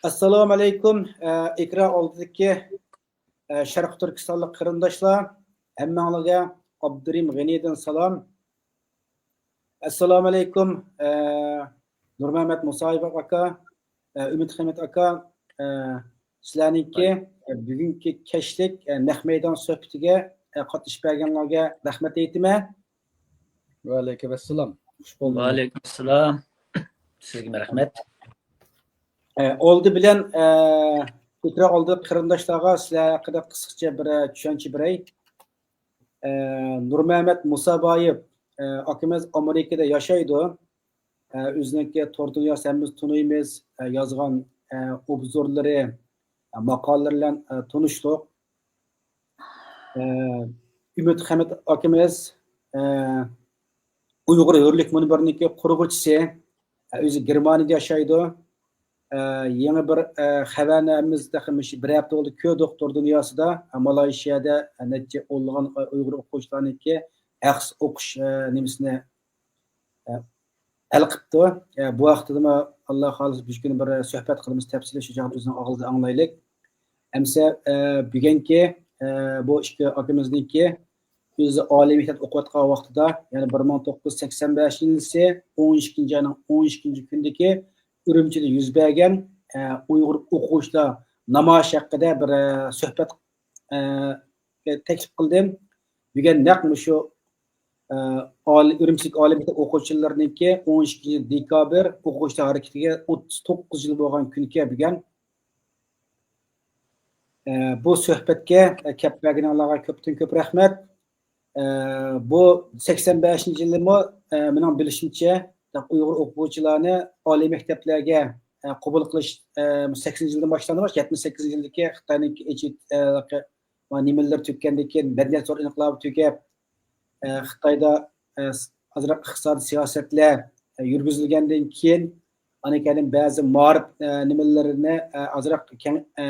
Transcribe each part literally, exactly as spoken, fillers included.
ئەسسالامۇ ئەلەيكۇم، ئە، ئېكران ئالدىدىكى، ئە، شەرقىي تۈركىستانلىق قېرىنداشلار، ھەممىڭلارغا ئابدۇرېھىم غېنىدىن سالام. ئەسسالامۇ ئەلەيكۇم، ئە، نۇرمەمەت مۇسايېۋ ئاكا، ئە، ئۈمىد خەمىت ئاكا، ئە، سىلەرنىڭكى، ئە، بۈگۈنكى كەچلىك، ئە، نەق مەيدان سۆھبىتىگە، ئە، قاتنىشىپ بەرگەنلەرگە رەھمەت ئېيتىمەن. ۋەئەلەيكۇم ئەسسالام. خۇش بولدۇڭ. ۋەئەلەيكۇم ئەسسالام. سىزگىمۇ رەھمەت. ئە، ئالدى بىلەن، ئە، ئېكران ئالدىدىكى قېرىنداشلارغا سىلەر ھەققىدە قىسقىچە بىر، ئە، چۈشەنچە بېرەي. ئە، نۇرمەمەت مۇسابايېۋ، ئە، ئاكىمىز ئامېرىكىدا ياشايدۇ. ئە، ئۆزىنىڭكى تور دۇنياسى ھەممىمىز تونۇيمىز. ئە، يازغان، ئە، ئوبزورلىرى، ئە، ماقالىلىرى بىلەن، ئە، تونۇشلۇق. ئە، ئۈمىد خەمىت ئاكىمىز، ئە، ئۇيغۇر ھۆرلۈك مۇنبىرىنىڭكى قۇرغۇچىسى، ئە، ئۆزى گېرمانىيەدە ياشايدۇ. ئە، يېڭى بىر، ئە، خەۋەرنى ھەممىمىز تېخى مۇشۇ بىر ھەپتە بولدى كۆردۇق تور دۇنياسىدا. ئە، مالايشىيەدە، ئە، نەچچە ئونلىغان، ئە، ئۇيغۇر ئوقۇغۇچىلارنىڭكى ھەقسىز ئوقۇش، ئە، نېمىسىنى، ئە، ھەل قىپتۇ. ئە، بۇ ھەقتىمۇ ئاللا خالىسا بىر كۈنى بىر سۆھبەت قىلىمىز تەپسىلىي، شۇ چاغدا ئۆزىنىڭ ئاغزىدىن ئاڭلايلى. ئەمسە، ئە، بۈگۈنكى، ئە، بۇ ئىككى ئاكىمىزنىڭكى ئۆزى ئالىي مەكتەپتە ئوقۇۋاتقان ۋاقتىدا، يەنى بىر مىڭ توققۇز يۈز سەكسەن بەشىنچى يىلىسى ئون ئىككىنچى ئاينىڭ ئون ئىككىنچى كۈنىدىكى ئۈرۈمچىدە يۈز بەرگەن، ئە، ئۇيغۇر ئوقۇغۇچىلار نامايىشى ھەققىدە بىر، ئە، سۆھبەت، ئە، تەكلىپ قىلدىم. بۈگۈن نەق مۇشۇ، ئە، ئالىي، ئۈرۈمچىدىكى ئالىي مەكتەپ ئوقۇغۇچىلىرىنىڭكى ئون ئىككىنچى دېكابىر ئوقۇغۇچىلار ھەرىكىتىگە ئوتتۇز توققۇز يىل بولغان كۈنكەن بۈگۈن. ئە، بۇ سۆھبەتكە، ئە، كەپ بەرگىنىڭلارغا كۆپتىن كۆپ رەھمەت. ئە، بۇ سەكسەن بەشىنچى يىلىمۇ، ئە، مېنىڭ بىلىشىمچە، ئۇيغۇر ئوقۇغۇچىلارنى ئالىي مەكتەپلەرگە، ئە، قوبۇل قىلىش، ئە، سەكسىنىنچى يىلدىن باشلاندى، يەتمىش سەككىزىنچى يىلدىكى خىتاينىڭكى ئېچىۋېت-، ئە، نېمىلىرى تۈگىگەندىن كېيىن، مەدەنىيەت زور ئىنقىلابى تۈگەپ، ئە، خىتايدا، ئە، ئازراق ئىقتىسادىي سىياسەتلەر، ئە، يۈرگۈزۈلگەندىن كېيىن، ئاندىن كېيىن بەزى مائارىپ، ئە، نېمىلىرىنى، ئە، ئازراق كەڭ-، ئە،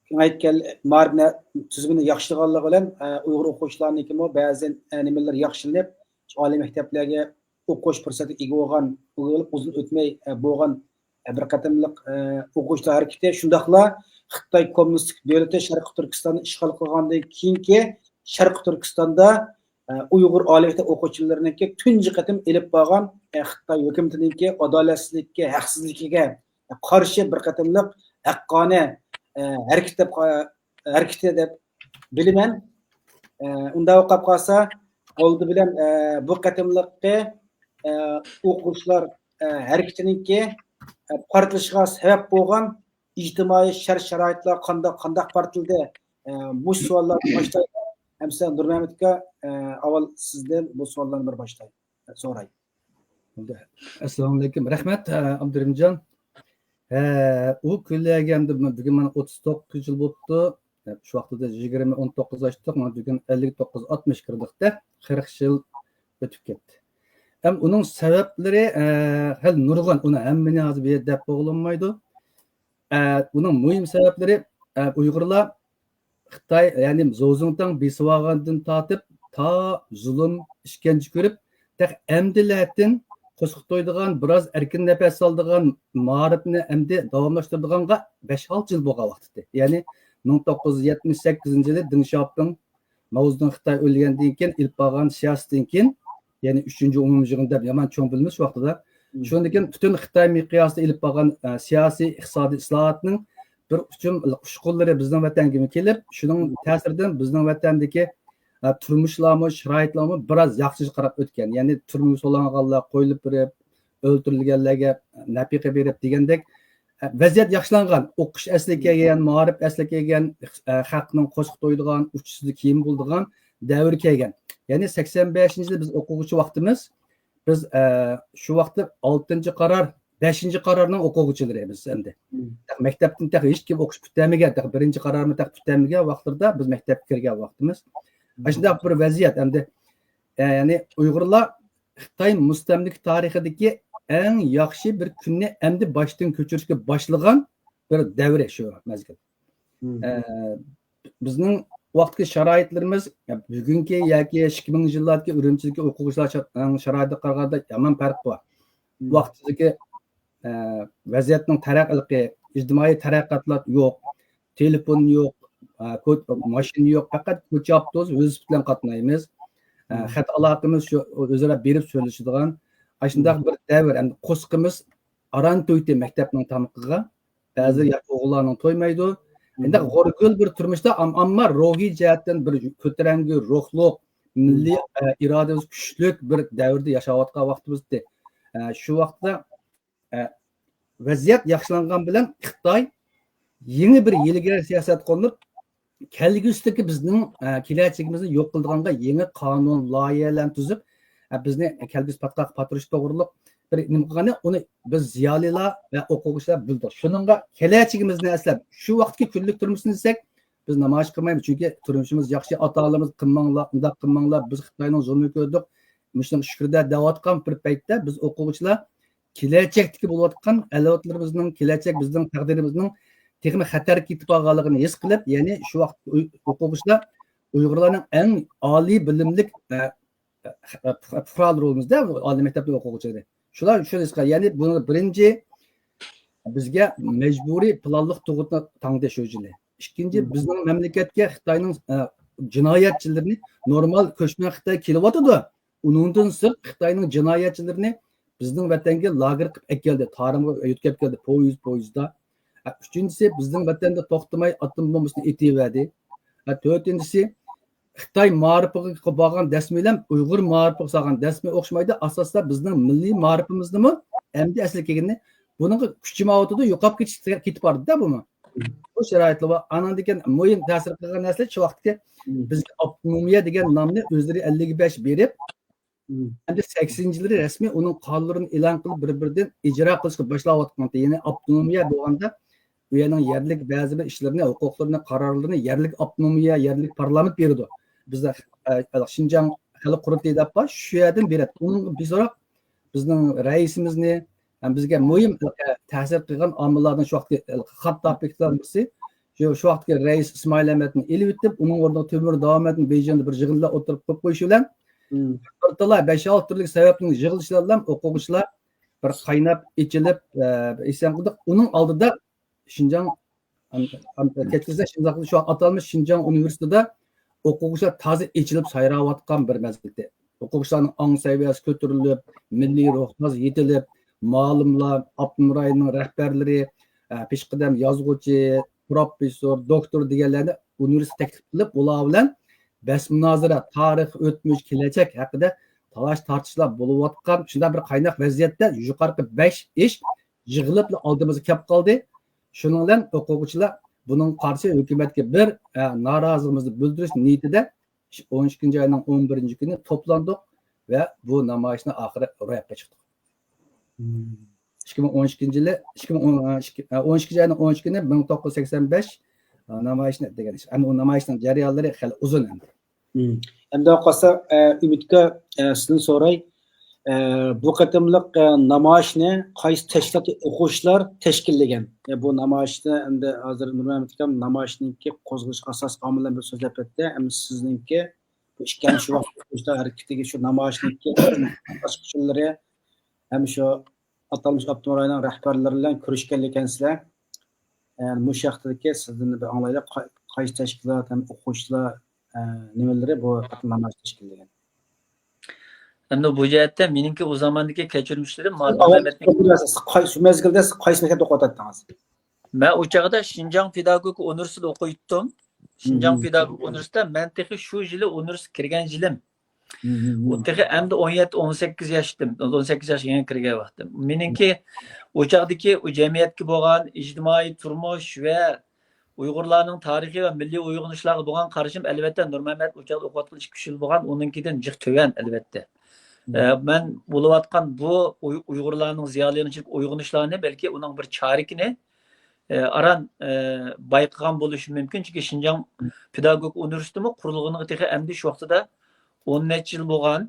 كېڭەيتكەن، مائارىپ نە-، تۈزۈمىنى ياخشىلىغانلىقى بىلەن، ئە، ئۇيغۇر ئوقۇغۇچىلارنىڭكىمۇ بەزى، ئە، نېمىلىرى ياخشىلىنىپ، ئالىي مەكتەپلەرگە ئوقۇش پۇرسەتىگە ئىگە بولغان، ئۇزۇن ئۆتمەي، ئە، بولغان، ئە، بىر قېتىملىق، ئە، ئوقۇغۇچىلار ھەرىكىتى، شۇنداقلا خىتاي كوممۇنىستىك دۆلىتى شەرقىي تۈركىستاننى ئىشغال قىلغاندىن كېيىنكى شەرقىي تۈركىستاندا، ئە، ئۇيغۇر ئالىي مەكتەپ ئوقۇغۇچىلىرىنىڭكى تۇنجى قېتىم ئېلىپ بارغان، ئە، خىتاي ھۆكۈمىتىنىڭكى ئادالەتسىزلىككە، ھەقسىزلىكىگە قارشى بىر قېتىملىق ھەققانىي، ئە، ھەرىكەت دەپ، ھەرىكىتى دەپ بىلىمەن. ئە، ئۇنداق بولۇپ قالسا، ئالدى بىلەن، ئە، بۇ قېتىملىققى، ئە، ئوقۇغۇچىلار، ئە، ھەرىكىتىنىڭكى، ئە، پارتلىشىشىغا سەۋەب بولغان ئىجتىمائىي شەرت-شارائىتلار قانداق، قانداق پارتلىدى؟ ئە، مۇشۇ سوئاللارنى باشلايلى. ئەمسە نۇرمەمەت ئاكا، ئە، ئاۋۋال سىزدىن بۇ سوئاللارنى بىر باشلاي، سوراي. ئەسسالامۇئەلەيكۇم. رەھمەت، ئابدۇرېھىمجان. ھە، ئۇ كۈنلەرگە ئەمدى بۈگۈن مانا ئوتتۇز توققۇز يىل بوپتۇ. شۇ ۋاقتىدا يىگىرمە ئون توققۇز ئاچتۇق، مانا بۈگۈن ئەللىك توققۇز ئاتمىش كىردۇقتە، قىرىق يىل ئۆتۈپ كەتتى. ھەم ئۇنىڭ سەۋەبلىرى، ھەل نۇرغۇن، ئۇنى ھەممىنى ھازىر بۇ يەردە دەپ بولغىلىمايدۇ. ئۇنىڭ مۇھىم سەۋەبلىرى، ئۇيغۇرلار خىتاي، يەنى زوزۇڭتاڭ بېسىۋالغاندىن تارتىپ، تا زۇلۇم، ئىشكەنجە كۆرۈپ، تېخى ئەمدىلەتىن قوسۇق تويىدىغان، بىراز ئەركىن نەپەس ئالىدىغان مائارىپنى ئەمدى داۋاملاشتۇرىدىغانغا بەش-ئالتە يىل بولغان ۋاقتىتى. يەنى مىڭ توققۇز يۈز يەتمىش سەككىزىنچى يىلى دېڭ شياۋپىڭ، ماۋزېدۇڭ خىتاي ئۆلگەندىن كېيىن ئېلىپ بارغان سىياسىتىدىن كېيىن، يەنى ئۈچىنچى ئومۇميىغىن دەپ يامان چوڭ بىلىمىز شۇ ۋاقتىدا. مم. شۇندىن كېيىن پۈتۈن خىتاي مىقياسىدا ئېلىپ بارغان، ئە، سىياسىي، ئىقتىسادىي ئىسلاھاتنىڭ بىر ئۇچۇم ئۇچقۇنلىرى بىزنىڭ ۋەتەنگىمۇ كېلىپ، شۇنىڭ مم. تەسىرىدىن بىزنىڭ ۋەتەندىكى، ئە، تۇرمۇشلارمۇ، شارائىتلارمۇ بىراز ياخشىغا قاراپ ئۆتكەن. يەنى تۈرمىگە سولانغانلار قويۇلۇپ بېرىپ، ئۆلتۈرۈلگەنلەرگە نەپىقە بېرىپ دېگەندەك، ۋەزىيەت ياخشىلانغان، ئوقۇش ئەسلىگە كەلگەن، مائارىپ ئەسلىگە كەلگەن، خەقنىڭ قوسۇق تويىدىغان، ئۇچسىزدا كىيىم بولىدىغان دەۋر كەلگەن. يەنى سەكسەن بەشىنچى يىلى بىز ئوقۇغۇچى ۋاقتىمىز، بىز، ئە، شۇ ۋاقىتتا ئالتىنچى قارار، بەشىنچى قارارنىڭ ئوقۇغۇچىلىرى بىز ئەمدى. مم. مەكتەپتىن تېخى ھېچكىم ئوقۇش پۈتتۈرمىگەن، تېخى بىرىنچى قارارمۇ تېخى پۈتتۈرمىگەن ۋاقىتلىرىدا بىز مەكتەپكە كىرگەن ۋاقتىمىز. مم. ئاشۇنداق بىر ۋەزىيەت ئەمدى. ئە، يەنى ئۇيغۇرلار خىتاي مۇستەملىكە تارىخىدىكى ئەڭ ياخشى بىر كۈننى ئەمدى باشتىن كۆچۈرۈشكە باشلىغان بىر دەۋرى شۇ مەزگىل. مم. ئە، بىزنىڭ ۋاقىتتىكى شارائىتلىرىمىز، يا، بۈگۈنكى ياكى ئىككى مىڭىنچى يىللاردىكى ئۈرۈمچىدىكى ئوقۇغۇچىلار شا-، شارائىتىغا قارىغاندا يامان پەرق بار. مم. ۋاقتىدىكى ئە، ۋەزىيەتنىڭ تەرەققىي، ئىجتىمائىي تەرەققىياتلار يوق، تېلېفون يوق، ئە، كو-، ماشىنا يوق، پەقەت كوچا ئاپتوبۇس، ۋېلىسىپىت بىلەن قاتنايمىز. ئە، خەت ئالاقىمىز شۇ ئۆزئارا بېرىپ سۆزلىشىدىغان، ئاشۇنداق بىر دەۋر. ئەمدى قورسىقىمىز ئاران تويدى مەكتەپنىڭ تامىقىغا. بەزى ياش ئوغۇللارنىڭ تويمايدۇ. ئەمدى غورىگىل بىر تۇرمۇشتا ئام-، ئەمما روھىي جەھەتتىن بىر كۆتۈرەڭگۈ روھلۇق، مىللىي، ئە، ئىرادىمىز كۈچلۈك بىر دەۋردە ياشاۋاتقان ۋاقتىمىزدى. ئە، شۇ ۋاقىتتا، ئە، ۋەزىيەت ياخشىلانغان بىلەن خىتاي يېڭى بىر ھىيلىگەر سىياسەت قوللىنىپ، كەلگۈسىدىكى بىزنىڭ، ئە، كېلەچىكىمىزنى يوق قىلىدىغانغا يېڭى قانۇن، لايىھەلەرنى تۈزۈپ، ئە، بىزنى كەلگۈسى پاتقاققا پاتۇرۇش توغرۇلۇق بىر نېمە قىلغاننى، ئۇنى بىز زىيالىيلار ۋە ئوقۇغۇچىلار بىلدۇق. شۇنىڭغا كېلەچىكىمىزنى ئەسلەپ، شۇ ۋاقىتتىكى كۈنلۈك تۇرمۇشنى دېسەك، بىز نامايىش قىلمايمىز. چۈنكى تۇرمۇشىمىز ياخشى، ئاتا-ئانىمىز قىلماڭلار، ئۇنداق قىلماڭلار، بىز خىتاينىڭ زۇلمىنى كۆردۇق، مۇشۇنىڭغا شۈكۈر دە دەۋاتقان بىر پەيتتە، بىز ئوقۇغۇچىلار كېلەچەكتىكى بولۇۋاتقان ئەۋلادلىرىمىزنىڭ، كېلەچەك بىزنىڭ تەقدىرىمىزنىڭ تېخىمۇ خەتەرگە كېتىپ قالغانلىقىنى ھېس قىلىپ، يەنى شۇ ۋاقىت ئوي-، ئوقۇغۇچىلار ئۇيغۇرلارنىڭ ئەڭ ئالىي بىلىملىك، ئە، پۇقرالىرىمىزدە ئالىي مەكتەپنىڭ ئوقۇغۇچىلىرى. شۇلار شۇنى ھېس قىلغان. يەنى بۇنىڭ بىرىنچى بىزگە مەجبۇرىي پىلانلىق تۇغۇتنى تاڭدى شۇ يىلى. ئىككىنچى، بىزنىڭ مەملىكەتكە خىتاينىڭ، ئە، جىنايەتچىلىرىنى نورمال كۆچمەن خىتاي كېلىۋاتىدۇ. ئۇنىڭدىن سىرت خىتاينىڭ جىنايەتچىلىرىنى بىزنىڭ ۋەتەنگە لاگېر قىلىپ ئەكەلدى، تارىمغا يۆتكەپ كەلدى، پويىز، پويىزدا. ھە، ئۈچىنچىسى، بىزنىڭ ۋەتەندە توختىماي ئاتوم بومبىسىنى ئېتىۋەردى. ھە، تۆتىنچىسى، خىتاي مائارىپىغا بارغان دەسمىلەر ئۇيغۇر مائارىپىغا سالغان دەسمى ئوخشىمايدۇ. ئاساستا بىزنىڭ مىللىي مائارىپىمىزنىمۇ ئەمدى ئەسلىگە كەلگىنى، بۇنىڭغا كۈچىماۋاتىدۇ، يوقاپ كېتىش، كېتىپ بارىدۇ-دە بۇمۇ. بۇ شارائىتلار بار. ئانان كېيىن مۇھىم تەسىر قىلغان نەرسە شۇ ۋاقىتتىكى بىزگە ئاپتونومىيە دېگەن نامنى ئۆزلىرى ئەللىك بەش بېرىپ، ئەمدى سەكسىنىنچى يىلى رەسمىي ئۇنىڭ قانۇنلىرىنى ئېلان قىلىپ، بىر-بىرىدىن ئىجرا قىلىشقا باشلاۋاتقان. يەنى ئاپتونومىيە بولغاندا، ئۇ يەرنىڭ يەرلىك بەزى بىر ئىشلىرىنى، ھوقۇقلىرىنى، قارارلىرىنى يەرلىك ئاپتونومىيە، يەرلىك پارلامېنت بېرىدۇ. بىزدە، ئە، شىنجاڭ خەلق قۇرۇلتىيى دەپ بار، شۇ يەردىن بېرەتتى. ئۇنىڭ بىز سوراپ، بىزنىڭ رەئىسىمىزنى، ھەم بىزگە مۇھىم، ئە، تەسىر قىلغان ئامىللاردىن شۇ ۋاقىتتىكى، ئە، خات تاپىكلار بىرسى، شۇ، شۇ ۋاقىتتىكى رەئىس ئىسمائىل ئەمەتنى ئېلىۋېتىپ، ئۇنىڭ ئورنىغا تۆمۈر داۋامەتنى بېيجىڭدا بىر يىغىندا ئولتۇرۇپ قويۇپ قويۇشى بىلەن، بىر تالاي بەش-ئالتە تۈرلۈك سەۋەبنىڭ يىغىلىشى بىلەن ئوقۇغۇچىلار بىر قايناپ ئېچىلىپ، ئە، ئىسيان قىلدۇق. ئۇنىڭ ئالدىدا شىنجاڭ، ئەم، ئەم، كەچۈرسىڭىز، شىنجاڭ، شۇ ئاتالمىش شىنجاڭ ئۇنىۋېرسىتېتىدا ئوقۇغۇچىلار تازا ئېچىلىپ سايراۋاتقان بىر مەزگىلدە. ئوقۇغۇچىلارنىڭ ئاڭ سەۋىيەسى كۆتۈرۈلۈپ، مىللىي روھ تازا يېتىلىپ، مالىملار، ئاپتونوم رايوننىڭ رەھبەرلىرى، ئە، پېشقەدەم يازغۇچى، پروفېسسور، دوكتور دېگەنلەرنى ئۇنىۋېرسىتېت تەكلىپ قىلىپ، ئۇلار بىلەن بەس مۇنازىرە، تارىخ، ئۆتمۈش، كېلەچەك ھەققىدە تالاش-تارتىشلار بولۇۋاتقان شۇنداق بىر قايناق ۋەزىيەتتە يۇقىرىقى بەش ئىش يىغىلىپلا ئالدىمىزغا كەپ قالدى. شۇنىڭ بىلەن ئوقۇغۇچىلار بۇنىڭغا قارشى ھۆكۈمەتكە بىر، ئە، نارازىلىقىمىزنى بىلدۈرۈش نىيىتىدە ئون ئىككىنچى ئاينىڭ ئون بىرىنچى كۈنى توپلاندۇق ۋە بۇ نامايىشنى ئاخىرى روياپقا چىقتۇق. ئىككى مىڭ ئون ئىككىنچى يىلى، ئىككى مىڭ ئون، ئىككى، ئون ئىككىنچى ئاينىڭ ئون ئىككى كۈنى مىڭ توققۇز يۈز سەكسەن بەش نامايىشنى دېگەن ئىش. ئەمدى ئۇ نامايىشنىڭ جەريانلىرى خېلى ئۇزۇن ئەمدى. ئەمدى قالسا، ئە، ئۈمىدكە، ئە، سىزدىن سوراي. ئە، بۇ قېتىملىق، ئە، نامايىشنى قايسى تەشكىلات، ئوقۇغۇچىلار تەشكىللىگەن؟ ئە، بۇ نامايىشنى ئەمدى ھازىر نۇرمەمەت ئاكام نامايىشنىڭكى قوزغىلىش ئاساسىي ئامىللىرى بىر سۆزلەپ ئۆتتى. ئەمدى سىزنىڭكى بۇ ئىككى، شۇ ۋاقىت ئوقۇغۇچىلار ھەرىكىتىگە شۇ نامايىشنىڭكى باشقۇرغۇچىلىرى ھەم شۇ ئاتالمىش ئاپتونوم رايوننىڭ رەھبەرلىرى بىلەن كۆرۈشكەنلىكەنسىلەر. ئە، مۇشۇ ھەقتىكى سىزدىن بىر ئاڭلايلى، قاي-، قايسى تەشكىلات ھەم ئوقۇغۇچىلار، ئە، نېمىلىرى بۇ نامايىش تەشكىللىگەن؟ ئەمدى بۇ جەھەتتە مېنىڭكى ئۇ زاماندىكى كەچۈرمىشلىرىم مالۇم ئەمەتنىڭ قاي-، شۇ مەزگىلدە سىز قايسى مەكتەپتە ئوقۇۋاتاتتىڭىز؟ مەن ئۇ چاغدا شىنجاڭ پېداگوگىكا ئۇنىۋېرسىتېتىدا ئوقۇيتتۇم. شىنجاڭ پېداگوگىكا ئۇنىۋېرسىتېتىدا مەن تېخى شۇ يىلى ئۇنىۋېرسىتېتقا كىرگەن يىلىم. ئۇ تېخى ئەمدى ئون يەتتە، ئون سەككىز ياش ئىدىم. ئون سەككىز ياشقا يېڭى كىرگەن ۋاقتىم. مېنىڭكى ئۇ چاغدىكى ئۇ جەمئىيەتكە بولغان ئىجتىمائىي تۇرمۇش ۋە ئۇيغۇرلارنىڭ تارىخى ۋە مىللىي ئويغىنىشلارغا بولغان قارىشىم، ئەلۋەتتە، نۇرمەمەت ئۇ چاغدا ئوقۇۋاتقىلى ئىككى، ئۈچ يىل بولغان، ئۇنىڭكىدىن جىق تۆۋەن، ئەلۋەتتە. ئە، مەن بولۇۋاتقان بۇ ئۇي-، ئۇيغۇرلارنىڭ زىيالىيلىرىنىڭ ئويغىنىشلارنى، بەلكى ئۇنىڭ بىر چارىكىنى، ئە، ئاران، ئە، بايقىغان بولۇشۇم مۇمكىن. چۈنكى شىنجاڭ پېداگوگىكا ئۇنىۋېرسىتېتىمۇ قۇرۇلغىنىغا تېخى ئەمدى شۇ ۋاقتىدا ئون نەچچە يىل بولغان.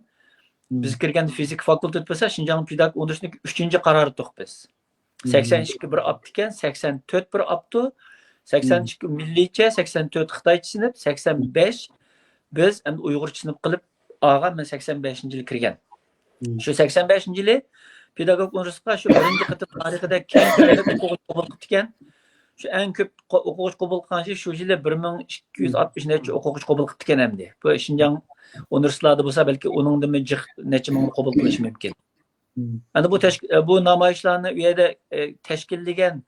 بىز كىرگەندە فىزىكا فاكۇلتېتى بولسا، شىنجاڭ پېداگوگىكا ئۇنىۋېرسىتېتىنىڭكى ئۈچىنچى قارارى ئۇتۇق بىز. سەكسەن ئىككى بىر ئاپتىكەن، سەكسەن تۆت بىر ئاپتۇ، سەكسەن ئىككى مىللىيچە، سەكسەن تۆت خىتايچە سىنىپ، سەكسەن بەش بىز ئەمدى ئۇيغۇرچە سىنىپ قىلىپ ئالغان، مەن سەكسەن بەشىنچى يىلى كىرگەن. شۇ سەكسەن بەشىنچى يىلى پېداگوگىكا ئۇنىۋېرسىتېتقا شۇ بىرىنچى قېتىم تارىخىدا كەڭ كۆلەملىك ئوقۇغۇچى قوبۇل قىپتىكەن. شۇ ئەڭ كۆپ قو-، ئوقۇغۇچى قوبۇل قىلغان يىلى شۇ يىلى بىر مىڭ ئىككى يۈز ئاتمىش نەچچە ئوقۇغۇچى قوبۇل قىپتىكەن ئەمدى. بۇ شىنجاڭ ئۇنىۋېرسىتېتلاردا بولسا بەلكى ئۇنىڭدىنمۇ جىق نەچچە مىڭنى قوبۇل قىلىشى مۇمكىن. ئەمدى بۇ تەشك-، بۇ نامايىشلارنى ئۇ يەردە، ئە، تەشكىللىگەن،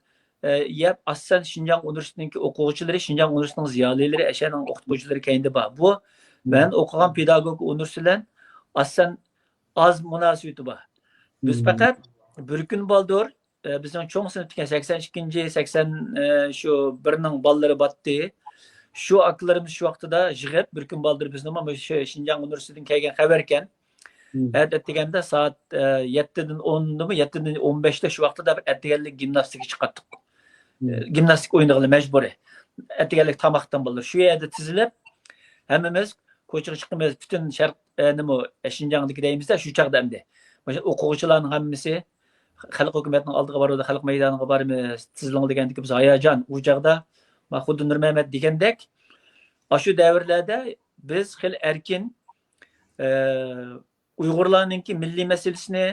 ئە، يەپ ئاسسەن شىنجاڭ ئۇنىۋېرسىتېتىنىڭكى ئوقۇغۇچىلىرى، شىنجاڭ ئۇنىۋېرسىتېتىنىڭ زىيالىيلىرى، ئەشەنىڭ ئوقۇتقۇچىلىرى كەينىدە بار. بۇ مەن ئوقۇغان پېداگوگىكا ئۇنىۋېرسىتېتى بىلەن ئاسسەن ئاز مۇناسىۋىتى بار. بىز پەقەت بىر كۈن بالدۇر، ئە، بىزنىڭ چوڭ سىنىپتىكى سەكسەن ئىككىنچى، سەكسەن، ئە، شۇ بىرنىڭ بالىلىرى باتتى. شۇ ئاكىلىرىمىز شۇ ۋاقتىدا يىغىپ، بىر كۈن بالدۇر بىزنىمۇ مۇشۇ شىنجاڭ ئۇنىۋېرسىتېتىدىن كەلگەن خەۋەركەن. ئەتىگەندە سائەت، ئە، يەتتىدىن ئوندىمۇ، يەتتىدىن ئون بەشتە شۇ ۋاقتىدا بىر ئەتىگەنلىك گىمناستىكا چىقاتتۇق. ئە، گىمناستىكا ئوينىغىلى مەجبۇرىي. ئەتىگەنلىك تاماقتىن بالدۇر شۇ يەردە تىزىلىپ، ھەممىمىز كوچىغا چىقىمىز، پۈتۈن شەرق، ئە، نېمە، شىنجاڭدىكى دەيمىز-دە، شۇ چاغدا ئەمدى. مۇشۇ ئوقۇغۇچىلارنىڭ ھەممىسى خەلق ھۆكۈمەتنىڭ ئالدىغا بارىدۇ، خەلق مەيدانىغا بارىمىز، تىزىلىڭ دېگەندىكى بىز ھاياجان، ئۇ چاغدا، ما، خۇددى نۇرمەمەت دېگەندەك، ئاشۇ دەۋرلەردە بىز خېلى ئەركىن، ئە، ئۇيغۇرلارنىڭكى مىللىي مەسىلىسىنى،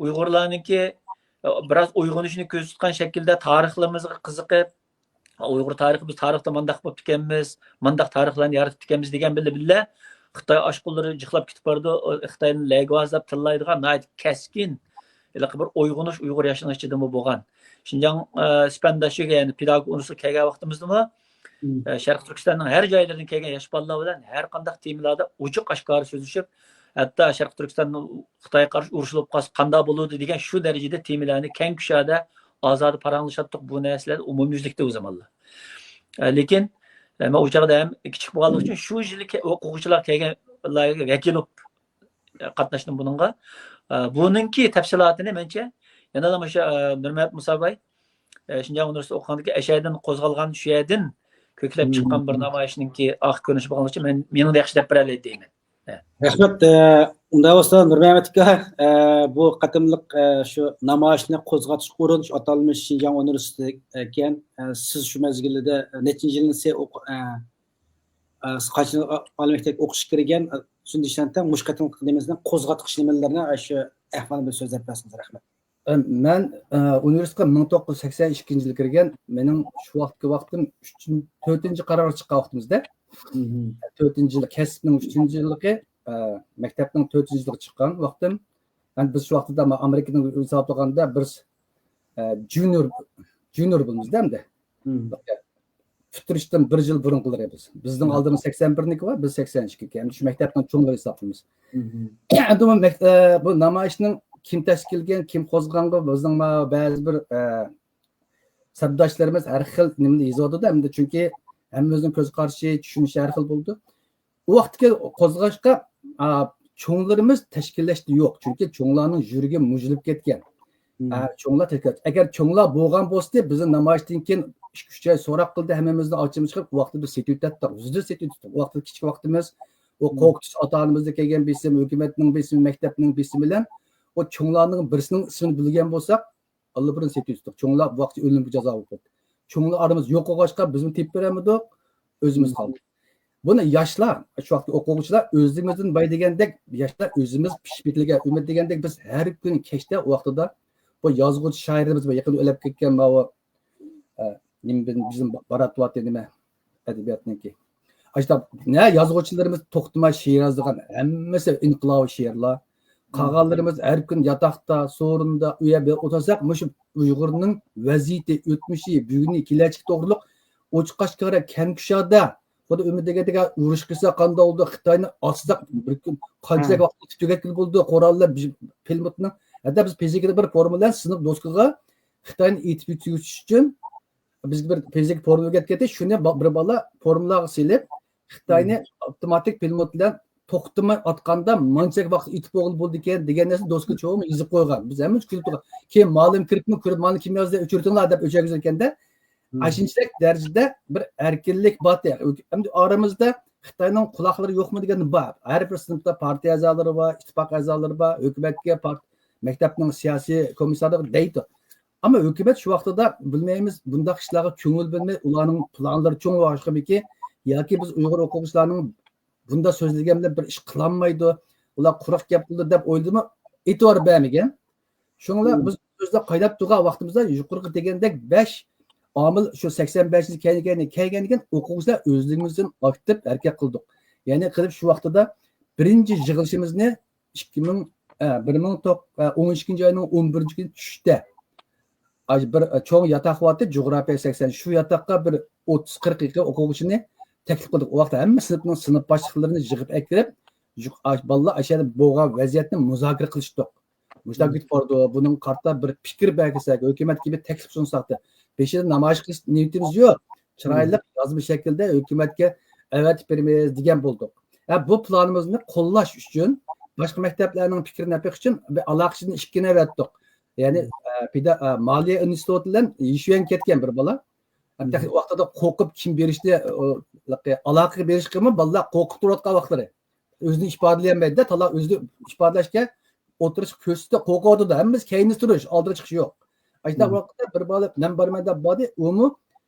ئۇيغۇرلارنىڭكى، ئە، بىراز ئويغىنىشىنى كۆزدە تۇتقان شەكىلدە تارىخلىرىمىزغا قىزىقىپ، ئۇيغۇر تارىخى، بىز تارىختا مانداق بوپتىكەنمىز، مانداق تارىخلارنى يارىتىپتىكەنمىز دېگەن بىلەن بىللە، خىتاي ئاشقۇنلىرى جىقلاپ كېتىپ بارىدۇ، خىتاينى لەگۋازلاپ تىللايدىغان ناھايىتى كەسكىن، ھېلىقى بىر ئويغىنىش ئۇيغۇر ياشىنىڭ ئىچىدىمۇ بولغان. شىنجاڭ، ئە، سىپەنداشىگە، يەنى پېداگوگىكا ئۇنىۋېرسىتېتىغا كەلگەن ۋاقتىمىزدىمۇ، ئە، شەرقىي تۈركىستاننىڭ ھەر جايلىرىدىن كەلگەن ياش بالىلار بىلەن ھەر قانداق تېمىلاردا ئوچۇق ئاشكارا سۆزلىشىپ، ھەتتا شەرقىي تۈركىستاننىڭ خىتايغا قارشى ئۇرۇش بولۇپ قالسا قانداق بولىدۇ دېگەن شۇ دەرىجىدە تېمىلارنى كەڭ كۇشادە، ئازادە پاراڭلىشاتتۇق. بۇ نەرسىلەر ئومۇميۈزلۈكتە ئۇ زامانلار. ئە، لېكىن، ئە، مەن ئۇ چاغدا ھەم كىچىك بولغانلىقى ئۈچۈن شۇ يىلى كە-، ئوقۇغۇچىلار كەلگەنلەرگە ۋەكىل بولۇپ، ئە، قاتناشتىم بۇنىڭغا. ئە، بۇنىڭكى تەپسىلاتىنى مەنچە يەنىلا مۇشۇ، ئە، نۇرمەمەت مۇساباي، ئە، شىنجاڭ ئۇنىۋېرسىتېتى ئوقۇغاندىكى ئەشەدىن قوزغالغان، شۇ يەردىن كۆكلەپ چىققان بىر نامايىشنىڭكى ئارقا كۆرۈنۈشى بولغانلىقى ئۈچۈن مەن، مېنىڭ ياخشى دەپ بېرەلەيدۇ دەيمەن. ئە. رەھمەت. ئە، ئۇنداق بولسا، نۇرمەمەت ئاكا، ئە، بۇ قېتىملىق، ئە، شۇ نامايىشنى قوزغاتقۇچ ئورۇن شۇ ئاتالمىش شىنجاڭ ئۇنىۋېرسىتېتى ئىكەن. ئە، سىز شۇ مەزگىلدە، ئە، نەچچىنچى يىلىنى سىز ئوق-، ئە، ئە، سىز قايسى ئالىي مەكتەپكە ئوقۇشقا كىرگەن، ئە، شۇنداق ئىشلەنتە مۇشۇ قېتىملىق نېمىسىنىڭ قوزغاتقۇچ نېمىلىرىنى، ئە، شۇ ئەھۋالنى بىر سۆزلەپ بەرسىڭىز، رەھمەت. ئە، مەن، ئە، ئۇنىۋېرسىتېتقا مىڭ توققۇز يۈز سەكسەن ئىككىنچى يىلى كىرگەن. مېنىڭ شۇ ۋاقىتقى ۋاقتىم ئۈچىنچى، تۆتىنچى قارارغا چىققان ۋاقتىمىزدا. تۆتىنچى يىل، كەسىپنىڭ ئۈچىنچى يىللىقى، ئە، مەكتەپنىڭ تۆتىنچى يىلىغا چىققان ۋاقتىم. يەنى بىز شۇ ۋاقتىدا، ئامېرىكىنىڭ ھېسابلىغاندا بىر، ئە، جۇنىيور، جۇنىيور بولىمىز-دە ئەمدى. پۈتتۈرۈشتىن بىر يىل بۇرۇنقىلىرى بىز. بىزنىڭ ئالدىمىز سەكسەن بىرنىڭكى بار، بىز سەكسەن ئىككىنچى. ئەمدى شۇ مەكتەپنىڭ چوڭلىرى ھېسابلىنىمىز. ئەمدى بۇ مەك-، ئە، بۇ نامايىشنىڭ كىم تەشكىللىگەن، كىم قوزغىغانغا بىزنىڭ ما-، بەزى بىر، ئە، سەپداشلىرىمىز ھەر خىل نېمىنى يېزىۋاتىدۇ. ئەمدى چۈنكى ھەممىمىزنىڭ كۆز قارىشى، چۈشىنىشى ھەر خىل بولىدۇ. ئۇ ۋاقىتتىكى قوزغاشقا، ئا، چوڭلىرىمىز تەشكىللەشتى يوق. چۈنكى چوڭلارنىڭ يۈرىكى مۇجۇلۇپ كەتكەن. ئا، چوڭلار تەشكىللەش-، ئەگەر چوڭلار بولغان بولسىدى، بىزنىڭ نامايىشتىن كېيىن ئىككى، ئۈچ ئاي سوراق قىلدى، ھەممىمىزنى ئاچىمىز چىقىپ، ئۇ ۋاقىتتا بىز سېتىۋېتەتتۇق، زىچ سېتىۋېتەتتۇق. ئۇ ۋاقىتتا كىچىك ۋاقتىمىز، ئۇ قورقۇتۇش، ئاتا-ئانىمىزدىن كەلگەن بېسىم، ھۆكۈمەتنىڭ بېسىمى، مەكتەپنىڭ بېسىمى بىلەن ئۇ چوڭلارنىڭ بىرسىنىڭ ئىسمىنى بىلگەن بولساق، ئاللىبۇرۇن سېتىۋېتىپتۇق. چوڭلار بۇ ۋاقىتتا ئۆلۈمگە جازا بولۇپ قالدى. چوڭلار ئارىمىز يوق بولغاچقا، بىزمۇ تېپىپ بېرەلمىدۇق، ئۆزىمىز قالدۇق. بۇنى ياشلار، شۇ ۋاقىتتا ئوقۇغۇچىلار ئۆزىمىزدىن باي دېگەندەك، ياشلار ئۆزىمىز پىشىپ يېتىلگەن ئۈمىد دېگەندەك، بىز ھەر كۈنى كەچتە ئۇ ۋاقتىدا بۇ يازغۇچى شائىرىمىز، بۇ يېقىندا ئۆلۈپ كەتكەن ماۋۇ، ئە، نېمە، بىزنىڭ باراتىۋاتى نېمە؟ ئەدەبىياتنىڭكى. ئاشۇنداق نە يازغۇچىلىرىمىز توختىماي شېئىر يازىدىغان، ھەممىسى ئىنقىلابىي شېئىرلار. قالغانلىرىمىز ھەر كۈنى ياتاقتا، سورۇندا، ئۇ يەردە ئولتۇرساق، مۇشۇ ئۇيغۇرنىڭ ۋەزىيىتى، ئۆتمۈشى، بۈگۈنى، كېلەچىكى توغرۇلۇق ئوچۇق-ئاشكارا، كەڭ كۇشادە، خۇددى ئۆمۈر دېگەندەك، ئۇرۇش قىلسا قانداق بولىدۇ، خىتاينى ئاتساق بىر كۈن قانچىلىك ۋاقىت تۈگەتكىلى بولىدۇ، قوراللار، بىز پىلىموتنىڭ، ھەتتا بىز فىزىكىدا بىر فورمۇلانى سىنىپ دوسكىغا خىتاينى ئېتىپ يۈتۈش ئۈچۈن بىزگە بىر فىزىكا فورمۇلا ئۆگەتكەن، شۇنى با-، بىر بالا فورمۇلاغا سېلىپ، خىتاينى ئاپتوماتىك پىلىموت بىلەن توختىماي ئاتقاندا مانچىلىك ۋاقىت ئېتىپ بولغىلى بولىدىكەن دېگەن نەرسىنى دوسكا چوقۇم يېزىپ قويغان. بىز ھەممىمىز كۈلۈپ تۇرغان. كېيىن مۇئەللىم كىرىپمۇ كۆرۈپ، مانا كىم يازدى، ئۆچۈرتۈڭلار دەپ ئۆچۈرگۈزگەندە، ئاشۇنچىلىك دەرىجىدە بىر ئەركىنلىك بار. ئەمدى ئارىمىزدا خىتاينىڭ قۇلاقلىرى يوقمۇ دېگەن بار. ھەر بىر سىنىپتا پارتىيە ئەزالىرى بار، ئىتتىپاق ئەزالىرى بار، ھۆكۈمەتكە پارت-، مەكتەپنىڭ سىياسىي كومىسسارلىرى دەيدۇ. ئەمما ھۆكۈمەت شۇ ۋاقتىدا بىلمەيمىز، بۇنداق ئىشلارغا كۆڭۈل بۆلمەي، ئۇلارنىڭ پىلانلىرى چوڭ بولغاچقىمىكىن، ياكى بىز ئۇيغۇر ئوقۇغۇچىلارنىڭ بۇنداق سۆزلىگەن بىلەن بىر ئىش قىلالمايدۇ، ئۇلار قۇرۇق گەپ قىلىدۇ دەپ ئويلىدىمۇ، ئېتىبار بەرمىگەن. شۇڭلا بىز ئۆزىدە قايناپ تۇرغان ۋاقتىمىزدا يۇقىرىقى دېگەندەك بەش ئامىل شۇ سەكسەن بەشىنچى كەينى كەينى كەلگەندىكىن ئوقۇغۇچىلار ئۆزلۈكىمىزدىن ئاكتىپ ھەرىكەت قىلدۇق. يەنى قىلىپ شۇ ۋاقتىدا بىرىنچى يىغىلىشىمىزنى ئىككى مىڭ، ئە، بىر مىڭ توق-، ئە، ئون ئىككىنچى ئاينىڭ ئون بىرىنچى كۈنى چۈشتە ئاي بىر، ئە، چوڭ ياتاق بارتى، جۇغراپىيە سەكسەن، شۇ ياتاققا بىر ئوتتۇز قىرىق يېقىن ئوقۇغۇچىنى تەكلىپ قىلدۇق. ئۇ ۋاقىتتا ھەممە سىنىپنىڭ سىنىپ باشلىقلىرىنى يىغىپ ئەكىرىپ، يۇق-، ئاش-، بالىلار ئاشۇ يەردە بولغان ۋەزىيەتنى مۇزاكىرە قىلىشتۇق. مۇشۇنداق كېتىپ بارىدۇ، بۇنىڭغا قارىتا بىر پىكىر بەرگۈزسەك، ھۆكۈمەتكە بىر تەكلىپ سۇنساق دەپ، بېشىدا نامايىش قىلىش نىيىتىمىز يوق. چىرايلىق يازما شەكىلدە ھۆكۈمەتكە ئەۋەتىپ بېرىمىز دېگەن بولدۇق. ھە، بۇ پىلانىمىزنى قوللاش ئۈچۈن، باشقا مەكتەپلەرنىڭ پىكرىنى ئېلىش ئۈچۈن بىر ئالاقىچىنى ئىككىنى ئەۋەتتۇق. يەنى، ئە، پېدا-، ئە، مالىيە ئىنستىتۇتى بىلەن يىشۈەن كەتكەن بىر بالا. ھەم تېخى ۋاقتىدا قورقۇپ كىم بېرىشنى، ئۇ، ئالاقىغا بېرىشقىمۇ بالىلار قورقۇپ تۇرۇۋاتقان ۋاقىتلىرى. ئۆزىنى ئىپادىلىيەلمەيدۇ-دە، تالا ئۆزىنى ئىپادىلەشكە ئوتتۇرىسى كۆرسىتىپ قورقۇۋاتىدۇ. ھەممىسى كەينىدە تۇرۇش، ئالدىغا چىقىش يوق. ئاشۇنداق ۋاقىتتا بىر بالا مەن بارىمەن دەپ باردى، ئۇمۇ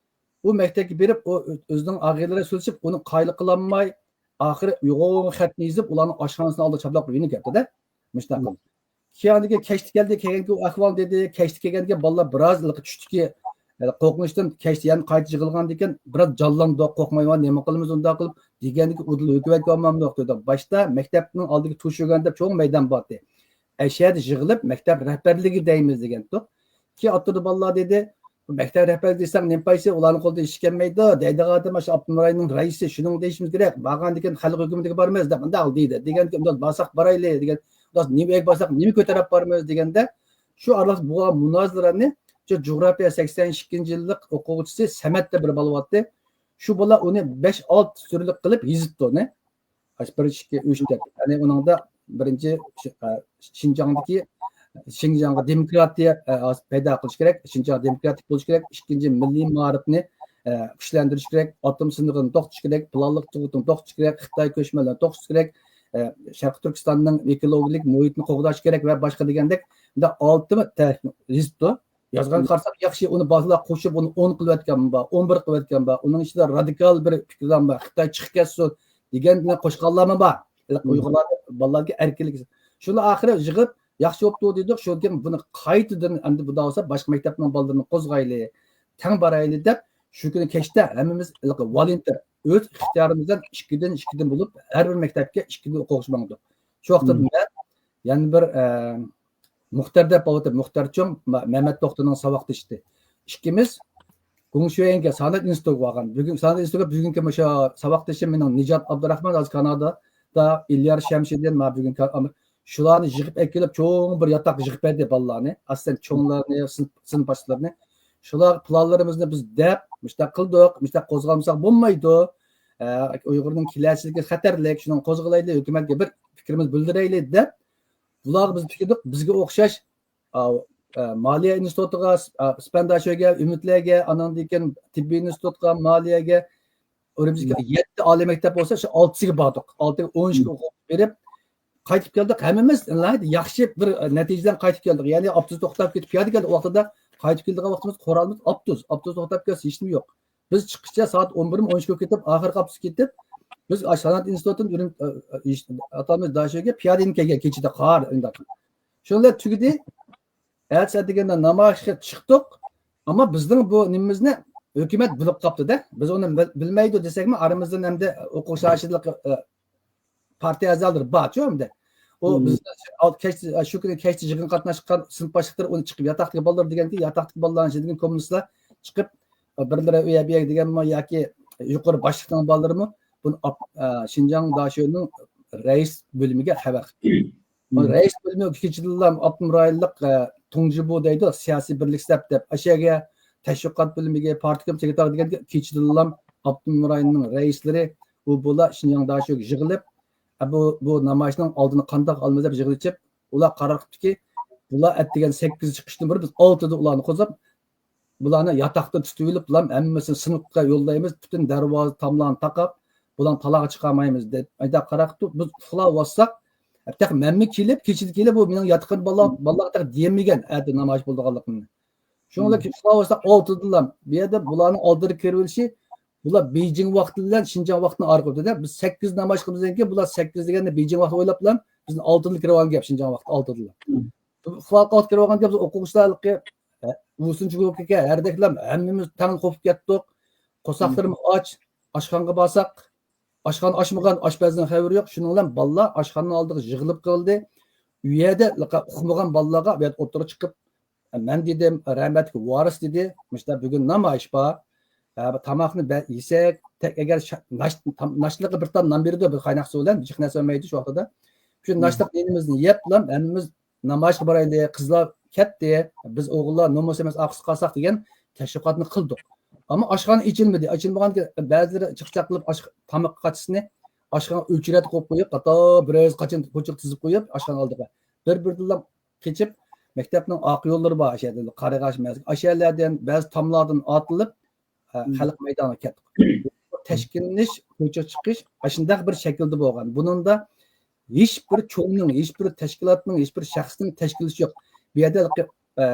ئۇ مەكتەپكە بېرىپ، ئۇ ئۆزىنىڭ ئاغىنىلىرى سۆزلىشىپ، ئۇنى قايىل قىلالماي، ئاخىرى يوغان خەتنى يېزىپ، ئۇلارنىڭ ئاشخانىسىنىڭ ئالدىغا چاپلاپ قويۇپ يېنىپ كەتتى-دە. مۇشۇنداق قىلدى. كېيىن ئاندىن كېيىن كەچتە كەلدى، كەلگەنكى ئۇ ئەھۋالنى دېدى. كەچتە كەلگەنكى بالىلار بىراز ھېلىقى چۈشتىكى، ھېلىقى قورقۇنچتىن كەچتە يەنە قايتا يىغىلغاندىكىن بىراز جانلاندۇق، قورقمايمەن، نېمە قىلىمىز ئۇنداق قىلىپ دېگەندىكى ئۇدۇل ھۆكۈمەتكە ئالمامدۇق دېدى. باشتا مەكتەپنىڭ ئالدىغا تۇشۇگەن دەپ چوڭ مەيدان بارتى. ئەشەدە يىغىلىپ مەكتەپ رەھبەرلىكى دەيمىز دېگەنتۇق. كېيىن ئاتتۇردى بالىلار دېدى، مەكتەپ رەھبەرلىكى دېسەڭ نېمە پايسى، ئۇلارنىڭ قولىدا ھېچ كەلمەيدۇ، دەيدىغان ئادەم ئاشۇ ئاپتونوم رايوننىڭ رەئىسى، شۇنىڭغا دېيىشىمىز كېرەك، بارغاندىكىن خەلق ھۆكۈمىتىگە بارىمىز دەپ ئۇنداق دېدى. دېگەنكى ئۇنداق بارساق بارايلى دېگەن، ئۇنداق نېمە ئۆيگە بارساق نېمە كۆتۈرۈپ بارىمىز دېگەندە، شۇ ئارىلىق بولغان مۇنازىرىنى شۇ جۇغراپىيە سەكسەن ئىككىنچى يىللىق ئوقۇغۇچىسى سەمەت دەپ بىر بالا بارتى. شۇ بالا ئۇنى بەش ئالتە سۈرلۈك قىلىپ يېزىپتۇ ئۇنى. بىر، ئىككى، ئۈچ دەپ. يەنى ئۇنىڭدا بىرىنچى شى-، ئە، شىنجاڭدىكى، شىنجاڭغا دېموكراتىيە، ئە، پەيدا قىلىش كېرەك، شىنجاڭ دېموكراتىك بولۇش كېرەك، ئىككىنچى، مىللىي مائارىپنى، ئە، كۈچلەندۈرۈش كېرەك، ئاتوم سىنىقىنى توختىتىش كېرەك، پىلانلىق تۇغۇتنى توختىتىش كېرەك، خىتاي كۆچمەنلىرىنى توختىتىش كېرەك، ئە، شەرقىي تۈركىستاننىڭ ئېكولوگىيەلىك مۇھىتىنى قوغداش كېرەك ۋە باشقا دېگەندەك، مۇنداق ئالتە تەرەپ يېزىپتۇ. يازغانغا قارىساق ياخشى، ئۇنى باشقىلار قوشۇپ، ئۇنى ئون قىلىۋەتكەنمۇ بار، ئون بىر قىلىۋەتكەن بار، ئۇنىڭ ئىچىدە رادىكال بىر پىكىرلەرمۇ بار، خىتاي چىقىپ كەتسۇن دېگەن بىلەن قوشقانلارمۇ بار. ھېلىقى ئۇيغۇرلار بالىلارغا ئەركىنلىك. شۇنى ئاخىرى يىغىپ، ياخشى بوپتۇ دېدۇق. شۇندىن كېيىن بۇنى قايتىدىن ئەمدى بۇنداق بولسا باشقا مەكتەپنىڭ بالىلىرىنى قوزغايلى، تەڭ بارايلى دەپ شۇ كۈنى كەچتە ھەممىمىز ھېلىقى ۋولونتېر ئۆز ئىختىيارىمىزدىن ئىككىدىن ئىككىدىن بولۇپ ھەر بىر مەكتەپكە ئىككىدىن ئوقۇغۇچى ماڭدۇق. شۇ ۋاقىتتا مەن يەنە بىر، ئە، مۇختەر دەپ ئاۋاتىدۇ. مۇختەر چوڭ، مە-، مەمەت دوختۇرنىڭ ساۋاقدىشى. ئىككىمىز گۇڭشۈەنگە سانائەت ئىنستىتۇتىغا بارغان. بۈگۈن سانائەت ئىنستىتۇتىغا بۈگۈنكى مۇشۇ ساۋاقدىشىم مېنىڭ نىجات ئابدۇراخمان، ھازىر كانادادا، ئىليار شەمشىدىن، ما بۈگۈن كا-، ئام-، شۇلارنى يىغىپ ئەكېلىپ، چوڭ بىر ياتاققا يىغىپ بەردى بالىلارنى. ئاساسەن چوڭلارنى، سىنىپ، سىنىپ باشلىقلىرىنى. شۇلارغا پىلانلىرىمىزنى بىز دەپ، مۇشۇنداق قىلدۇق، مۇشۇنداق قوزغالمىساق بولمايدۇ. ئە، ئۇيغۇرنىڭ كېلەچىكى خەتەرلىك، شۇنىڭغا قوزغىلايلى، ھۆكۈمەتكە بىر پىكرىمىز بىلدۈرەيلى دەپ، بۇلارغا بىز پىكىردۇق، بىزگە ئوخشاش، ئا، ئە، مالىيە ئىنستىتۇتىغا، ئا، سپەنداشۆگە، ئۈمىدلەرگە، ئانىڭدىن كېيىن تېببىي ئىنستىتۇتقا، مالىيەگە، ئۈرۈمچىگە يەتتە ئالىي مەكتەپ بولسا، شۇ ئالتىسىغا باردۇق. ئالتە، ئون ئىككى ئوقۇپ بېرىپ، قايتىپ كەلدۇق. ھەممىمىز ناھايىتى ياخشى بىر، ئە، نەتىجە بىلەن قايتىپ كەلدۇق. يەنى ئاپتوبۇس توختاپ كېتىپ، پىيادە كەلدۇق. ۋاقتىدا قايتىپ كېلىدىغان ۋاقتىمىز قورالىمىز ئاپتوبۇس. ئاپتوبۇس توختاپ كەلسە ھېچنېمە يوق. بىز چىققىچە سائەت ئون بىرمۇ، ئون ئىككى بولۇپ كېتىپ، ئاخىرقى ئاپتوبۇس كېتىپ، بىز ئاشۇ سانائەت ئىنستىتۇتىدىن ئۈرۈم-، ئە، ئە، ئاتالمىش داشۆگە پىيادە يېنىپ كەلگەن كېچىدە قار ئۇنداق. شۇ بىلەن تۈگىدى. ئەتىسى ئەتىگەندە نامايىشقا چىقتۇق. ئەمما بىزنىڭ بۇ نېمىمىزنى ھۆكۈمەت بىلىپ قاپتۇ-دە. بىز ئۇنى بىل-، بىلمەيدۇ دېسەكمۇ، ئارىمىزدىن ئەمدى ئوقۇغۇچى ئاشۇنداق، ئە، پارتىيە ئەزالىرى بارچۇ ئەمدى. ئۇ بىز كەچتە، شۇ كۈنى كەچتە يىغىنغا قاتناشقان سىنىپ باشلىقلىرى ئۇنى چىقىپ ياتاقتىكى بالىلار دېگەنكى، ياتاقتىكى بالىلارنىڭ ئىچىدىن كوممۇنىستلار چىقىپ، بىرلىرى ئۇ يەر بۇ يەر دېگەنمۇ ياكى يۇقىرى باشلىقنىڭ بالىلىرىمۇ بۇنى ئاپ-، ئە، شىنجاڭ داشۆنىڭ رەئىس بۆلۈمىگە خەۋەر قىلدى. رەئىس بۆلۈمى كېچىدىنلا ئاپتونوم رايونلۇق، ئە، تۇڭجىبۇ دەيدۇ، سىياسىي بىرلىك سەپ دەپ، ئاشۇ يەرگە تەشۋىقات بۆلۈمىگە، پارتكوم سېكرېتارىغا دېگەن كېچىدىنلا ئاپتونوم رايوننىڭ رەئىسلىرى ئۇ بۇلا شىنجاڭ داشۆگە يىغىلىپ، ئە، بۇ، بۇ نامايىشنىڭ ئالدىنى قانداق ئالىمىز دەپ يىغىن ئېچىپ، ئۇلار قارار قىپتۇكى، بۇلار ئەتىگەن سەككىز چىقىشتىن بۇرۇن بىز ئالتىدا ئۇلارنى قوزغاپ، بۇلارنى ياتاقتا تۇتۇۋېلىپ، بۇلارنى ھەممىسىنى سىنىپقا يوللايمىز، پۈتۈن دەرۋازا تاملارنى تاقاپ، بۇلارنى تالاغا چىقارمايمىز دەپ، ئايدا قاراپ تۇرۇپ، بىز ئۇخلاۋاتساق، تېخى مەنمۇ كېلىپ، كېچىدە كېلىپ، بۇ مېنىڭ ياتىقىم بالىلار، بالىلارغا تېخى دېيەلمىگەن ئەتە نامايىش بولىدىغانلىقىمنى. شۇنىڭ بىلەن كېلىپ ئۇخلاۋاتساق، ئالتىدىلا بۇ يەردە بۇلارنىڭ ئالدىدا كىرىۋېلىشى، بۇلار بېيجىڭ ۋاقتى بىلەن شىنجاڭ ۋاقتىنى ئايرىغۇدە، بىز سەككىز نامايىش قىلىمىزدىن كېيىن، بۇلار سەككىز دېگەندە بېيجىڭ ۋاقتى ئويلاپلا، بىزنى ئالتىدىلا كىرىۋالغان گەپ، شىنجاڭ ۋاقتى ئالتىدىلا. ئىختىلاپقا كىرىپ ئالغاندىكىن بىز ئوقۇغۇچىلار ھېلىقى، ئە، ۋۇسىن جۇگۇكىگە ھەردەكلەپ ھەممىمىز تەڭ قوپۇپ كەتتۇق. قورساقلىرىمىز ئاچ. ئاشخانىغا بارساق، ئاشخانا ئاچمىغان، ئاشپەزنىڭ خەۋىرى يوق. شۇنىڭ بىلەن بالىلار ئاشخانىنىڭ ئالدىغا يىغىلىپ قالدى. ئۇ يەردە ئۇقمىغان بالىلارغا بۇ يەردە ئوتتۇرىغا چىقىپ، مەن دېدىم، رەھمەتلىك ۋارىس دېدى، مۇشۇنداق بۈگۈن نامايىش بار. ھە، بىر تاماقنى بە-، يېسەك، تەك-، ئەگەر شا-، ناش-، تام-، ناشتىلىققا بىر تام نان بېرىدۇ، بىر قايناق سۇ بىلەن، جىق نەرسە بەرمەيدۇ شۇ ۋاقتىدا. شۇ ناشتىلىق نېنىمىزنى يەپلا، ھەممىمىز نامايىشقا بارايلى، قىزلار كەتتى، بىز ئوغۇللار نومۇس ئەمەس ئارقىسىدا قالساق دېگەن تەشۋىقاتنى قىلدۇق. ئەمما ئاشخانا ئېچىلمىدى. ئېچىلمىغاندىكىن بەزىلىرى چىقچاق قىلىپ ئاش-، تاماققا قاچىسىنى ئاشخانا ئۆچىرەتتە قويۇپ قويۇپ، قاتا بىرەرسى قاچان كوچىغا تىزىپ قويۇپ، ئاشخانا ئالدىغا بىر-بىردىنلا قېچىپ، مەكتەپنىڭ ئارقا يوللىرى بار، ئاشۇ يەردە قارىغاچ مەسىلەن، ئاشۇ يەرلەردىن بەزى تاملاردىن ئاتلىنىپ، ئە، خەلق مەيدانىغا كەتتۇق. تەشكىللىنىش، كوچىغا چىقىش ئاشۇنداق بىر شەكىلدە بولغان. بۇنىڭدا ھېچ بىر چوڭنىڭ، ھېچ بىر تەشكىلاتنىڭ، ھېچ بىر شەخسنىڭ تەشكىللىشى يوق. بۇ يەردە، ئە،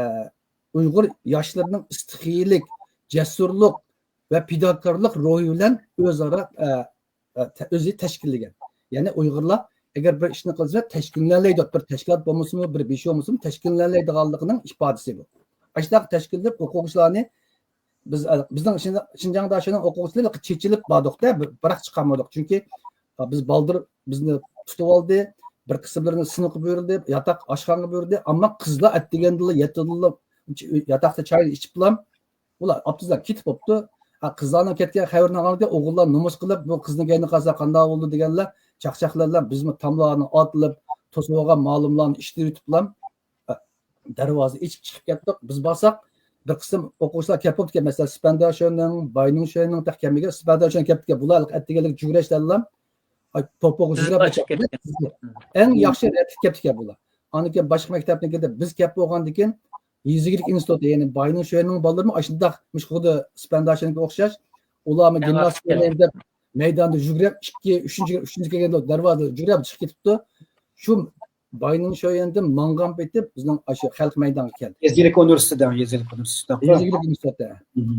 ئۇيغۇر ياشلىرىنىڭ ئىستىخىيلىك، جەسۇرلۇق ۋە پىداكارلىق روھى بىلەن ئۆزئارا، ئە، ئە، تە-، ئۆزى تەشكىللىگەن. يەنى ئۇيغۇرلار ئەگەر بىر ئىشنى قىلسا، تەشكىللىنەلەيدۇ. بىر تەشكىلات بولمىسىمۇ، بىر بېشى بولمىسىمۇ، تەشكىللىنەلەيدىغانلىقىنىڭ ئىپادىسى بۇ. ئاشۇنداق تەشكىللىنىپ ئوقۇغۇچىلارنى بىز، بىزنىڭ شىنجاڭدا شۇنىڭ ئوقۇغۇچىلىرى چېچىلىپ باردۇق-دە، بىراق چىقالمىدۇق. چۈنكى بىز بالدۇر بىزنى تۇتۇۋالدى، بىر قىسىملىرىنى سىنىققا بۇيرۇلدى، ياتاق ئاشخانىغا بۇيرۇلدى. ئەمما قىزلار ئەتىگەندىلا، يەتتىدىلا ياتاقتا چاينى ئىچىپلا، ئۇلار ئاپتىزلار كېتىپ بوپتۇ. ھە، قىزلارنىڭ كەتكەن خەۋىرىنى ئاڭلىغاندىكىن ئوغۇللار نومۇس قىلىپ، بۇ قىزنىڭ كەينىگە قالسا قانداق بولىدۇ دېگەنلەر، چاقچاقلار بىلەن بىزمۇ تاملارنى ئاتلىپ، توسۇۋالغان مالۇملارنى ئىشتىرىۋېتىپلا، دەرۋازا ئېچىپ چىقىپ كەتتۇق. بىز بارساق، بىر قىسىم ئوقۇغۇچىلار كەپ بوپتىكەن. مەسىلەن، سىپەنداشۆنىڭ، باينىڭشۆنىڭ تېخى كەلمىگەن، سىپەنداشۆن كەپتىكەن. بۇلار ئەتىگەنلىك جۈگرەشلەرلا، ئاي، توپا ئوقۇغۇچىلار بىزلا بولۇپ چىقىپ كەتتى. كەتتى. ئەڭ ياخشى رەتلىك كەپتىكەن بۇلار. ئاندىن كېيىن باشقا مەكتەپنىڭكىدە بىز كەپ بولغاندىن كېيىن، يېزا ئىگىلىك ئىنستىتۇتى، يەنى باينىڭشۆنىڭ بالىلىرىمۇ ئاشۇنداق، مۇشۇ خۇددى سىپەنداشۆنىڭكى ئوخشاش، ئۇلارمۇ گىمناستىكا ئوينايمىز دەپ مەيداندا يۈگۈرۈپ، ئىككى، ئۈچىنچى، ئۈچىنچى كەلگەندە دەرۋازىدا يۈگۈرۈپ چىقىپ كېتىپتۇ. شۇ باينىڭشۆيەندىن ماڭغان پېتى بىزنىڭ ئاشۇ خەلق مەيدانغا كەلدى. يېزا ئىگىلىك ئۇنىۋېرسىتېتى، يېزا ئىگىلىك ئۇنىۋېرسىتېتى. يېزا ئىگىلىك ئۇنىۋېرسىتېتى.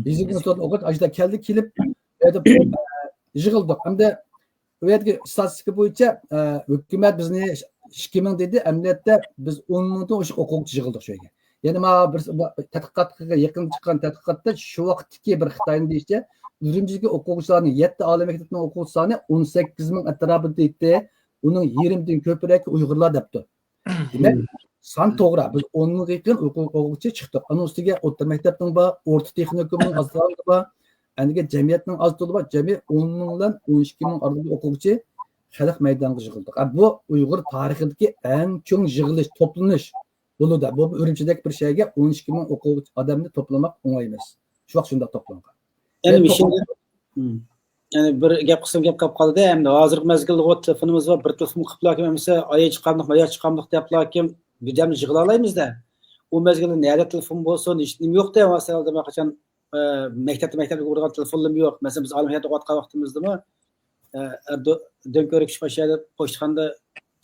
يېزا ئىگىلىك ئۇنىۋېرسىتېتىدىن ئوقۇغۇچى ئاشۇنداق كەلدى، كېلىپ، ئۇ يەردە، ئە، يىغىلدۇق. ئەمدى ئۇ يەردىكى ئىستاتىستىكا بويىچە، ئە، ھۆكۈمەت بىزنى ئىككى مىڭ دېدى، ئەمەلىيەتتە بىز ئون مىڭدىن ئوشۇق ئوقۇغۇچى يىغىلدۇق شۇ يەرگە. يەنە مانا بىر، بىر تەتقىقاتقا يېقىن چىققان تەتقىقاتتا شۇ ۋاقىتتىكى بىر خىتاينىڭ دېيىشىچە، ئۈرۈمچىدىكى ئوقۇغۇچىلارنىڭ يەتتە ئالىي مەكتەپنىڭ ئوقۇغۇچى سانى ئون سەككىز مىڭ ئەتراپىدا ئىدى. ئۇنىڭ يېرىمدىن كۆپرەك ئۇيغۇرلار دەپتۇ. دېمەك، سان توغرا. بىز ئون مىڭغا يېقىن ئوقۇ-، ئوقۇغۇچى چىقتۇق. ئۇنىڭ ئۈستىگە ئورتا مەكتەپنىڭ بار، ئورتا تېخنىكومنىڭ ئاز-تولا بار، ئەندىكىن جەمئىيەتنىڭ ئاز-تولا بار. جەمئىي ئون مىڭ بىلەن ئون ئىككى مىڭ ئارىلىقىدا ئوقۇغۇچى خەلق مەيدانغا يىغىلدۇق. ئە، بۇ ئۇيغۇر تارىخىدىكى ئەڭ چوڭ يىغىلىش، توپلىنىش بولىدۇ. بۇ ئۈرۈمچىدەك بىر شەھەرگە ئون ئىككى مىڭ ئوقۇغۇچى ئادەمنى توپلىماق ئوڭاي ئەمەس. شۇ ۋاقىت شۇنداق توپلانغان. يەنە يەنى مۇشۇ، توپلام- مم. يەنى بىر گەپ قىلسام گەپ قاپ قالدى. ئەمدى ھازىرقى مەزگىلدىغۇ تېلېفونىمىز بار، بىر تېلېفون قىپلاكىم ئەمىسە، ئايا چىقامدۇق، مايا چىقامدۇق دەپلاكىم بىردەمنى يىغىلالايمىز-دە. ئۇ مەزگىلدە نەدە تېلېفون بولسۇن، ھېچ نېمە يوق-دە، مەسىلەن، قاچان، ئە، مەكتەپتە، مەكتەپتە ئۇرىدىغان تېلېفونلىرىمۇ يوق. مەسىلەن، بىز ئالىي مەكتەپتە ئوقۇۋاتقان ۋاقتىمىزدىمۇ، ئە، ئەر دۆ-، دۆڭكۆۋرۈك كىشى باشلايدۇ، پوچتىخانىدا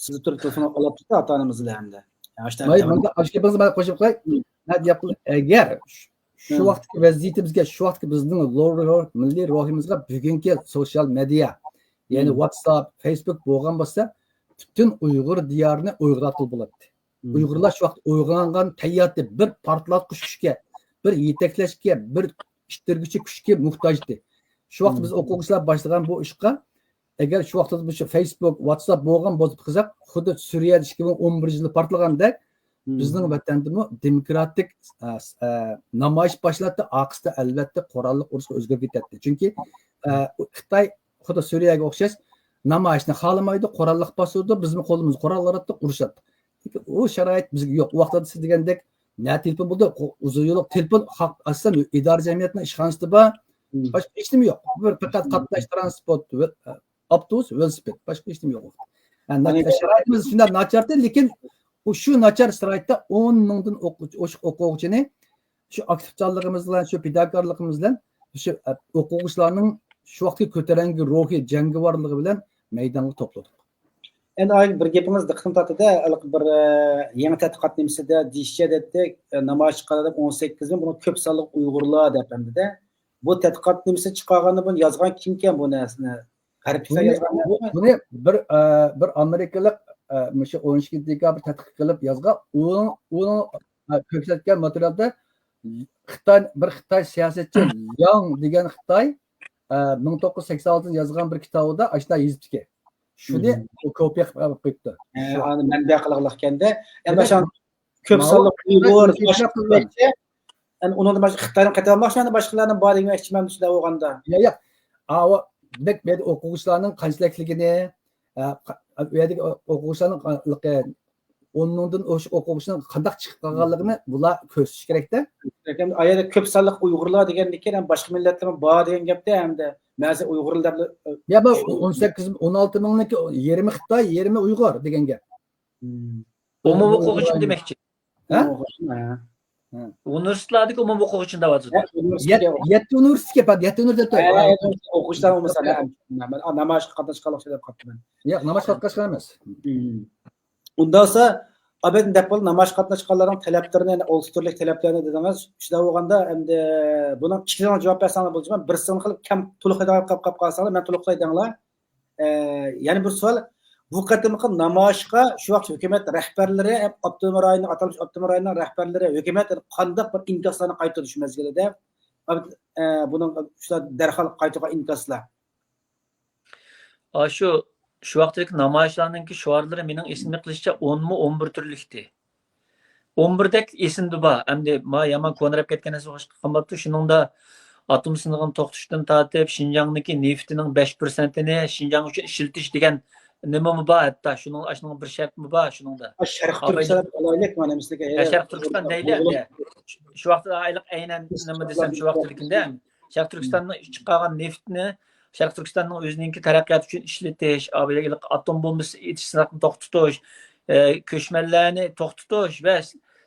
سىزىپ تۇرۇپ تېلېفون ئالاپتۇ-دە، ئاتا-ئانىمىز بىلەن ھەمدە. يا، ئاشۇنداق مايا، مۇنداق ئاشۇ گېپىڭىزنى مانا قوشۇپ قوياي. مم. مەن دەپ، ئەگەر شۇ، شۇ مم. ۋاقىتتىكى ۋەزىيىتىمىزگە، شۇ ۋاقىتتىكى بىزنىڭ لو-، رو-، مىللىي روھىمىزغا بۈگۈنكى سوشيال مېدىيا، يەنى مم. ۋاتساپ، فېيسبۇك بولغان بولسا، پۈتۈن ئۇيغۇر دىيارىنى ئويغىتقىلى بولاتتى. مم. ئۇيغۇرلار شۇ ۋاقىت ئويغانغان تەييارتى بىر پارتلاتقۇچ كۈچكە، بىر يېتەكلەشكە، بىر ئىتتىرگۈچى كۈچكە موھتاجتى. شۇ ۋاقىت مم. بىز ئوقۇغۇچىلار باشلىغان بۇ ئىشقا، ئەگەر شۇ ۋاقىتتا مۇشۇ فېيسبۇك، ۋاتساپ بولغان بولسا قىزىق، خۇددى سۈرىيەدە ئىككى مىڭ ئون بىرىنچى يىلى پارتلىغاندەك، مم. بىزنىڭ ۋەتەندىمۇ دېموكراتىك، ئە، ئە، نامايىش باشلاتتى، ئارقىسىدا ئەلۋەتتە قوراللىق ئۇرۇشقا ئۆزگىرىپ كېتەتتى. چۈنكى، ئە، خىتاي خۇددى سۈرىيەگە ئوخشاش نامايىشنى خالىمايدۇ، قوراللىق باستۇرىدۇ، بىزمۇ قولىمىزغا قورال ئالاتتۇق، ئۇرۇشاتتۇق. لېكىن ئۇ شارائىت بىزگە يوق. ئۇ ۋاقىتتا سىز دېگەندەك نە تېلېفون بولدى، ئۇ-، ئۇزۇن يوللۇق تېلېفون، خەق ئاساسەن ئىدارە جەمئىيەتنىڭ ئىشخانىسىدا بار. مم. باشقا ھېچ نېمە يوق. بىر پەقەت مم. قاتناش تىرانسپورت، ۋە-، ئاپتوبۇس، ۋېلىسىپىت. باشقا ھېچ نېمە يوق. ھە، ناچ-، يەنى شارائىتىمىز شۇنداق ناچارتى، لېكىن ئۇ شۇ ناچار شارائىتتا ئون مىڭدىن ئوقۇغۇچى، ئوشۇق ئوقۇغۇچىنى شۇ ئاكتىپچانلىقىمىز بىلەن، شۇ پىداكارلىقىمىز بىلەن، شۇ، ئە، ئوقۇغۇچىلارنىڭ شۇ ۋاقىتقى كۆتۈرەڭگۈ روھى، جەڭگىۋارلىقى بىلەن مەيدانغا توپلىدۇق. ئەمدى ئايا بىر گېپىڭىز دىققىتىمنى تارتتى-دە، ھېلىقى بىر، ئە، يېڭى تەتقىقات نېمىسىدە دېيىشىچە دەيتتى، ئە، نامايىش چىققان ئادەم ئون سەككىز مىڭ، بۇنىڭ كۆپ سانلىق ئۇيغۇرلار دەپ ئەمدى-دە. بۇ تەتقىقات نېمىسىنى چىقارغاندا بۇنى يازغان كىمكەن بۇ نەرسىنى؟ غەربلىكلەر بۇنى، يازغان بۇ، نەرسىمۇ؟ بۇنى بىر، ئە، بىر ئامېرىكىلىق ئە، مۇشۇ ئون ئىككىنچى دېكابىر تەتقىق قىلىپ يازغان، ئۇنىڭ، ئۇنىڭ، ئە، كۆرسەتكەن ماتېرىيالدا خىتاي، بىر خىتاي سىياسەتچى ياڭ دېگەن خىتاي، ئە، مىڭ توققۇز يۈز سەكسەن ئالتىنچى يىلى يازغان بىر كىتابىدا ئاشۇنداق يېزىپتىكەن. شۇنى ئۇ كوپىيە قىلىپ ئېلىپ قويۇپتۇ. ئۇنى مەنبە قىلغانلىقكەندە، ئەمما شۇ كۆپ سانلىق ئۇيغۇر، ئۇنىڭدىن باشقا خىتاينى قېتىۋالماقچى، يەنە باشقىلارنى بار دېمەكچىمەن شۇنداق بولغاندا. ياق، ياق. ئاۋۇ دېمەك، بۇ يەردە ئوقۇغۇچىلارنىڭ قانچىلىكلىكىنى، ئە، ئۇ يەردىكى ئوقۇغۇچىلارنىڭ ئون مىڭدىن ئوشۇق ئوقۇغۇچىنىڭ قانداق چىقىپ قالغانلىقىنى بۇلار كۆرسىتىش كېرەكتە. ئۇ يەردە كۆپ سانلىق ئۇيغۇرلار دېگەندىكىن، ھەم باشقا مىللەتلەرمۇ بار دېگەن گەپتە، ھەمدە مەسىلەن ئۇيغۇر دەپ، يا، بۇ ئون سەككىز، ئون ئالتە مىڭنىڭكى يېرىمى خىتاي، يېرىمى ئۇيغۇر دېگەن گەپ. ئومۇمىي ئوقۇغۇچىنى دېمەكچى. ھە؟ ئۇنىۋېرسىتېتلاردىكى ئومۇمىي ئوقۇغۇچىنى دەۋاتىدۇ. يەتتە ئۇنىۋېرسىتېتكە، يەتتە ئۇنىۋېرسىتېتكە. ئوقۇغۇچىلار بولمىسا، نامايىشقا قاتناشقانلىق دەپ قاپتىمەن. ياق، نامايىشقا قاتناشقان ئەمەس. ئۇنداقسا، ئابىدىن دەپ بولدى، نامايىشقا قاتناشقانلارنىڭ تەلەپلىرىنى، يەنە ئالتە تۈرلۈك تەلەپلەرنى دېدىڭىز. شۇنداق بولغاندا، ئەمدى بۇنىڭ ئىككىسىنىڭ جاۋاب بەرسەڭلار بولىدۇ. بىرسىنى قىلىپ كەم تولۇق قىلىپ قالساڭلار، مەن تولۇقلاي دەڭلار. ئە، يەنە بىر سوئال. بۇ قېتىمقى نامايىشقا شۇ ۋاقىت ھۆكۈمەت رەھبەرلىرى، ئاپتونوم رايوننىڭ، ئاتالمىش ئاپتونوم رايوننىڭ رەھبەرلىرى، ھۆكۈمەت قانداق بىر ئىنكاسلارنى قايتۇردى شۇ مەزگىلدە؟ ئە، بۇنىڭ شۇ دەرھال قايتۇرغان ئىنكاسلار. ئاشۇ، شۇ ۋاقىتتىكى نامايىشلارنىڭكى شوئارلىرى مېنىڭ ئېسىمدە قېلىشىچە ئون مۇ، ئون بىر تۈرلۈكتى. ئون بىردەك ئېسىمدە بار. ئەمدى ما يامان كونىراپ كەتكەن نەرسە ئوخشاش قالماپتۇ. شۇنىڭدا ئاتوم سىنىقىنى توختىتىشتىن تارتىپ، شىنجاڭدىكى نېفىتنىڭ بەش پىرسەنتىنى شىنجاڭ ئۈچۈن ئىشلىتىش دېگەن نېمىمۇ بار ھەتتا. شۇنىڭ، ئاشۇنىڭ بىر شەرتمۇ بار شۇنىڭدا. شەرقىي تۈركىستان دەيلى، شەرقىي تۈركىستان دەيلى. شۇ ۋاقىتتا ئايلىق ئەينەن نېمە دېسەم، شۇ ۋاقىتتىكىدە شەرقىي تۈركىستاننىڭ چىقارغان نېفىتنى شەرقىي تۈركىستاننىڭ ئۆزىنىڭكى تەرەققىياتى ئۈچۈن ئىشلىتىش، ئاتوم بومبىسى ئېتىش سىناقىنى توختىتىش، ئە، كۆچمەنلەرنى توختىتىش ۋە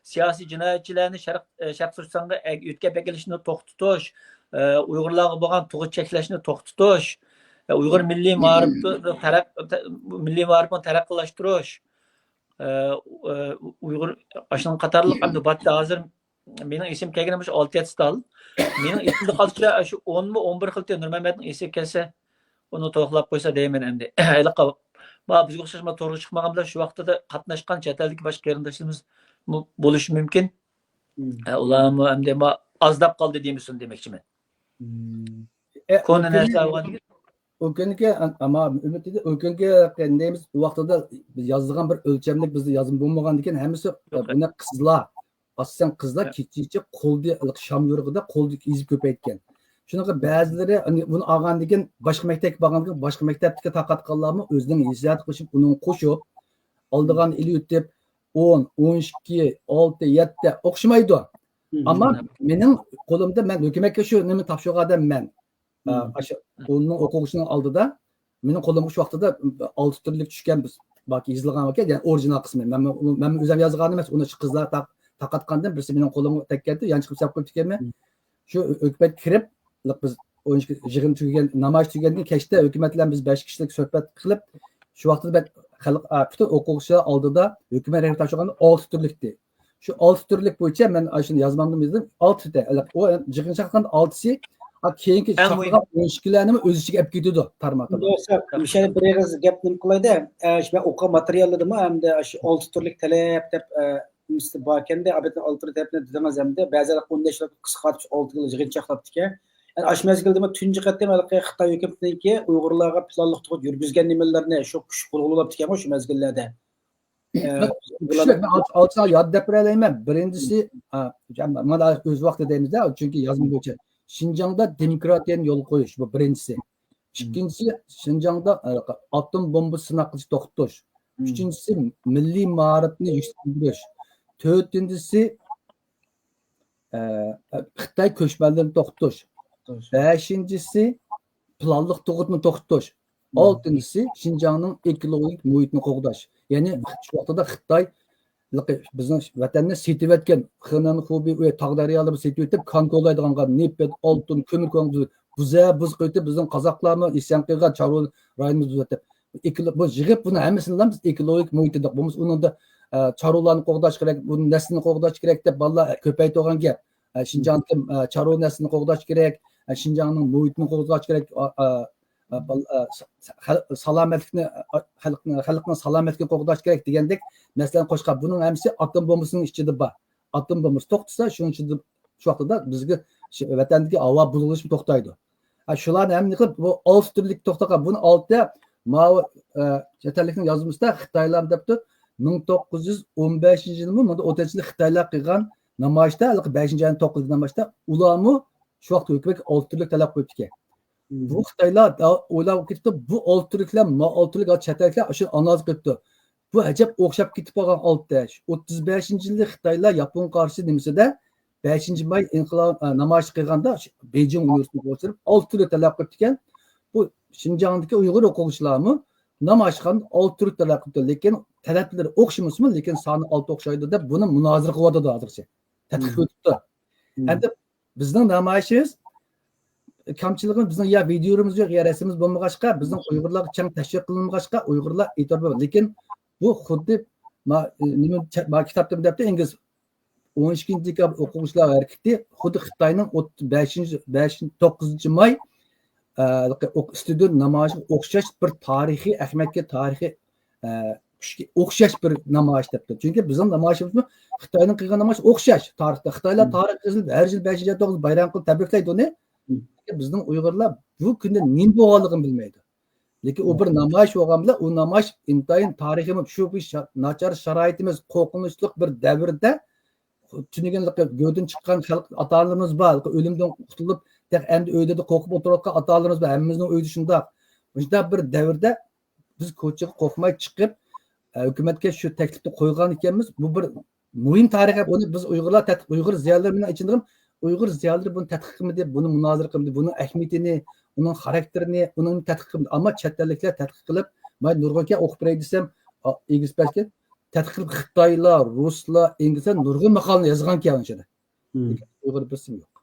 سىياسىي جىنايەتچىلەرنى شەرق-، ئە، شەرقىي تۈركىستانغا ئەگ-، يۆتكەپ ئەكېلىشنى توختىتىش، ئە، ئۇيغۇرلارغا بولغان تۇغۇت چەكلەشنى توختىتىش، ئە، ئۇيغۇر مىللىي مائارىپى تەرەق-، مىللىي مائارىپىنى تەرەققىيلاشتۇرۇش، ئە، ئۇ-، ئە، ئۇيغۇر ئاشۇنىڭ قاتارلىق ئەمدى باتتا ھازىر مېنىڭ ئېسىمگە كەلگىنى مۇشۇ ئالتە يەتتە تال. مېنىڭ ئېسىمدە قالسا، شۇ ئونمۇ، ئون بىر خىل تېن نۇرمەمەتنىڭ ئېسىگە كەلسە، ئۇنى توۋلاپ قويسا دەيمەن ئەمدى. ھېلىقى، ما بىزگە ئوخشاش ما تورغا چىقمىغان بىلەن شۇ ۋاقىتتا قاتناشقان چەت ئەلدىكى باشقا قېرىنداشلىرىمىز بولۇشى مۇمكىن. ئە، ئۇلارمۇ ئەمدى ما ئازداپ قالدى دېمىسۇن دېمەكچىمەن. كونا نەرسە ئالغاندىكىن. ئۇ كۈنكى، ئەما، ئۈمىد دېدى، ئۇ كۈنكى نېمىز ۋاقتىدا بىز يازىدىغان بىر ئۆلچەملىك بىزدە يازما بولمىغاندىكىن ھەممىسى، بۇنى قىزلار، ئاساسەن قىزلار كېچىچە قولدا شام يورۇقىدا قولدا يېزىپ كۆپەيتكەن. شۇنىڭغا بەزىلىرى بۇنى ئالغاندىن كېيىن باشقا مەكتەپكە بارغاندىن كېيىن باشقا مەكتەپتىكى تارقاتقانلارمۇ ئۆزىنىڭ ھېسسىياتى قوشۇپ، ئۇنىڭغا قوشۇپ ئالىدىغان ئېلىۋېتىپ، ئون، ئون ئىككى، ئالتە، يەتتە ئوخشىمايدۇ. ئەمما مېنىڭ قولۇمدا، مەن ھۆكۈمەتكە شۇ نېمىنى تاپشۇرغان ئادەم مەن. ئا، ئاشۇ ئون مىڭ ئوقۇغۇچىنىڭ ئالدىدا مېنىڭ قولۇمغا شۇ ۋاقتىدا ئالتە تۈرلۈك چۈشكەن، بىز باكى يېزىلغان ئىكەن، يەنى ئورىگىنال قىسمى. مەن، مەن ئۆزۈم يازغان ئەمەس، ئۇنى شۇ قىزلار تا-، تارقاتقاندىن بىرسى مېنىڭ قولۇمغا تەگكەنتى، يانچۇقۇم سەپ قويۇپتىكەنمەن. شۇ ھۆكۈمەت كىرىپ، بىز ئون ئىككى يىغىن تۈگىگەن، نامايىش تۈگىگەندىن كەچتە ھۆكۈمەت بىلەن بىز بەش كىشىلىك سۆھبەت قىلىپ، شۇ ۋاقتىدا بەك خەلق، ئا، پۈتۈن ئوقۇغۇچىلار ئالدىدا ھۆكۈمەت رەھبىرى تاپشۇرغان ئالتە تۈرلۈكتى. شۇ ئالتە تۈرلۈك بويىچە مەن ئاشۇنى يازمامدىمۇ يازدىم. ئالتە تە، ئۇ يىغىن چاققان ئالتىسى، كېيىنكى چاقىرغان ئون ئىككىلەرنىمۇ ئۆز ئىچىگە ئېلىپ كېتىدۇ تارماق. مۇشۇ يەردە بىر ئېغىز گەپ نېمە قىلايدۇ؟ ئە، شۇ مەن ئوقۇغان ماتېرىياللىرىمۇ ئەمدى شۇ ئالتە تۈرلۈك تەلەپ دەپ، ئە، نېمىسى باركەندە، ئابىدىن ئالتە تەلەپنى دېدىڭىز ئەمدى. بەزىلەر ئون بەش قىسقارتىپ ئالتە يىل يىغىن چاقلاپتىكەن. ئاشۇ مەزگىلدىمۇ تۇنجى قېتىم ھېلىقى خىتاي ھۆكۈمىتىنىڭكى ئۇيغۇرلارغا پىلانلىق تۇغۇت يۈرگۈزگەن نېمىلىرىنى شۇ كۈچ قولغا ئۇلاپتىكەنغۇ شۇ مەزگىللەردە. ئە، بۇلار كۈچلۈك، مەن ئالتە، ئالتە سان ياد دەپ بېرەلەيمەن. بىرىنچىسى، ئە، مانا ئۆز ۋاقتىدا دەيمىز-دە، چۈنكى يازما بويىچە. شىنجاڭدا دېموكراتىيەنى يولغا قويۇش، بۇ بىرىنچىسى. ئىككىنچىسى، شىنجاڭدا، ئە، ئاتوم بومبا سىناق قىلىشنى توختىتىش. ئۈچىنچىسى، مىللىي مائارىپنى يۈكسەلدۈرۈش. تۆتىنچىسى، ئە، خىتاي كۆچمەنلىرىنى توختىتىش. بەشىنچىسى، پىلانلىق تۇغۇتنى توختىتىش. ئالتىنچىسى، شىنجاڭنىڭ ئېكولوگىك مۇھىتىنى قوغداش. يەنى شۇ ۋاقتىدا خىتاي بىزنىڭ ۋەتەننى سېتىۋەتكەن، خېنەن، خۇبېي، ئۇ تاغ دەريالىرىنى سېتىۋېتىپ، كان كولايدىغانغا نېفىت، ئالتۇن، كۆمۈر كولايدىغان بۇزا بۇز قىلىۋېتىپ، بىزنىڭ قازاقلارمۇ ئىسيان قىلغان، چارۋا رايونىمىزنى بۇزۇۋېتىپ. بۇ يىغىپ بۇنى ھەممىسىنى بىز ئېكولوگىك مۇھىت دېدۇق. بولمىسا ئۇنىڭدا، ئە، چارۋىلارنى قوغداش كېرەك، بۇ نەسلىنى قوغداش كېرەك دەپ بالىلار كۆپەيتىدىغان گەپ. ئە، شىنجاڭدىكى، ئە، چارۋا نەسلىنى قوغداش كېرەك، ئە، شىنجاڭنىڭ مۇھىتىنى قوغداش كېرەك، ئا، ئا، ئە، بال-، ئە، سا-، سا-، خەل-، سالامەتلىكنى، ئە، خەلقنىڭ، خەلقنىڭ سالامەتلىكىنى قوغداش كېرەك دېگەندەك مەسىلىنى قوشقان. بۇنىڭ ھەممىسى ئاتوم بومبىسىنىڭ ئىچىدە بار. ئاتوم بومبىسى توختىسا، شۇنىڭ ئىچىدە شۇ ۋاقتىدا بىزگە شۇ ۋەتەندىكى ھاۋا بۇلغىنىشمۇ توختايدۇ. ھە، شۇلارنى ھەممىنى قىلىپ، بۇ ئالتە تۈرلۈك توختىغان. بۇنى ئالتە، ماۋۇ، ئە، چەت ئەللىكنىڭ يازمىسىدا خىتايلار دەپتۇ، مىڭ توققۇز يۈز ئون بەشىنچى يىلىمۇ مۇندا ئوتتۇرىچىلىك خىتايلار قىلغان نامايىشتا، ھېلىقى بەشىنچى ئاينىڭ توققۇزىنچى نامايىشتا، ئۇلارمۇ شۇ ۋاقىت ھۆكۈمەتكە ئالتە تۈرلۈك تەلەپ قويۇپتىكەن. بۇ خىتايلار دا-، ئويلاپ كېتىپتۇ، بۇ ئالتە تۈرلۈكلەر، ما ئالتە تۈرلۈك چەت ئەللىكلەر شۇ ئانالىز قىلىپتۇ. بۇ ئەجەب ئوخشاپ كېتىپ قالغان ئالتە. ئوتتۇز بەشىنچى يىلى خىتايلار ياپونغا قارشى نېمىسىدە، بەشىنچى ماي ئىنقىلاب، ئە، نامايىش قىلغاندا، شۇ بېيجىڭ ئۇنىۋېرسىتېتىغا ئولتۇرۇپ، ئالتە تۈرلۈك تەلەپ قىلىپتىكەن. بۇ شىنجاڭدىكى ئۇيغۇر ئوقۇغۇچىلارمۇ نامايىش قىلغاندا ئالتە تۈرلۈك تەلەپ قىلىپتۇ. لېكىن تەلەپلىرى ئوخشىمىسىمۇ، لېكىن سانى ئالتە ئوخشايدۇ دەپ، بۇنى مۇنازىرە قىلىۋاتىدۇ ھازىرچە. تەتقىق قىلىۋېتىپتۇ. ئەمدى بىزنىڭ نامايىشىمىز، كەمچىلىكىمىز، بىزنىڭ يا ۋىدىيومىز يوق، يا رەسىمىمىز بولمىغاچقا، بىزنىڭ ئۇيغۇرلارغا كەڭ تەشۋىق قىلىنمىغاچقا، ئۇيغۇرلار ئېتىبار بەرمىدى. لېكىن بۇ خۇددى ما-، نېمە، ما كىتابتىمۇ دەپتۇ ئىنگلىز، ئون ئىككىنچى دېكابىر ئوقۇغۇچىلار ھەرىكىتى خۇددى خىتاينىڭ ئوتتۇز بەشىنچى، بەشىنچى، توققۇزىنچى ماي، ئە، ئوق-، ئىستۇدېنت نامايىشىغا ئوخشاش بىر تارىخىي ئەھمىيەتكە، تارىخىي، ئە، كۈچكە ئوخشاش بىر نامايىش دەپتۇ. چۈنكى بىزنىڭ نامايىشىمىزمۇ خىتاينىڭ قىلغان نامايىشى ئوخشاش. تارىختا خىتايلار تارىخ يېزىپ، ھەر يىل بەشىنچى ئاي توققۇزىنچى بايرام قىلىپ تەبرىكلەيدۇ ئۇنى. بىزنىڭ ئۇيغۇرلار بۇ كۈندە نېمە بولغانلىقىنى بىلمەيدۇ. لېكىن ئۇ بىر نامايىش بولغان بىلەن، ئۇ نامايىش ئىنتايىن تارىخىي، شۇ بىر شا-، ناچار شارائىتىمىز، قورقۇنچلۇق بىر دەۋردە تۈنۈگۈن گۆردىن چىققان خەلق، ئاتا-ئانىلىرىمىز بار، ئۆلۈمدىن قۇتۇلۇپ، تېخى ئەمدى ئۆيدە قورقۇپ ئولتۇرۇۋاتقان ئاتا-ئانىلىرىمىز بار، ھەممىمىزنىڭ ئۆيىدە شۇنداق. مۇشۇنداق بىر دەۋردە بىز كوچىغا قورقماي چىقىپ، ئە، ھۆكۈمەتكە شۇ تەكلىپنى قويغان ئىكەنمىز. بۇ بىر مۇھىم تارىخىي، بۇنى بىز ئۇيغۇرلار تەت-، ئۇيغۇر زىيالىيلىرى، مېنىڭ ئىچىمدە ئۇيغۇر زىيالىيلىرى بۇنى تەتقىق قىلمىدى، بۇنى مۇنازىرە قىلمىدى، بۇنىڭ ئەھمىيىتىنى، ئۇنىڭ خاراكتېرىنى، ئۇنىڭ تەتقىق قىلمىدى. ئەمما چەت ئەللىكلەر تەتقىق قىلىپ، مانا نۇرغۇنكەن ئوقۇپ بېرەي دېسەم، ئا، ئېگىز پەسكە تەتقىق قىلىپ خىتايلار، رۇسلار، ئىنگلىزلار نۇرغۇن ماقالىنى يازغانكەن ئۇنىڭ ئىچىدە. لېكىن ئۇيغۇر بىرسىمۇ يوق.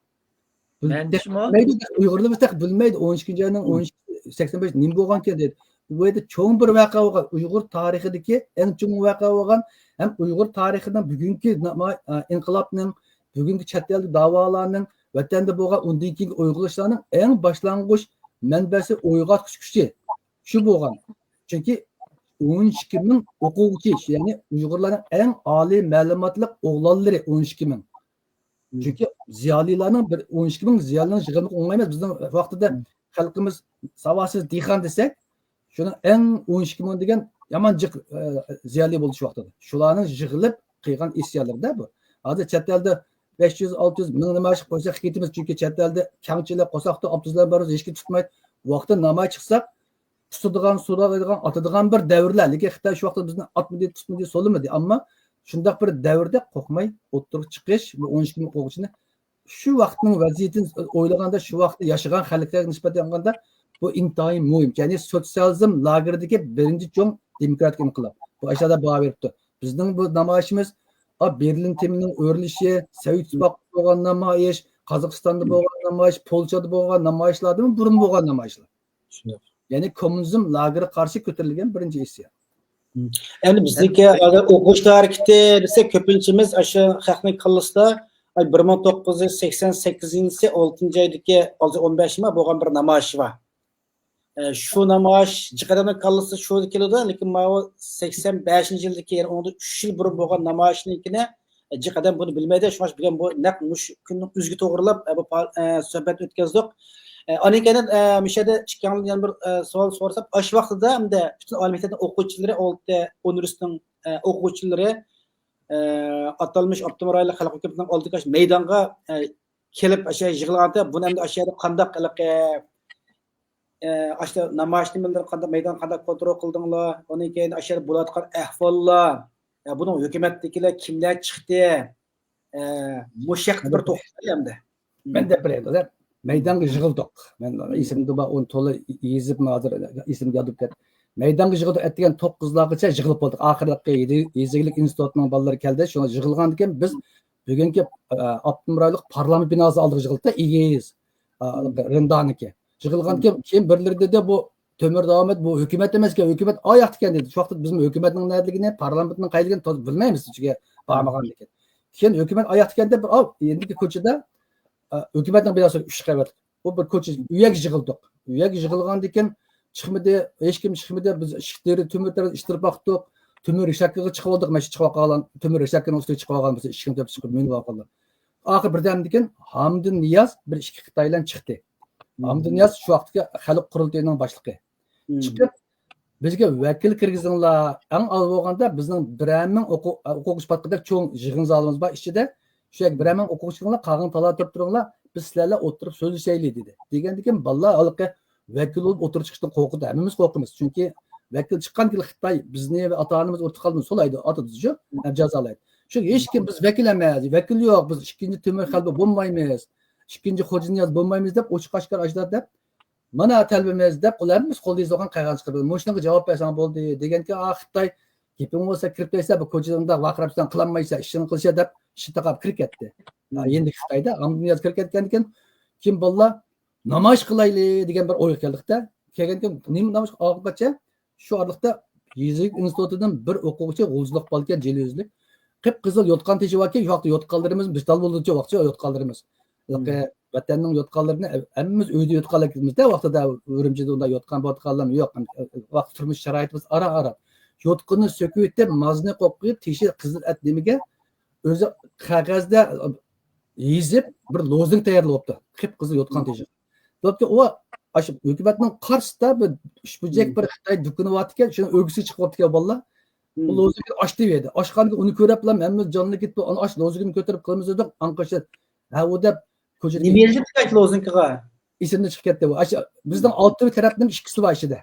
مەنچىمۇ؟ بىلمەيدۇ، ئۇيغۇرلىرىمىز تېخى بىلمەيدۇ، ئون ئىككىنچى ئاينىڭ ئون ئىككى، سەكسەن بەش نېمە بولغانكەن دەيدۇ. ئۇ يەردە چوڭ بىر ۋەقە بولغان، ئۇيغۇر تارىخىدىكى ئەڭ چوڭ ۋەقە بولغان ھەم ئۇيغۇر تارىخىنىڭ بۈگۈنكى ناما-، ئە، ئىنقىلابنىڭ، بۈگۈنكى چەت ئەلدە داۋالارنىڭ، ۋەتەندە بولغان ئۇندىن كېيىنكى ئويغىنىشلارنىڭ ئەڭ باشلانغۇچ مەنبەسى، ئويغاتقۇچ كۈچى شۇ بولغان. چۈنكى ئون ئىككى مىڭ ئوقۇغۇچى، يەنى ئۇيغۇرلارنىڭ ئەڭ ئالىي مەلۇماتلىق ئوغلانلىرى ئون ئىككى مىڭ. چۈنكى زىيالىيلارنىڭ بىر ئون ئىككى مىڭ زىيالىينىڭ يىغىنىغا ئوڭايمىز. بىزنىڭ ۋاقتىدا خەلقىمىز ساۋاتسىز دېھقان دېسەك، شۇنىڭ ئەڭ ئون ئىككى مىڭ دېگەن يامان جىق، ئە، زىيالىي بولدى شۇ ۋاقتىدا. شۇلارنىڭ يىغىلىپ قىلغان ئىسيانلىرىدا بۇ. ھازىر چەت ئەلدە بەش يۈز، ئالتە يۈز، مىڭ نامايىش قويساق كېتىمىز، چۈنكى چەت ئەلدە كەڭچىلىك، قورساق توق، ئاپتوبۇسلار بار، ھېچكىم تۇتمايدۇ. ۋاقتىدا نامايىش چىقساق، تۇتىدىغان، سولايدىغان، ئاتىدىغان بىر دەۋرلەر. لېكىن خىتاي شۇ ۋاقىتتا بىزنى ئاتمىدى، تۇتمىدى، سولىمىدى. ئەمما شۇنداق بىر دەۋردە قورقماي ئوتتۇرىغا چىقىش، بۇ ئون ئىككى مىڭ ئوقۇغۇچىنى شۇ ۋاقىتنىڭ ۋەزىيىتىنى ئويلىغاندا، شۇ ۋاقىتتا ياشىغان خەلقلەرگە نىسبەتەن ئالغاندا، بۇ ئىنتايىن مۇھىم. يەنى سوتسىيالىزم لاگېرىدىكى بىرىنچى چوڭ دېموكراتىك ئىنقىلاب. بۇ ئاشۇلاردا باھا بېرىپتۇ. بىزنىڭ بۇ نامايىشىمىز، ئا، بېرلىن تېمىنىڭ ئۆرۈلۈشى، سوۋېت ئىتتىپاقىدا بولغان نامايىش، قازاقىستاندا بولغان نامايىش، پولشادا بولغان نامايىشلاردىنمۇ بۇرۇن بولغان نامايىشلار. يەنى كوممۇنىزم لاگېرىغا قارشى كۆتۈرۈلگەن بىرىنچى ئىسيان. ئەمدى بىزنىڭكى ھازىر ئوقۇغۇچىلار ھەرىكىتى دېسەك، كۆپىنچىمىز ئاشۇ خەقنىڭ كاللىسىدا، ئاي، بىر مىڭ توققۇز يۈز سەكسەن سەككىزىنچى يىلى ئالتىنچى ئايدىكى، ھازىر ئون بەشىنچى ماي بولغان بىر نامايىش بار. ئە، شۇ نامايىش جىق ئادەمنىڭ كاللىسىدا شۇ كېلىدۇ، لېكىن ماۋۇ سەكسەن بەشىنچى يىلدىكى، يەنى ئۇنىڭدىن ئۈچ يىل بۇرۇن بولغان نامايىشنىڭكىنى جىق ئادەم بۇنى بىلمەيدۇ. شۇڭا بۈگۈن بۇ نەق مۇشۇ كۈننىڭ ئۆزىگە توغرىلاپ، ئە، بۇ پا-، ئە، سۆھبەت ئۆتكۈزدۇق. ئە، ئاندىن كېيىن، ئە، مۇشۇ يەردە ئىككىڭلارنى يەنە بىر، ئە، سوئال سورىسام، ئاشۇ ۋاقتىدا ئەمدى پۈتۈن ئالىي مەكتەپنىڭ ئوقۇغۇچىلىرى، ئۇنىۋېرسىتېتنىڭ، ئە، ئوقۇغۇچىلىرى، ئە، ئاتالمىش ئاپتونوم رايونلۇق خەلق ھۆكۈمىتىنىڭ ئالدىغا مەيدانغا، ئە، كېلىپ، ئاشۇ يىغىلغاندا، بۇنى ئەمدى ئاشۇ يەردە قانداق ھېلىقى، ئە، ئاشۇ نامايىشنى قانداق، مەيدان قانداق كونترول قىلدىڭلار؟ ئۇنىڭ كېيىن ئاشۇ يەردە بولۇۋاتقان ئەھۋاللار، ئە، بۇنىڭ ھۆكۈمەتتىكىلەر كىملەر چىقتى؟ ئە، مۇشۇ ھەقتە بىر توختىلىپ ئەمدى. مەن دەپ بېرەي، دەپ. مەيدانغا يىغىلدۇق. مەن ئېسىمدە بار، ئۇنى تولا يېزىپ، ھازىر ئېسىمگە يادلاپ كەتتى. مەيدانغا يىغىلدۇق، ئەتىگەن توققۇزلارغىچە يىغىلىپ بولدۇق. ئاخىرقى يېزا ئىگىلىك ئىنستىتۇتىنىڭ بالىلىرى كەلدى. شۇڭا يىغىلغاندىن كېيىن بىز بۈگۈنكى، ئە، ئاپتونوم رايونلۇق پارلامېنت بىناسى ئالدىغا يىغىلدۇق-تە، ئېگىز، ئا، رىندانىكى. يىغىلغاندىن كېيىن، كېيىن بىرلىرى دېدى، بۇ تۆمۈر داۋامەت، بۇ ھۆكۈمەت ئەمەسكەن، ھۆكۈمەت ئاياقتىكەن دېدى. شۇ ۋاقىتتا بىزمۇ ھۆكۈمەتنىڭ نەدىلىكىنى، پارلامېنتنىڭ قايدىكىنى توز-، بىلمەيمىز، چۈنكى بارمىغاندىكىن. كېيىن ھۆكۈمەت ئاياقتىكەن دەپ، ئاۋ، ئېندىكى كوچىدا، ئا، ھۆكۈمەتنىڭ بىناسى ئۈچ قەۋەتلىك. ئۇ بىر كوچا، ئۇ يەرگە يىغىلدۇق. ئۇ يەرگە يىغىلغاندىن كېيىن چىقمىدى، ھېچكىم چىقمىدى. بىز ئىشىك تېرە، تۆمۈر تەرەپ ئىتتىرىپ باقتۇق. تۆمۈر رېشاتكىغا چىقىۋالدۇق، مانا شۇ چىقىۋالغان، تۆمۈر رېشاتكىنىڭ ئۈستىگە چىقىۋالغان بولسا، ئىشىكنى تېپىپ چىقىپ مېڭىپ ئالغانلار. ئاخىر بىردەمدىن كېيىن ھامىدۇن نىياز بىر ئىككى خىتاي بىلەن چىقتى. ھامىدۇن نىياز شۇ ۋاقىتتىكى خەلق قۇرۇلتىيىنىڭ باشلىقى. چىقىپ، بىزگە ۋەكىل كىرگۈزۈڭلار، ئەڭ ئاۋۋال بولغاندا بىزنىڭ بىرەر مىڭ ئوقۇ-، ئوقۇغۇچى پاتقۇدەك چوڭ يىغىن زالىمىز بار ئىچىدە، شۇ يەرگە بىرەر مىڭ ئوقۇغۇچى كىرىڭلار، قالغان تالا تۇرۇپ تۇرۇڭلار، بىز سىلەر بىلەن ئولتۇرۇپ سۆزلىشەيلى، دېدى. دېگەندىن كېيىن بالىلار ھېلىقى ۋەكىل بولۇپ ئوتتۇرىغا چىقىشتىن قورقىدۇ. ھەممىمىز قورقىمىز. چۈنكى ۋەكىل چىققان كېلى خىتاي بىزنى ۋە ئاتا-ئانىمىزنى ئۇرۇپ قالدى، سولايدۇ، ئاتىدۇ شۇ، جازالايدۇ. شۇ ھېچكىم، بىز ۋەكىل ئەمەس، ۋەكىل يوق، بىز ئىككىنچى تۆمۈر خەلپە بولمايمىز، ئىككىنچى خوجانىياز بولمايمىز دەپ ئوچۇق ئاشكارا ئاشۇنداق دەپ، مانا تەلىپىمىز دەپ، ئۇلار ھەممىسى قولدا يېزىلغان قەغەز چىقىرىپ، مۇشۇنىڭغا جاۋاب بەرسەڭ بولدى دېگەنكى، ئا، خىتاي گېپىڭ بولسا كىرىپ كەتسە، بۇ كوچىدا ئۇنداق ۋارقىراپسەن، قىلالمايسەن، ئىشىڭنى قىلىشە دەپ ئىشىنى تاقاپ كىرىپ كەتتى. ھە، ئەمدى خىتايدا ئامدىنىياز كىرىپ كەتكەندىن كېيىن، كېيىن بالىلار نامايىش قىلايلى دېگەن بىر ئويغا كەلدۇق-دە. كەلگەندىن كېيىن نېمە نامايىش قىلغانغىچە، شۇ ئارىلىقتا يېزا ئىگىلىك ئىنستىتۇتىدىن بىر ئوقۇغۇچى غۇلجىلىق بالىكەن، جىلى يۈزلۈك. قىپقىزىل يوتقان تېشى باركەن، شۇ ۋاقىتتا يوتقانلىرىمىز بىتال بولغۇچە ۋاقىتچە يوتقانلىرىمىز. ۋەتەننىڭ يوتقانلىرىنى ھەممىمىز ئۆيدە يوتقانلار كىيىمىزدە ۋاقتىدا ئۈرۈمچىدە ئۇنداق يوتقان بوتقانلار يوق. ۋاقىت تۇرمۇش شارائىتىمىز ئاران-ئاران. يوتقىنىنى سۆكۈۋېتىپ، مازنى قوقۇپ، تېشى قىزىل ئەت نېمىگە ئۆزى قەغەزدە يېزىپ، بىر لوزۇنكا تەييارلاپتۇ. قىپقىزىل يوتقان تېشى. بولۇپتۇ، ئۇ ئاشۇ ھۆكۈمەتنىڭ قارشىسىدا بىر ئۈچ بۇرجەك بىر خىتاي دۇكىنى باركەن، شۇنىڭ ئۆگزىسىگە چىقىپ قاپتىكەن بالىلار. ئۇ لوزۇنكىنى ئاچتى بۇ يەردە. ئاچقاندىن كېيىن ئۇنى كۆرۈپلا ھەممە جانلىنىپ كېتىپتۇ. ئانا ئاشۇ لوزۇنكىنى كۆتۈرۈپ قىلىمىز دېدۇق. ئاڭقىرىشى، ھە، ئۇ دەپ كوچىدا نېمە يېزىپتۇ ئاشۇ لوزۇنكىغا؟ ئېسىمدىن چىقىپ كەتتى بۇ. ئاشۇ بىزنىڭ ئالتە تەرەپنىڭ ئىككىسى بار ئىچىدە.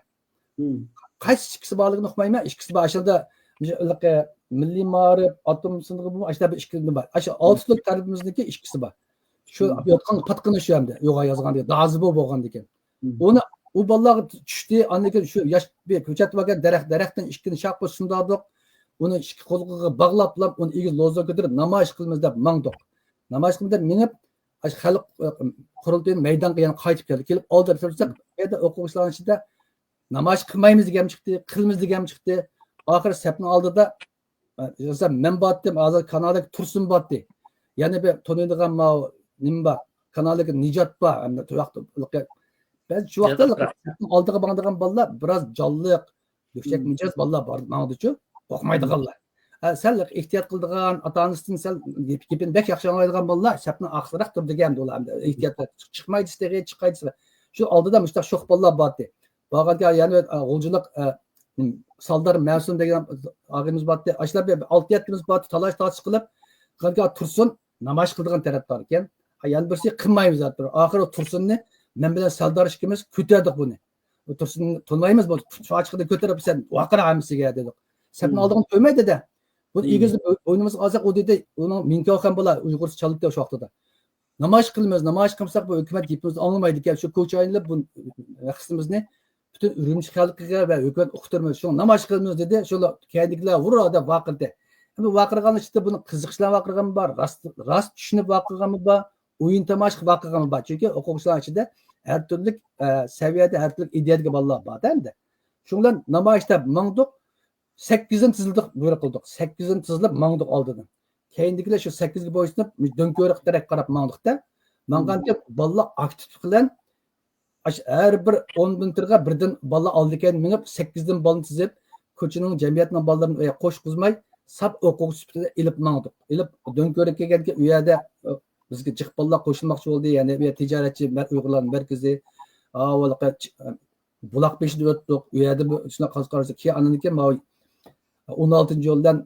قايسى ئىككىسى بارلىقىنى ئۇقمايمەن. ئىككىسى بار. ئاشۇندا مۇشۇ ھېلىقى مىللىي مائارىپ، ئاتوم سىنىقى بۇ، ئاشۇنداق بىر ئىككى بار. ئاشۇ ئالتە تۈرلۈك تەرىپىمىزنىڭكى ئىككىسى بار. شۇ يوتقان پاتقىنى شۇ ئەمدى. يوغان يازغان دېگەن دازىبو بولغاندىكىن. ئۇنى، ئۇ بالىلارغا چۈشتى. ئاندىن كېيىن شۇ ياش بىر كۆچەت باركەن، دەرەخ، دەرەختىن ئىككىنى شاق بولۇپ سۇندادۇق. ئۇنى ئىككى قولىغا باغلاپلا، ئۇنى ئېگىز لوزۇنكا كۆتۈرۈپ نامايىش قىلىمىز دەپ ماڭدۇق. نامايىش قىلىمىز دەپ مېڭىپ، ئاشۇ خەلق، ئە، قۇرۇلتىيىنىڭ مەيدانغا يەنە قايتىپ كەلدى. كېلىپ ئالدىدا تۇرساق، ئۇ يەردە ئوقۇغۇچىلارنىڭ ئىچىدە نامايىش قىلمايمىز دېگەنمۇ چىقتى، قىلىمىز دېگەنمۇ چىقتى. ئاخىرى سەپنىڭ ئالدىدا، ئە، مەن بارتتىم، ھازىر كانالدىكى تۇرسۇن بارتتى. يەنە بىر تونۇيدىغان ماۋۇ نېمە بار، كانالدىكى نىجات بار. ئەمدى تۇياقتا بەزى شۇ ۋاقىتتا سەپنىڭ ئالدىغا ماڭىدىغان بالىلار بىراز جانلىق، يۈكسەك مىجەز بالىلار بار ماڭىدىچۇ، ئوقۇمايدىغانلار. ھە، سەل ئېھتىيات قىلىدىغان، ئاتا-ئانىسىدىن سەل گېپىنى بەك ياخشى ئاڭلايدىغان بالىلار سەپنىڭ ئارقىسىراق تۇرىدىكەن، ئۇلار ئەمدى ئېھتىيات، چىقمايدۇ تېخى، چىقايدۇ. شۇ ئالدىدا مۇشۇنداق شوخ بالىلار بارتى. بارغانكەن يەنە بىر، ئە، غۇلجىلىق، ئە، سالدار مەسۇم دېگەن ئاغىمىز بارتى. ئاشۇلار بىر ئالتە يەتتىمىز بارتى، تالاش تارتىش قىلىپ، قىلغانكەن تۇرسۇن نامايىش قىلىدىغان تەرەپ باركەن. ھە، يەنە بىرسى قىلمايمىز دەپ تۇرۇپ. ئاخىرى تۇرسۇننى مەن بىلەن سالدار ئىككىمىز كۆتەردۇق بۇنى. ئۇ تۇرسۇننى تونۇمايمىز، بۇ چاچىقىنى كۆتۈرۈپ سەن ۋارقىرا ھەممىسىگە دېدۇق. سەپنىڭ ئالدىغا قويماي دېدى. بۇنى ئېگىزدىن بوينىمىزغا ئالساق، ئۇ دېدى، ئۇنىڭ مىڭكياۋخەن بالا ئۇيغۇرچە چالىدۇ شۇ ۋاقتىدا. نامايىش قىلىمىز، نامايىش قىلمىساق بۇ ھۆكۈمەت گېپىمىزنى ئاڭلىمايدىكەن، شۇ كوچا ئايلىنىپ بۇ رەخسىمىزنى پۈتۈن ئۈرۈمچى خەلقىگە ۋە ھۆكۈمەت ئۇقتۇرىمىز. شۇڭا نامايىش قىلىمىز دېدى. شۇلار كەينىدىكىلەر ھۇررا دەپ ۋارقىرىدى. ئەمدى ۋارقىرىغان ئىچىدە بۇنى قىزىقىش بىلەن ۋارقىرىغانمۇ بار، راست، راست چۈشىنىپ ۋارقىرىغانمۇ بار، ئويۇن تاماشا قىلىپ ۋارقىرىغانمۇ بار. چۈنكى ئوقۇغۇچىلارنىڭ ئىچىدە ھەر تۈرلۈك، ئە، سەۋىيەدە، ھەر تۈرلۈك ئىدىيەدىكى بالىلار بار ئەمدى. شۇنىڭ بىلەن نامايىش دەپ ماڭدۇق. سەككىزدىن تىزىلدۇق، بۇيرۇق قىلدۇق. سەككىزدىن تىزىلىپ ماڭدۇق ئالدىدىن. كەينىدىكىلەر شۇ سەككىزگە بويسۇنۇپ، دۆڭكۆۋرۈككە تەرەپ قاراپ ماڭدۇقتا. ماڭغاندا بالىلار ئاكتىپلىق بىلەن ئاشۇ ھەر بىر ئون مېتىرغا بىردىن بالا ئالدى كەينى مېڭىپ، سەككىزدىن بالىنى تىزىپ، كوچىنىڭ، جەمئىيەتنىڭ بالىلىرىنى ئۇ يەرگە قوشقۇزماي، ساپ ئوقۇغۇچى سۈپىتىدە ئېلىپ ماڭدۇق. ئېلىپ دۆڭكۆۋرۈككە كەلگەنكى ئۇ يەردە، ئە، بىزگە جىق بالىلار قوشۇلماقچى بولدى. يەنە بۇ يەر تىجارەتچى مەر-، ئۇيغۇرلارنىڭ مەركىزى، ئاۋۋال بۇلاق بېشىدا ئۆتتۇق. ئۇ يەردە بۇ شۇنداق قاز قارىسا، كېيىن ئاندىن كېيىن ماۋۇ ئون ئالتىنچى يول بىلەن،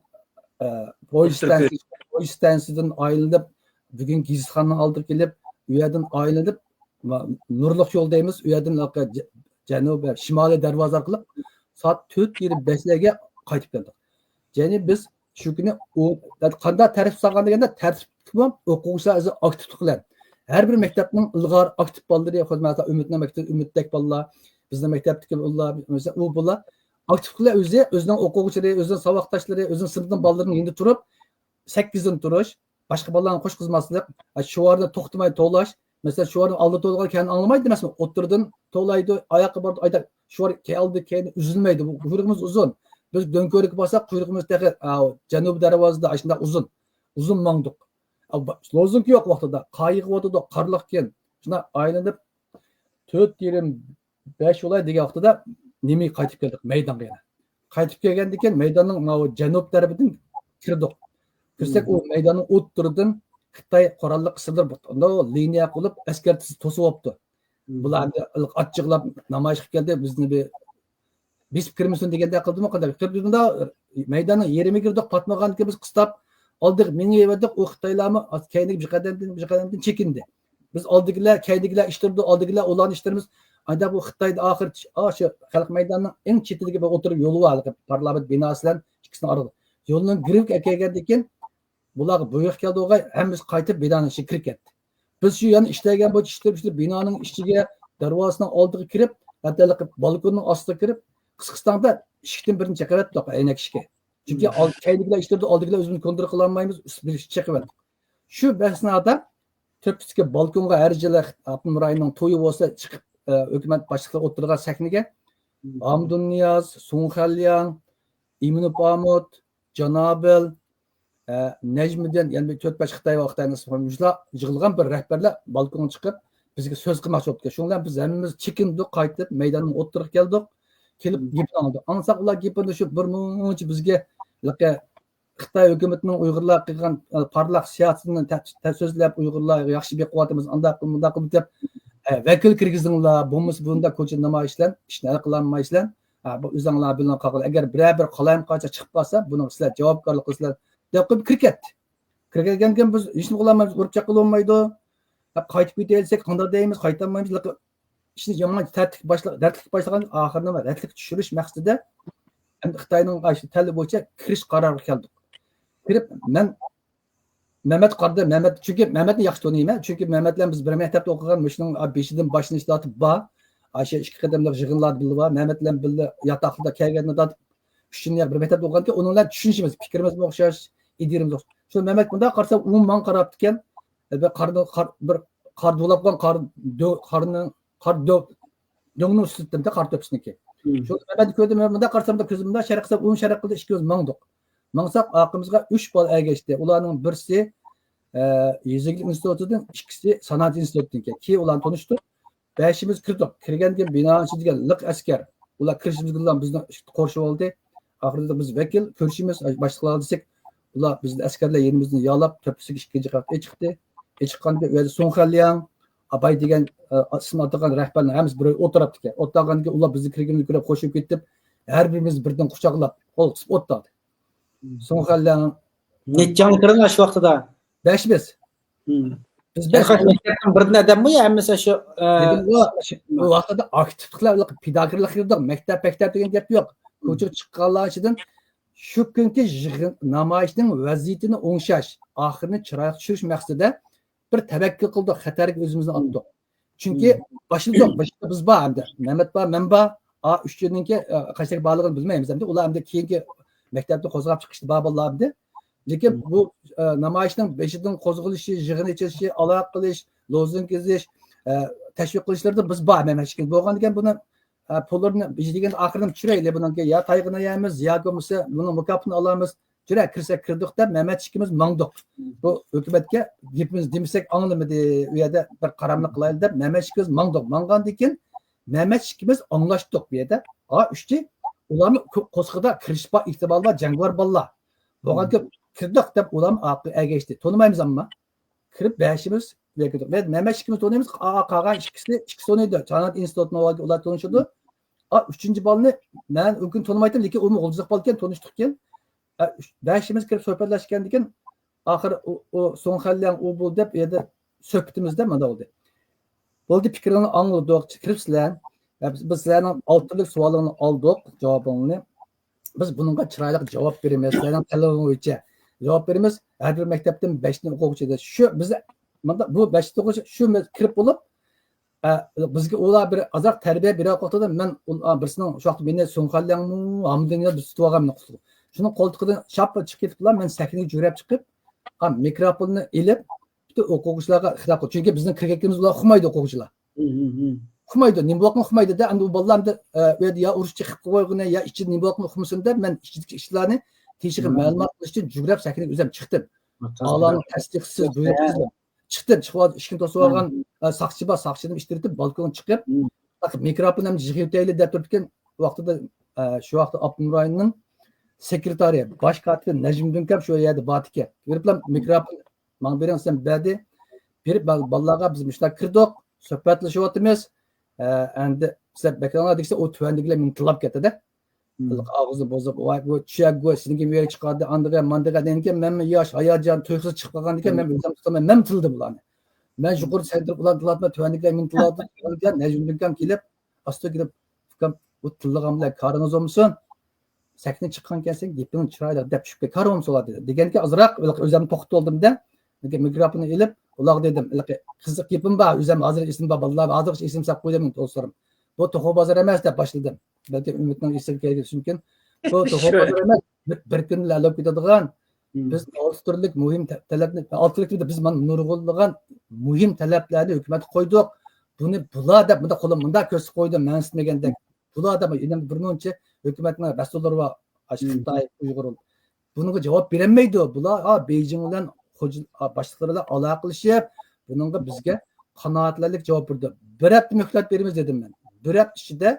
ئە، پويىز ئىستانسىسى، پويىز ئىستانسىسىدىن ئايلىنىپ، بۈگۈنكى گېزىتخانىنىڭ ئالدىغا كېلىپ، ئۇ يەردىن ئايلىنىپ، ما-، نۇرلۇق يول دەيمىز، ئۇ يەردىن ھېلىقى جە-، جەنۇبىي، شىمالىي دەرۋازا ئارقىلىق سائەت تۆت يېرىم بەشلەرگە قايتىپ كەلدۇق. يەنى بىز شۇ كۈنى ئۇ، قانداق تەرتىپ سالغان دېگەندە، تەرتىپمۇ ئوقۇغۇچىلار ئۆزى ئاكتىپلىق بىلەن. ھەر بىر مەكتەپنىڭ ئىلغار ئاكتىپ بالىلىرى، خۇددى مەسىلەن، ئۈمىدنىڭ مەكتىپى ئۈمىدتەك بالىلار، بىزنىڭ مەكتەپتىكى بالىلار، مەسىلەن، ئۇ بالىلار ئاكتىپلىق بىلەن ئۆزى، ئۆزىنىڭ ئوقۇغۇچىلىرى، ئۆزىنىڭ ساۋاقداشلىرى، ئۆزىنىڭ سىنىپىنىڭ بالىلىرىنىڭ يېنىدا تۇرۇپ، سەككىزدىن تۇرۇش، باشقا بالىلارنى قوشقۇزماسلىق، شۇ ئورنىدا توختىماي توۋلاش، مەسىلەن، شۇ ئورنىدا ئالدى توۋلىغان كەينى ئاڭلىمايدۇ ئەمەسمۇ؟ ئوتتۇرىدىن توۋلايدۇ، ئاياققا بارىدۇ، ئايدا شۇ ئوردا كەينى ئالدى كەينى ئۈزۈلمەيدۇ. بۇ قۇيرۇقىمىز ئۇزۇن. بىز دۆڭكۆۋرۈككە بارساق، قۇيرۇقىمىز تېخى، ئاۋۇ، جەنۇبىي دەرۋازىدا ئاشۇنداق ئۇزۇن. ئۇزۇن ماڭدۇق. ئا، با-، لوزۇنكا يوق ۋاقتىدا. قايىغىۋاتىدۇ، قارلىقكەن. شۇنداق ئايلىنىپ، تۆت يېرىم بەش ئۇلاي دېگەن ۋاقتىدا نېمىگە قايتىپ كەلدۇق؟ مەيدانغا يەنە. قايتىپ كەلگەندىن كېيىن مەيداننىڭ ماۋۇ جەنۇب تەرىپىدىن كىردۇق. كىرسەك، ئۇ مەيداننىڭ ئوتتۇرىدىن خىتاي قوراللىق سىلدىرىپ، لىنىيە قىلىپ، ئەسكەر تىزىپ توسۇۋاپتۇ. بۇلار ئەمدى ئاچچىقلاپ نامايىش قىلىپ كەلدى، بىزنى بىر بېسىپ كىرمىسۇن دېگەندەك قىلدىمۇ قانداق؟ كىرىپ مۇنداق مەيداننىڭ يېرىمىگە كىردۇق، پاتمىغاندىكىن بىز قىستاپ ئالدىغا مېڭىۋەردۇق. ئۇ خىتايلارمۇ كەينىگە بىر قەدەمدىن، بىر قەدەمدىن چېكىندى. بىز ئالدىكىلار، كەينىدىكىلەر ئىشتۇرىدۇ، ئالدىكىلار ئۇلارنى ئىشتۇرىمىز. ئانداق بۇ خىتايدا ئاخىر، ئا، شۇ خەلق مەيدانىنىڭ ئەڭ چېتىدىكى بىر ئوتتۇرا يولى بار، پارلامېنت بىناسى بىلەن ئىككىسىنىڭ ئارىلىق. يولنىڭ گىرىۋىگە كەلگەندىن كېيىن بۇلارغا بۇيرۇق كەلدى، ئوغاي، ھەممىسى قايتىپ بىنانىڭ ئىچىگە كىرىپ كەتتى. بىز شۇ يەنە ئىشلەيدىغان بويىچە ئىشلەپ، ئىشلەپ، بىنانىڭ ئىچىگە، دەرۋازىسىنىڭ ئالدىغا كىرىپ، ھەتتا بالكوننىڭ ئاستىغا كىرىپ، قىسقىستاندا ئىشىكتىن بىرنى چېقىۋەتتۇق، ئەينەك ئىشىكى. چۈنكى كەينىدىكىلەر ئىشلىرىدا، ئالدىدىكىلەر ئۆزىمىزنى كونترول قىلالمايمىز، ئۈست بىر ئىشىك چېقىۋەتتۇق. شۇ ئەسنادا تۆپىسىدىكى بالكونغا ھەر يىلى ئاپتونوم رايوننىڭ تويى بولسا چىقىپ، ئە، ھۆكۈمەت باشلىقلىرى ئولتۇرغان سەھنىگە ھامدۇننىياز، سۇڭ خەنلياڭ، ئىمىنوف ئامۇت، جانابىل، ئە، نەجمىدىن، يەنە بىر تۆت بەش خىتاي ۋە خىتاي نېمىشلار يىغىلغان بىر رەھبەرلەر بالكونغا چىقىپ، بىزگە سۆز قىلماقچى بولۇپتىكەن. شۇنىڭ بىلەن بىز ھەممىمىز چېكىندۇق، قايتىپ مەيداننىڭ ئوتتۇرىغا كەلدۇق. كېلىپ گېپىنى ئاڭلىدۇق. ئاڭلىساق، ئۇلار گېپىدە شۇ بىر مۇنچە بىزگە خىتاي ھۆكۈمىتىنىڭ ئۇيغۇرلارغا قىلغان، ئە، پارلاق سىياسىتىنى تە-، تە-، سۆزلەپ، ئۇيغۇرلارغا ياخشى بېقىۋاتىمىز، ئانداق قىل، مۇنداق قىل دەپ، ئە، ۋەكىل كىرگۈزۈڭلار، بولمىسا بۇنداق كوچا نامايىشلار ئىشنى ھەل قىلالمايسىلەر. ھە، بۇ ئۆزۈڭلار بىلىڭ قالغىلى. ئەگەر بىرەر بىر قالايمىقانچىلىق چىقىپ قالسا، بۇنىڭغا سىلەر جاۋابكارلىق قىلىسىلەر، دەپ قويۇپ كىرىپ كەتتى. كىرىپ كەلگەندىن كېيىن بىز ھېچنېمە قىلالمايمىز، ئۇرۇپ چېقىۋالمايدۇ. ھە، قايتىپ كېتەيلىسەك، قانداق دەيمىز، قايتالمايمىز. ئىشنى يامان تەرتىپكە باشلا-، رەتلىك باشلىغان، ئاخىرىنى رەتلىك چۈشۈرۈش مەقسىتىدە، ئەمدى خىتاينىڭ ئاشۇ تەلىپى بويىچە كىرىش قارارىغا كەلدۇق. كىرىپ، مەن مەمەت قارىدى، مەمەت، چۈنكى مەمەتنى ياخشى تونۇيمەن. چۈنكى مەمەت بىلەن بىز بىر مەكتەپتە ئوقۇغان، مۇشۇنىڭ بېشىدىن باشلىنىشى تارتىپ بار. ئاشۇ ئىككى قېتىملىق يىغىنلاردا بىللە بار. مەمەت بىلەن بىللە ياتاقلىقتا كەلگەندىن تارتىپ، ئۈچىنچى يىل بىر مەكتەپتە ئوقۇغانكەن، ئۇنىڭ بىلەن چۈشىنىشىمىز، پىكرىمىزمۇ ئوخشاش، ئىدىيىمىز ئوخشاش. شۇ مەمەت مۇنداق قارىسا، ئۇ ماڭا قاراپتىكەن. بىر قارنى، قار، بىر قار دولاپ قويغان قار دۆ-، قارنى، قار دۆ-، دۆڭنىڭ ئۈستىدە، قار تۆپىسىنىڭكى. شۇ مەمەتنى كۆردۈم، مەن مۇنداق قارىسام، مۇنداق كۆزۈم مۇنداق شەرق قىلسا، ئۇ شەرق قىلدى، ئىككىمىز ماڭدۇق. ماڭساق، ئارقىمىزغا ئۈچ بالا ئەگەشتى. ئۇلارنىڭ بىرسى، ئە، يېزا ئىگىلىك ئىنستىتۇتىدىن، ئىككىسى سانائەت ئىنستىتۇتىدىن. كېيىن ئۇلارنى تونۇشتۇق. بەشىمىز كىردۇق. كىرگەندىن كېيىن بىنانىڭ ئىچىدىكى لىق ئەسكەر. ئۇلار كىرىشىمىزگە بىزنى قورشىۋالدى. ئاخىرىدا بىز ۋەكىل كۆرۈشىمىز، باشلىقلار دېسەك، ئۇلار بىزنى ئەسكەرلەر يېنىمىزدىن يالاپ، تۆپىسىگە ئىككىنچى قەۋەتكە چىقتى. چىققاندىن كېيىن ئۇ يەردە سۇڭ خەنلياڭ، ئاباي دېگەن، ئە، ئىسمىنى ئاتىغان رەھبەرنىڭ ھەممىسى بىر ئولتۇرۇپتىكەن. ئولتۇرغاندىن كېيىن ئۇلار بىزنى كىرگىنىمىزنى كۆرۈپ خوشلىنىپ كېتىپ، ھەر بىرىمىزنى بىردىن قۇچاقلاپ، قول قىسىپ ئولتۇردى. سۇڭ خەنلياڭ. نەچچەڭ كىردىڭ ئاشۇ ۋاقتىدا؟ بەشىمىز. بىز بەش. مەكتەپنىڭ بىردىن ئادەممۇ يا ھەممىسى شۇ، ئە، دېدىم، ئۇ، ئۇ ۋاقىتتا ئاكتىپلىقلار، پىداكارلىق قىلدۇق. مەكتەپ، مەكتەپ دېگەن گەپ يوق. كوچىغا چىققانلار ئىچىدىن شۇ كۈنكى يىغىن، نامايىشنىڭ ۋەزىيىتىنى ئوڭشاش، ئاخىرىنى چىرايلىق چۈشۈرۈش مەقسىتىدە بىر تەۋەككۈل قىلدۇق، خەتەرگە ئۆزىمىزنى ئاتتۇق. چۈنكى باشلىدۇق، باشتا بىز بار ئەمدى. مەمەت بار، مەن بار. ئا، ئۈچىنىڭكى، ئە، قايسىدىكى بارلىقىنى بىلمەيمىز ئەمدى. ئۇلار ئەمدى كېيىنكى مەكتەپنى قوزغاپ چىقىشتا بار بالىلار ئەمدى. لېكىن بۇ، ئە، نامايىشنىڭ بېشىدىن قوزغىلىشى، يىغىن ئېچىلىشى، ئالاقە قىلىش، لوزۇنكا يېزىش، ئە، تەشۋىق قىلىشلىرىدا بىز بار، مەن ھەر كىم بولغاندىكىن بۇنى، ئە، پۇللىرىنى بېجىرگەندە ئاخىرىنى چۈشۈرەيلى، بۇنىڭكى يا تايىقىنى يەيمىز، يا بولمىسا بۇنىڭ مۇكاپاتىنى ئالىمىز. جۈرە كىرسەك كىردۇق دەپ مەمەت ئىككىمىز ماڭدۇق. بۇ ھۆكۈمەتكە گېپىمىزنى دېمىسەك ئاڭلىمىدى، ئۇ يەردە بىر قاراملىق قىلايلى دەپ مەمەت ئىككىمىز ماڭدۇق. ماڭغاندىن كېيىن مەمەت ئىككىمىز ئاڭلاشتۇق بۇ يەردە. ھا، ئۈچى ئۇلارنىڭ قو-، قورسىقىدا كىرىش بار، ئېھتىمال بار، جەڭگىۋار بالىلار. بولغاندىكىن كىردۇق دەپ ئۇلارمۇ ئارقىغا ئەگەشتى. تونۇمايمىز ئەمما. كىرىپ بەشىمىز ۋەكىلدۇق. مەن، مەمەت ئىككىمىز تونۇيمىز، قا-، قالغان ئىككىسى، ئىككىسى تونۇيدۇ. سانائەت ئىنستىتۇتىنىڭ ئۇلار تونۇشىدۇ. ئا، ئۈچىنچى بالىنى مەن ئۇ كۈنى تونۇمايتتىم، لېكىن ئۇمۇ غۇلجىلىق بالىكەن، تونۇشتۇقكەن. ئا، ئۈچ، بەشىمىز كىرىپ سۆھبەتلەشكەندىكىن، ئاخىر ئۇ، ئۇ سۇڭ خەنلياڭ ئۇ بۇ دەپ يەردە سۆھبىتىمىزدە مانا بولدى. بولدى، پىكرىڭلارنى ئاڭلىدۇق، كىرىپسىلەر. ئە، بىز، بىز سىلەرنىڭ ئالتە تۈرلۈك سوئالىڭلارنى ئالدۇق، جاۋابىڭلارنى. بىز بۇنىڭغا چىرايلىق جاۋاب بېرىمىز، سىلەرنىڭ تەلىپىڭىز بويىچە جاۋاب بېرىمىز. ھەر بىر مەكتەپتىن بەشتىن ئوقۇغۇچى دە-، شۇ بىز مۇنداق، بۇ بەشتىن ئوقۇغۇچى شۇ مەز-، كىرىپ بولۇپ، ئە، بىزگە ئۇلار بىر ئازراق تەربىيە بېرىۋاتقان ۋاقتىدا مەن ئۇل-، ئا، بىرسىنىڭ شۇ ۋاقىتتا مېنى سۇڭ خەنلياڭمۇ، ھامدىننى بىز تۇتۇۋالغان مېنى قۇتلۇق. شۇنىڭ قولتۇقىدىن شاپپا چىقىپ كېتىپلا، مەن سەھنىگە يۈگۈرۈپ چىقىپ، ئا، مىكروفوننى ئېلىپ، پۈتۈن ئوقۇغۇچىلارغا خىتاب قىلدى. چۈنكى بىزنىڭ كىرگەنلىكىمىز ئۇلار ئۇقمايدۇ ئوقۇغۇچىلار. ئۇقمايدۇ، نېمە بولغانلىقىنى ئۇقمايدۇ-دە، ئەمدى ئۇ بالىلار ئەمدى، ئە، ئۇ يەردە يا ئۇرۇش چېقىپ قويغىنى، يا ئىچىدە نېمە بولغانلىقىنى ئۇقمىسۇن دەپ، مەن ئىچىدىكى ئىشلارنى تېگىشلىك مەلۇمات قىلىش ئۈچۈن يۈگۈرۈپ سەھنىگە ئۆزۈم چىقتىم. ئاللانىڭ تەستىقىسىز، بۇيرۇقىسىز چىقتىم. چىقىۋالدى، ئىشىكنى توسۇۋالغان، ئە، ساقچى بار، ساقچىدىن ئىتتىرىتىپ، بالكونغا چىقىپ، مىكروفون ھەم يىغىۋېتەيلى دەپ تۇرۇپتىكەن ۋاقتىدا، ئە، شۇ ۋاقىتتا ئاپتونوم رايوننىڭ سېكرېتارى، باش كاتىپى نەجمىدىن ئاكام شۇ يەردە بارتىكەن. بېرىپلا مىكروفون ماڭا بېرىڭ دېسەم بەردى. بېرىپ بال-، بالىلارغا بىز مۇشۇنداق كىردۇق، سۆھبەتلىشىۋاتىمىز. ئە، ئەمدى سىلەر بەكرەڭلار دېسە ئۇ تۆۋەندىكىلەر مېنى تىللاپ كەتتى-دە. ھېلىقى ئاغزىنى بۇزۇپ، ۋاي، بۇ چۈشەك، بۇ سېنىڭكى بۇ يەرگە چىقاردى، ئاندىغا، ماندىغا دېگەنكەن، مەنمۇ ياش، ھاياجان، تۇيۇقسىز چىقىپ قالغاندىكەن، مەن ئۆزۈم تۇتالماي، مەنمۇ تىللىدىم ئۇلارنى. مەن يۇقىرىدا سەن تۇرۇپ ئۇلارنى تىللاتما، تۆۋەندىكىلەر مېنى تىللاۋاتىدۇ، تۆۋەندىكىلەر نەجمىدىن ئاكام كېلىپ، ئاستا كىرىپ، ئۇكام، بۇ تىللىغان بىلەن كارىڭىز بولمىسۇن، سەھنىگە چىققانكەنسەن، گېپىڭ چىرايلىق دەپ چۈشۈپ كەت، كارىڭ بولمىسۇن دېدى. دېگەنكى ئازراق ئۆزۈمنى توختىتىۋالدىم-دە، مىكروفوننى ئېلىپ، ئۇلارغا دېدىم، ھېلىقى قىزىق گېپىم بار، ئۆزۈم ھازىر ئېسىمدە، بالىلار، ھازىرغىچە ئېسىمدە ساقلاپ قويدۇم، دوستلىرىم. بۇ توخۇ بازىرى ئەمەس دەپ باشلىدىم. بەلكىم ئۈمىدنىڭ ئېسىگە كەلگەن، چۈنكى بۇ توخۇ بازىرى ئەمەس، بىر، بىر كۈندە ھەل بولۇپ كېتىدىغان. بىز ئالتە تۈرلۈك مۇھىم تە-، تەلەپنى، ئالتە تۈرلۈك دېدى، بىز مانا نۇرغۇنلىغان مۇھىم تەلەپلەرنى ھۆكۈمەتكە قويدۇق. بۇنى بۇلار دەپ مۇنداق قولۇم مۇنداق كۆرسىتىپ قويدۇم، مەن ئىستىمىگەندەك. بۇلار دەپ يەنە بىر مۇنچە ھۆكۈمەتنىڭ رەسۇللىرى بار، ئاشۇ خىتاي، ئۇيغۇر. بۇنىڭغا جاۋاب بېرەلمەيدۇ. بۇلار، ھا، بېيجىڭ بىلەن خوجا-، ھا، باشلىقلىرى بىلەن ئالاقىلىشىپ، بۇنىڭغا بىزگە قانائەتلەنەرلىك جاۋاب بېرىدۇ. بىر ھەپتە مۆھلەت بېرىمىز دېدىم مەن. بىر ھەپتە ئىچىدە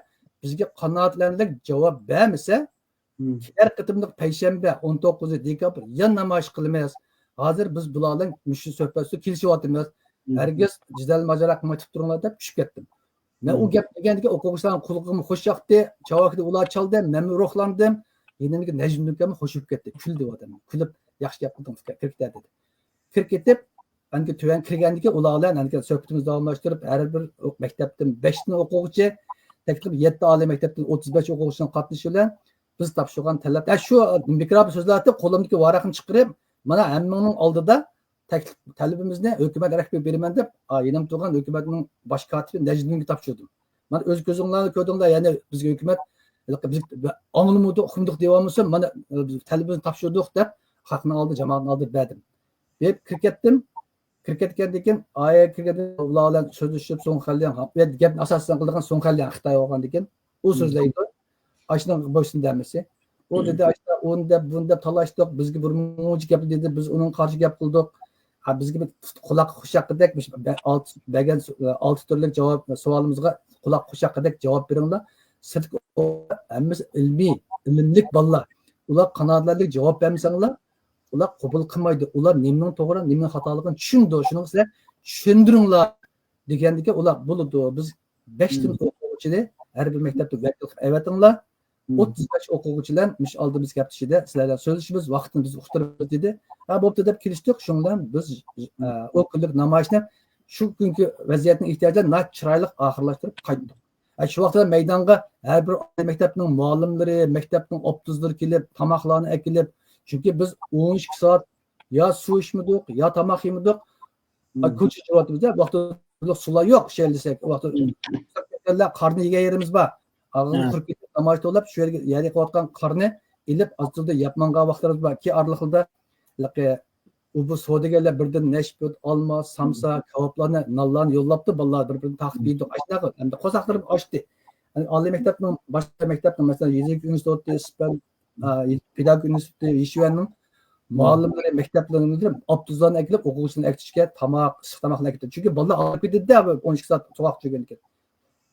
بىزگە قانائەتلەنەرلىك جاۋاب بەرمىسە، كېلەر قېتىملىق پەيشەنبە، ئون توققۇزى دېكابر يەنە نامايىش قىلىمىز. ھازىر بىز بۇلار بىلەن مۇشۇ سۆھبەت ئۈستىدە كېلىشىۋاتىمىز. ھەرگىز جېدەل ماجىرا قىلماي تۇرۇپ تۇرۇڭلار دەپ چۈشۈپ كەتتىم. مەن ئۇ گەپنى دېگەندىكىن ئوقۇغۇچىلارنىڭ قۇلىقىغىمۇ خوش ياقتى. چاۋاكىدا ئۇلار چالدى، مەنمۇ روھلاندىم. يېنىمدىكى نەجمىدىن ئاكاممۇ خوش بولۇپ كەتتى. كۈلدى ئۇ ئادەم. كۈلۈپ، ياخشى گەپ قىلدىڭ ئۇكا، كىرىپ كېتە دېدى. كىرىپ كېتىپ، ئاندىن كېيىن تۆۋەن كىرگەندىكىن ئۇلار بىلەن ئاندىن كېيىن سۆھبىتىمىزنى داۋاملاشتۇرۇپ، ھەر بىر مەكتەپتىن بەش تىن ئوقۇغۇچى، تەكلىپ يەتتە ئالىي مەكتەپتىن ئوتتۇز بەش ئوقۇغۇچىنىڭ قاتنىشىشى بىلەن بىز تاپشۇرغان تەلەپ، ھە، شۇ مىكروفون سۆزلەۋاتىپ، قولۇمدىكى ۋاراقنى چىقىرىپ، مانا ھەممىڭنىڭ ئالدىدا تەكلىپ، تەلىپىمىزنى ھۆكۈمەت رەھبىرىگە بېرىمەن دەپ، ئا، يېنىمدا تۇرغان ھۆكۈمەتنىڭ باش كاتىپى نەجمىدىنگە تاپشۇردۇم. مانا ئۆز كۆزۈڭلار كۆردۈڭلار، يەنى بىزگە ھۆكۈمەت، ھېلىقى بىز ئاڭلىمىدۇق، ئۇقمىدۇق دېيەلمىسۇن، مانا، ئە، بىز تەلىپىمىزنى تاپشۇردۇق دەپ، خەقنىڭ ئالدىدا، جامائەتنىڭ ئالدىدا بەردىم. بېرىپ كىرىپ كەتتىم. كىرىپ كەتكەندىن كېيىن، ئايەگە كىرگەندىن كېيىن ئۇلار بىلەن سۆزلىشىپ، سۇڭ خەنلياڭ، بۇ يەردە گەپنى ئاساسەن قىلىدىغان سۇڭ خەنلياڭ خىتاي بولغاندىن كېيىن، ئۇ سۆزلەيدۇ. ئاشۇنىڭغا بويسۇن دەمىسى. ئۇ دېدى، ئاشۇنداق ئۇنى دەپ، بۇنى دەپ تالاشتۇق. بىزگە بىر مۇنچە گەپنى دېدى، بىز ئۇنىڭغا قارشى گەپ قىلدۇق. ھە، بىزگە بىر قۇلاققا خۇش ياققۇدەك، بىز بە-، ئالتە، بەرگەن سو-، ئالتە تۈرلۈك جاۋاب، سوئالىمىزغا قۇلاققا خۇش ياققۇدەك جاۋاب بېرىڭلار. سىرتقى ھەممىسى ئىلمىي، ئىلىملىك بالىلار. ئۇلار قانائەتلەنەرلىك جاۋاب بەرمىسەڭلار، ئۇلار قوبۇل قىلمايدۇ. ئۇلار نېمىنىڭ توغرا، نېمىنىڭ خاتالىقىنى چۈشىنىدۇ. شۇنىڭغا سىلەر چۈشەندۈرۈڭلار دېگەندىكىن، ئۇلار بولىدۇ. بىز بەش تىن ئوقۇغۇچىنى ھەر بىر مەكتەپتە ۋەكىل قىلىپ ئەۋەتىڭلار. ئوتتۇز بەش ئوقۇغۇچى بىلەن مۇشۇ ئالدىمىز ھەپتە ئىچىدە سىلەر بىلەن سۆزلىشىمىز، ۋاقتىنى بىز ئۇقتۇرىمىز دېدى. ھە، بوپتۇ دەپ كېلىشتۇق. شۇنىڭ بىلەن بىز، ئە، ئۇ كۈنلۈك نامايىشنى شۇ كۈنكى ۋەزىيەتنىڭ ئېھتىياجى بىلەن ناھايىتى چىرايلىق ئاخىرلاشتۇرۇپ قايتتۇق. ئە، شۇ ۋاقىتتا مەيدانغا ھەر بىر ئالىي مەكتەپنىڭ مۇئەللىملىرى، مەكتەپنىڭ ئوپتۇزلىرى كېلىپ، تاماقلارنى ئەكېلىپ، چۈنكى بىز ئون ئىككى سائەت يا سۇ ئىچمىدۇق، يا تاماق يېمىدۇق. ئا، كوچىدا يۈرۈۋاتىمىز-دە، ۋاقتىدا سۇلار يوق، شەيلىسەك، ۋاقتىدا قارنى يېگەن يېرىمىز بار. ئاغزىنى قۇرۇپ كېتىپ، نامايىش توۋلاپ، شۇ يەرگە، يەرگە قويۇۋاتقان قارنى ئېلىپ، ئاز-توزدا يەپ ماڭغان ۋاقىتلىرىمىز بار. كېيىن ئارىلىقىدا، ھېلىقى، ئۇ بۇ سودىگەرلەر بىردىن نەشپۈت، ئالما، سامسا، كاۋاپلارنى، نانلارنى يوللاپتۇ، بالىلار بىر-بىرىنى تارتىپ يېدۇق. ئاشۇنداق ئەمدى قورساقلىرىم ئاچتى. يەنى ئالىي مەكتەپنىڭ، باشقا مەكتەپنىڭ، مەسىلەن، يېزا ئىگىلىك ئىنستىتۇتى، سىپەن، ئا، پېداگوگىكا ئىنستىتۇتى، يىشۈەننىڭ مۇئەللىملىرى مەكتەپلىرىدىن ئاپتوبۇسلارنى ئەكېلىپ، ئوقۇغۇچىلارنى ئەكېتىشكە تاماق، ئىسسىق تاماقنى ئەكېتىدۇ. چۈنكى بالىلار ئاغرىپ كېتىدۇ-دە، ئون ئىككى سائەت سوغۇق چۈشكەندىكىن.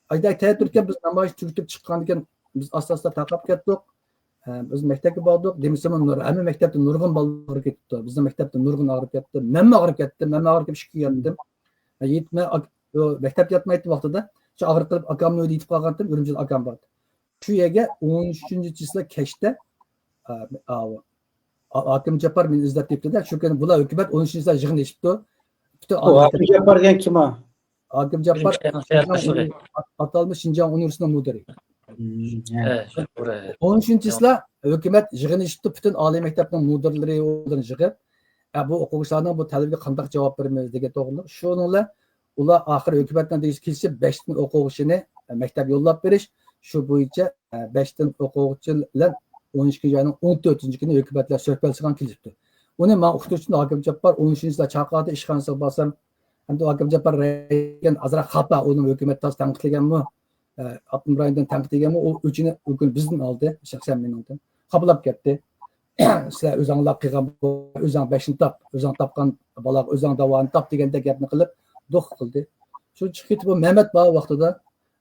ئايدا تەييار تۇرۇپكەن، بىز نامايىش تۈگىتىپ چىققاندىكىن، بىز ئاستا-ئاستا تارقاپ كەتتۇق. ئە، بىز مەكتەپكە باردۇق، دېمىسىمۇ نۇر-، ھەممە مەكتەپتە نۇرغۇن بالىلار ئاغرىپ كېتىپتۇ. بىزنىڭ مەكتەپتە نۇرغۇن ئاغرىپ كەتتى. مەنمۇ ئاغرىپ كەتتىم، مەنمۇ ئاغرىپ كېتىپ ئىككى كۈن ياتتىم. ئە، يېتىپ مەن ئاك-، ئۇ مەكتەپتە ياتمايتتىم ۋاقتىدا. شۇ ئاغرىپ قېلىپ ئاكامنىڭ ئۆيىدە يېتىپ قالغانتىم، ئۈرۈمچىدە ئاكام بار. شۇ يەرگە ئون ئۈچىنچى چىسلا كەچتە، ئا، ئاۋۇ، ئا-، ھاكىم جاپپار مېنى ئىزدەپ كېلىپتۇ-دە، شۇ كۈنى بۇلار ھۆكۈمەت ئون ئۈچىنچى چىسلا يىغىن ئېچىپتۇ. پۈتۈن ئۇ ئالىي ھاكىم جاپپار دېگەن كىم ئۇ؟ ھاكىم جاپپار، شىنجاڭ، شىنجاڭ ئۇنى-، ئاتالمىش شىنجاڭ ئۇنىۋېرسىتېتىنىڭ مۇدىرى. ئون ئۈچىنچى چىسلا ھۆكۈمەت يىغىن ئېچىپتۇ، پۈتۈن ئالىي مەكتەپنىڭ مۇدىرلىرى ئۇلارنى يىغىپ، ئە، بۇ ئوقۇغۇچىلارنىڭ بۇ تەلىپىگە قانداق جاۋاب بېرىمىز دېگەن توغرىلىق. شۇنىڭ بىلەن ئۇلار ئاخىرى ھۆكۈمەتنىڭ دېگۈسى كېلىشىپ، بەش تىن ئوقۇغۇچىنى مەكتەپ يوللاپ بېرىش، شۇ بويىچە، ئە، بەش تىن ئوقۇغۇچى بىلەن ئون ئىككىنچى ئاينىڭ ئون تۆتىنچى كۈنى ھۆكۈمەت بىلەن سۆھبەتلىشىدىغان كېلىشىپتۇ. ئۇنى ماڭا ئۇقتۇرۇش ئۈچۈن ھاكىم جاپپار ئون ئۈچىنچى يىلدا چاقىرىپ ئىشخانىسىغا بارسام، ئەمدى ھاكىم جاپپار ئازراق خاپا، ئۇنى ھۆكۈمەت تازا تەنقىدلىگەنمۇ، ئە، ئاپتونوم رايوندىن تەنقىدلىگەنمۇ، ئۇ ئۆچىنى ئۆكۈنۈپ بىزدىن ئالدى، شەخسەن مېنىڭدىن. خاپىلاپ كەتتى. سىلەر ئۆزۈڭلار قىلغان، ئۆزۈڭ بەشنى تاپ، ئۆزۈڭ تاپقان بالاغا ئۆزۈڭ داۋانى تاپ دېگەندەك گەپنى قىلىپ، دوق قىلدى. شۇ چىقىپ كېتىپ، ئۇ مەمەت بار ۋاقتىدا،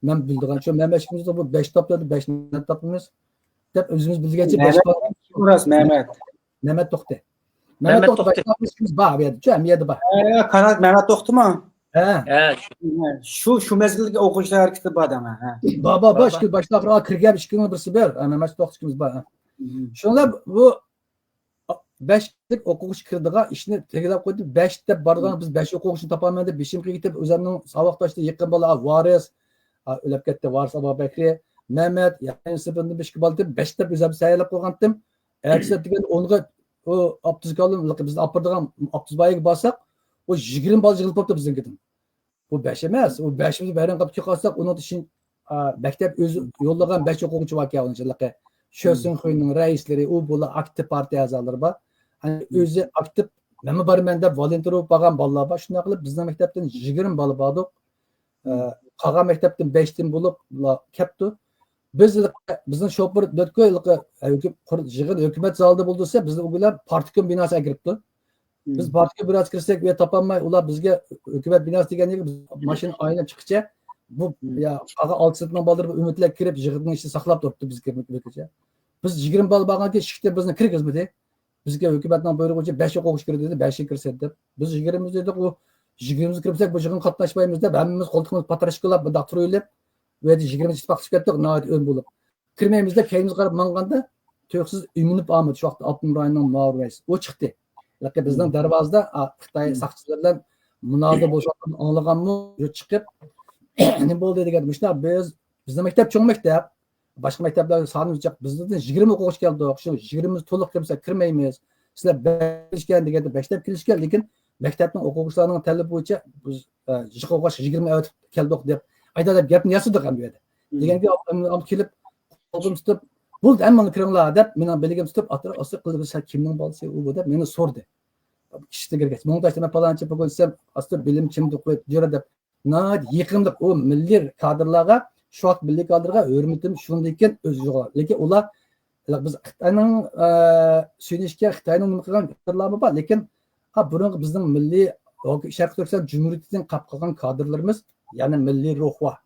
مەن بىلىدىغان شۇ مەمەت ئىككىمىزدە بۇ بەش تاپتىدى، بەش مەمەت تاپىمىز دەپ ئۆزىمىز بىلگەنچە بەش مەمەت، راست، مەمەت. مەمەت توختى. مەمەت مەمەت توختى توختى. بەش تاپىمىز بار بۇ يەردە، شۇ ھەممە يەردە بار. ئە، قانات مەمەت توختىمۇ؟ ھە. ھە. شۇ شۇ مەزگىلدىكى ئوقۇغۇچىلار ھەرىكىتى بار دەڭ. ھە. بار بار بار بار، ئىككى باش ئاخىر كىرگەن ئىككىنىڭ بىرسى بار. ھە، مەمەت توختى ئىككىمىز بار. ھە. شۇڭلار بۇ بەش ئوقۇغۇچى كىرىدىغان ئىشنى تەگلەپ قويدى. بەش دەپ بارغان بىز بەش ئوقۇغۇچىنى تاپالمىدۇق. بېشىمغا يېتىپ ئۆزۈمنىڭ ساۋاقداشلىرى يېقىن بالا ۋارىس، ئا، ئۆلۈپ كەتتى، ۋارىس ئابابەكرى، مەمەت، يەنە سىرتىدىن بىر ئىككى بالا دەپ بەش دەپ ئۆزۈم سەيلەپ قويغانتىم. ئەتىسى دېگەن ئونغا ئۇ ئابدۇز كالىم بىزنى ئاپىرىدىغان ئابدۇز بايىگە بارساق، ئۇ يىگىرمە بالا يىغىلىپ قاپتۇ بىزنىڭكىدىن. بۇ بەش ئەمەس، ئۇ بەش بىز ۋەيران قىلىپ كېلىپ قالساق، ئۇنىڭ ئىچىدە، ئا، مەكتەپ ئۆزى يوللىغان بەش ئوقۇغۇچى باركەن، ئۇنىڭ ئىچىدە شۆسىڭخۇينىڭ رەئىسلىرى، ئۇ بۇلار ئاكتىپ پارتىيە ئەزالىرى بار. ئۆزى ئاكتىپ، مەنمۇ بارىمەن دەپ ۋولونتېر بولۇپ بارغان بالىلار بار. شۇنداق قىلىپ بىزنىڭ مەكتەپتىن يىگىرمە بالا باردۇق. ئە، قالغان مەكتەپتىن بەشتىن بولۇپ كەپتۇ. بىز، بىزنىڭ شوپۇر دۆتكو يىغىن ھۆكۈمەت زالىدا بولدى دېسە، بىزنى ئۇ بىلەن پارتكوم بىناسىغا ئەكىرىپتۇ. بىز پارتكوم بىناسىغا كىرسەك، ئۇ يەردە تاپالماي، ئۇلار بىزگە ھۆكۈمەت بىناسى دېگەن يەرگە بىز ماشىنا ئايلىنىپ چىققىچە، بۇ يا قالغان ئالتە سىنىپنىڭ بالىلىرى بۇ ئۈمىدلەر كىرىپ، يىغىننىڭ ئىچىدە ساقلاپ تۇرۇپتۇ بىز كىرمىگۈچە. بىز يىگىرمە بالا بارغانكىن ئىشىكتىن بىزنى كىرگۈزمىدى. بىزگە ھۆكۈمەتنىڭ بۇيرۇقى بويىچە بەش ئوقۇغۇچى كىرىدۇ دېدى، بەشكە كىرسە دەپ. بىز يىگىرمىمىز دېدۇق، ئۇ يىگىرمىمىز كىرمىسەك بۇ يىغىنغا قاتناشمايمىز دەپ، ھەممىمىز قولتۇقىمىزغا پاتراشكىلاپ مۇنداق تۇرۇۋېلىپ، ئۇ يەردە يىگىرمە ئىتتىپاق چىقىپ كەتتۇق، ناھايىتى ئۆڭ بولۇپ. كىرمەيمىز دەپ كەينىمىزگە قاراپ ماڭغاندا، تۇيۇقسىز ئىمىنىپ ئامىد شۇ ۋاقىتتا ئاپتونوم رايوننىڭ مۇئاۋىن رەئىسى. ئۇ چىقتى. بىزنىڭ دەرۋازىدا، ئا، خىتاي ساقچىلىرى بىلەن مۇنازىرە بولۇشۇۋاتقىنىنى ئاڭلىغانمۇ، چىقىپ، نېمە بولدى دېگەندە، مۇشۇنداق بىز، بىزنىڭ مەكتەپ چوڭ مەكتەپ. باشقا مەكتەپلەر سانىمىز جىق. بىز بىزدىن يىگىرمە ئوقۇغۇچى كەلدۇق. شۇ يىگىرمىمىز تولۇق كىرمىسە كىرمەيمىز. سىلەر بەش كەلگەن دېگەندە بەش دەپ كېلىشكەن، لېكىن مەكتەپنىڭ ئوقۇغۇچىلارنىڭ تەلىپى بويىچە بىز، ئە، يىغىۋالغاچ يىگىرمە ئەۋەتىپ كەلدۇق دەپ ئايدا دەپ گەپنى ياسىدۇق ھەم بۇ يەردە. دېگەنگە ئاپام كېلىپ قولۇمنى تۇتۇپ، بولدى، ھەممىڭلار كىرىڭلار دەپ مېنىڭ بېلىمنى تۇتۇپ ئاستىراق ئاستىراق قىلىپ، سەن كىمنىڭ بالىسى ئۇ بۇ دەپ مېنى سورىدى. ئىشىكتىن كىرگەچ، مۇڭ تاشلىما پالانچى بۈگۈن سەن ئاستا بىلىم چىمدىق قويۇپ يۈر دەپ ناھايىتى يېقىملىق ئۇ مىللىي كادىرلارغا، شۇ ۋاقىت مىللىي كادىرلارغا ھۆرمىتىم شۇندىكىن ئۆز يوغان. لېكىن ئۇلار بىز خىتاينىڭ، ئە، سۆيۈنۈشكە خىتاينىڭ نېمە قىلغان كادىرلارمۇ بار، لېكىن، ھا، بۇرۇنقى بىزنىڭ مىللىي شەرقىي تۈركىستان جۇمھۇرىيىتىدىن قاپ قالغان كادىرلىرىمىز، يەنى مىللىي روھ بار.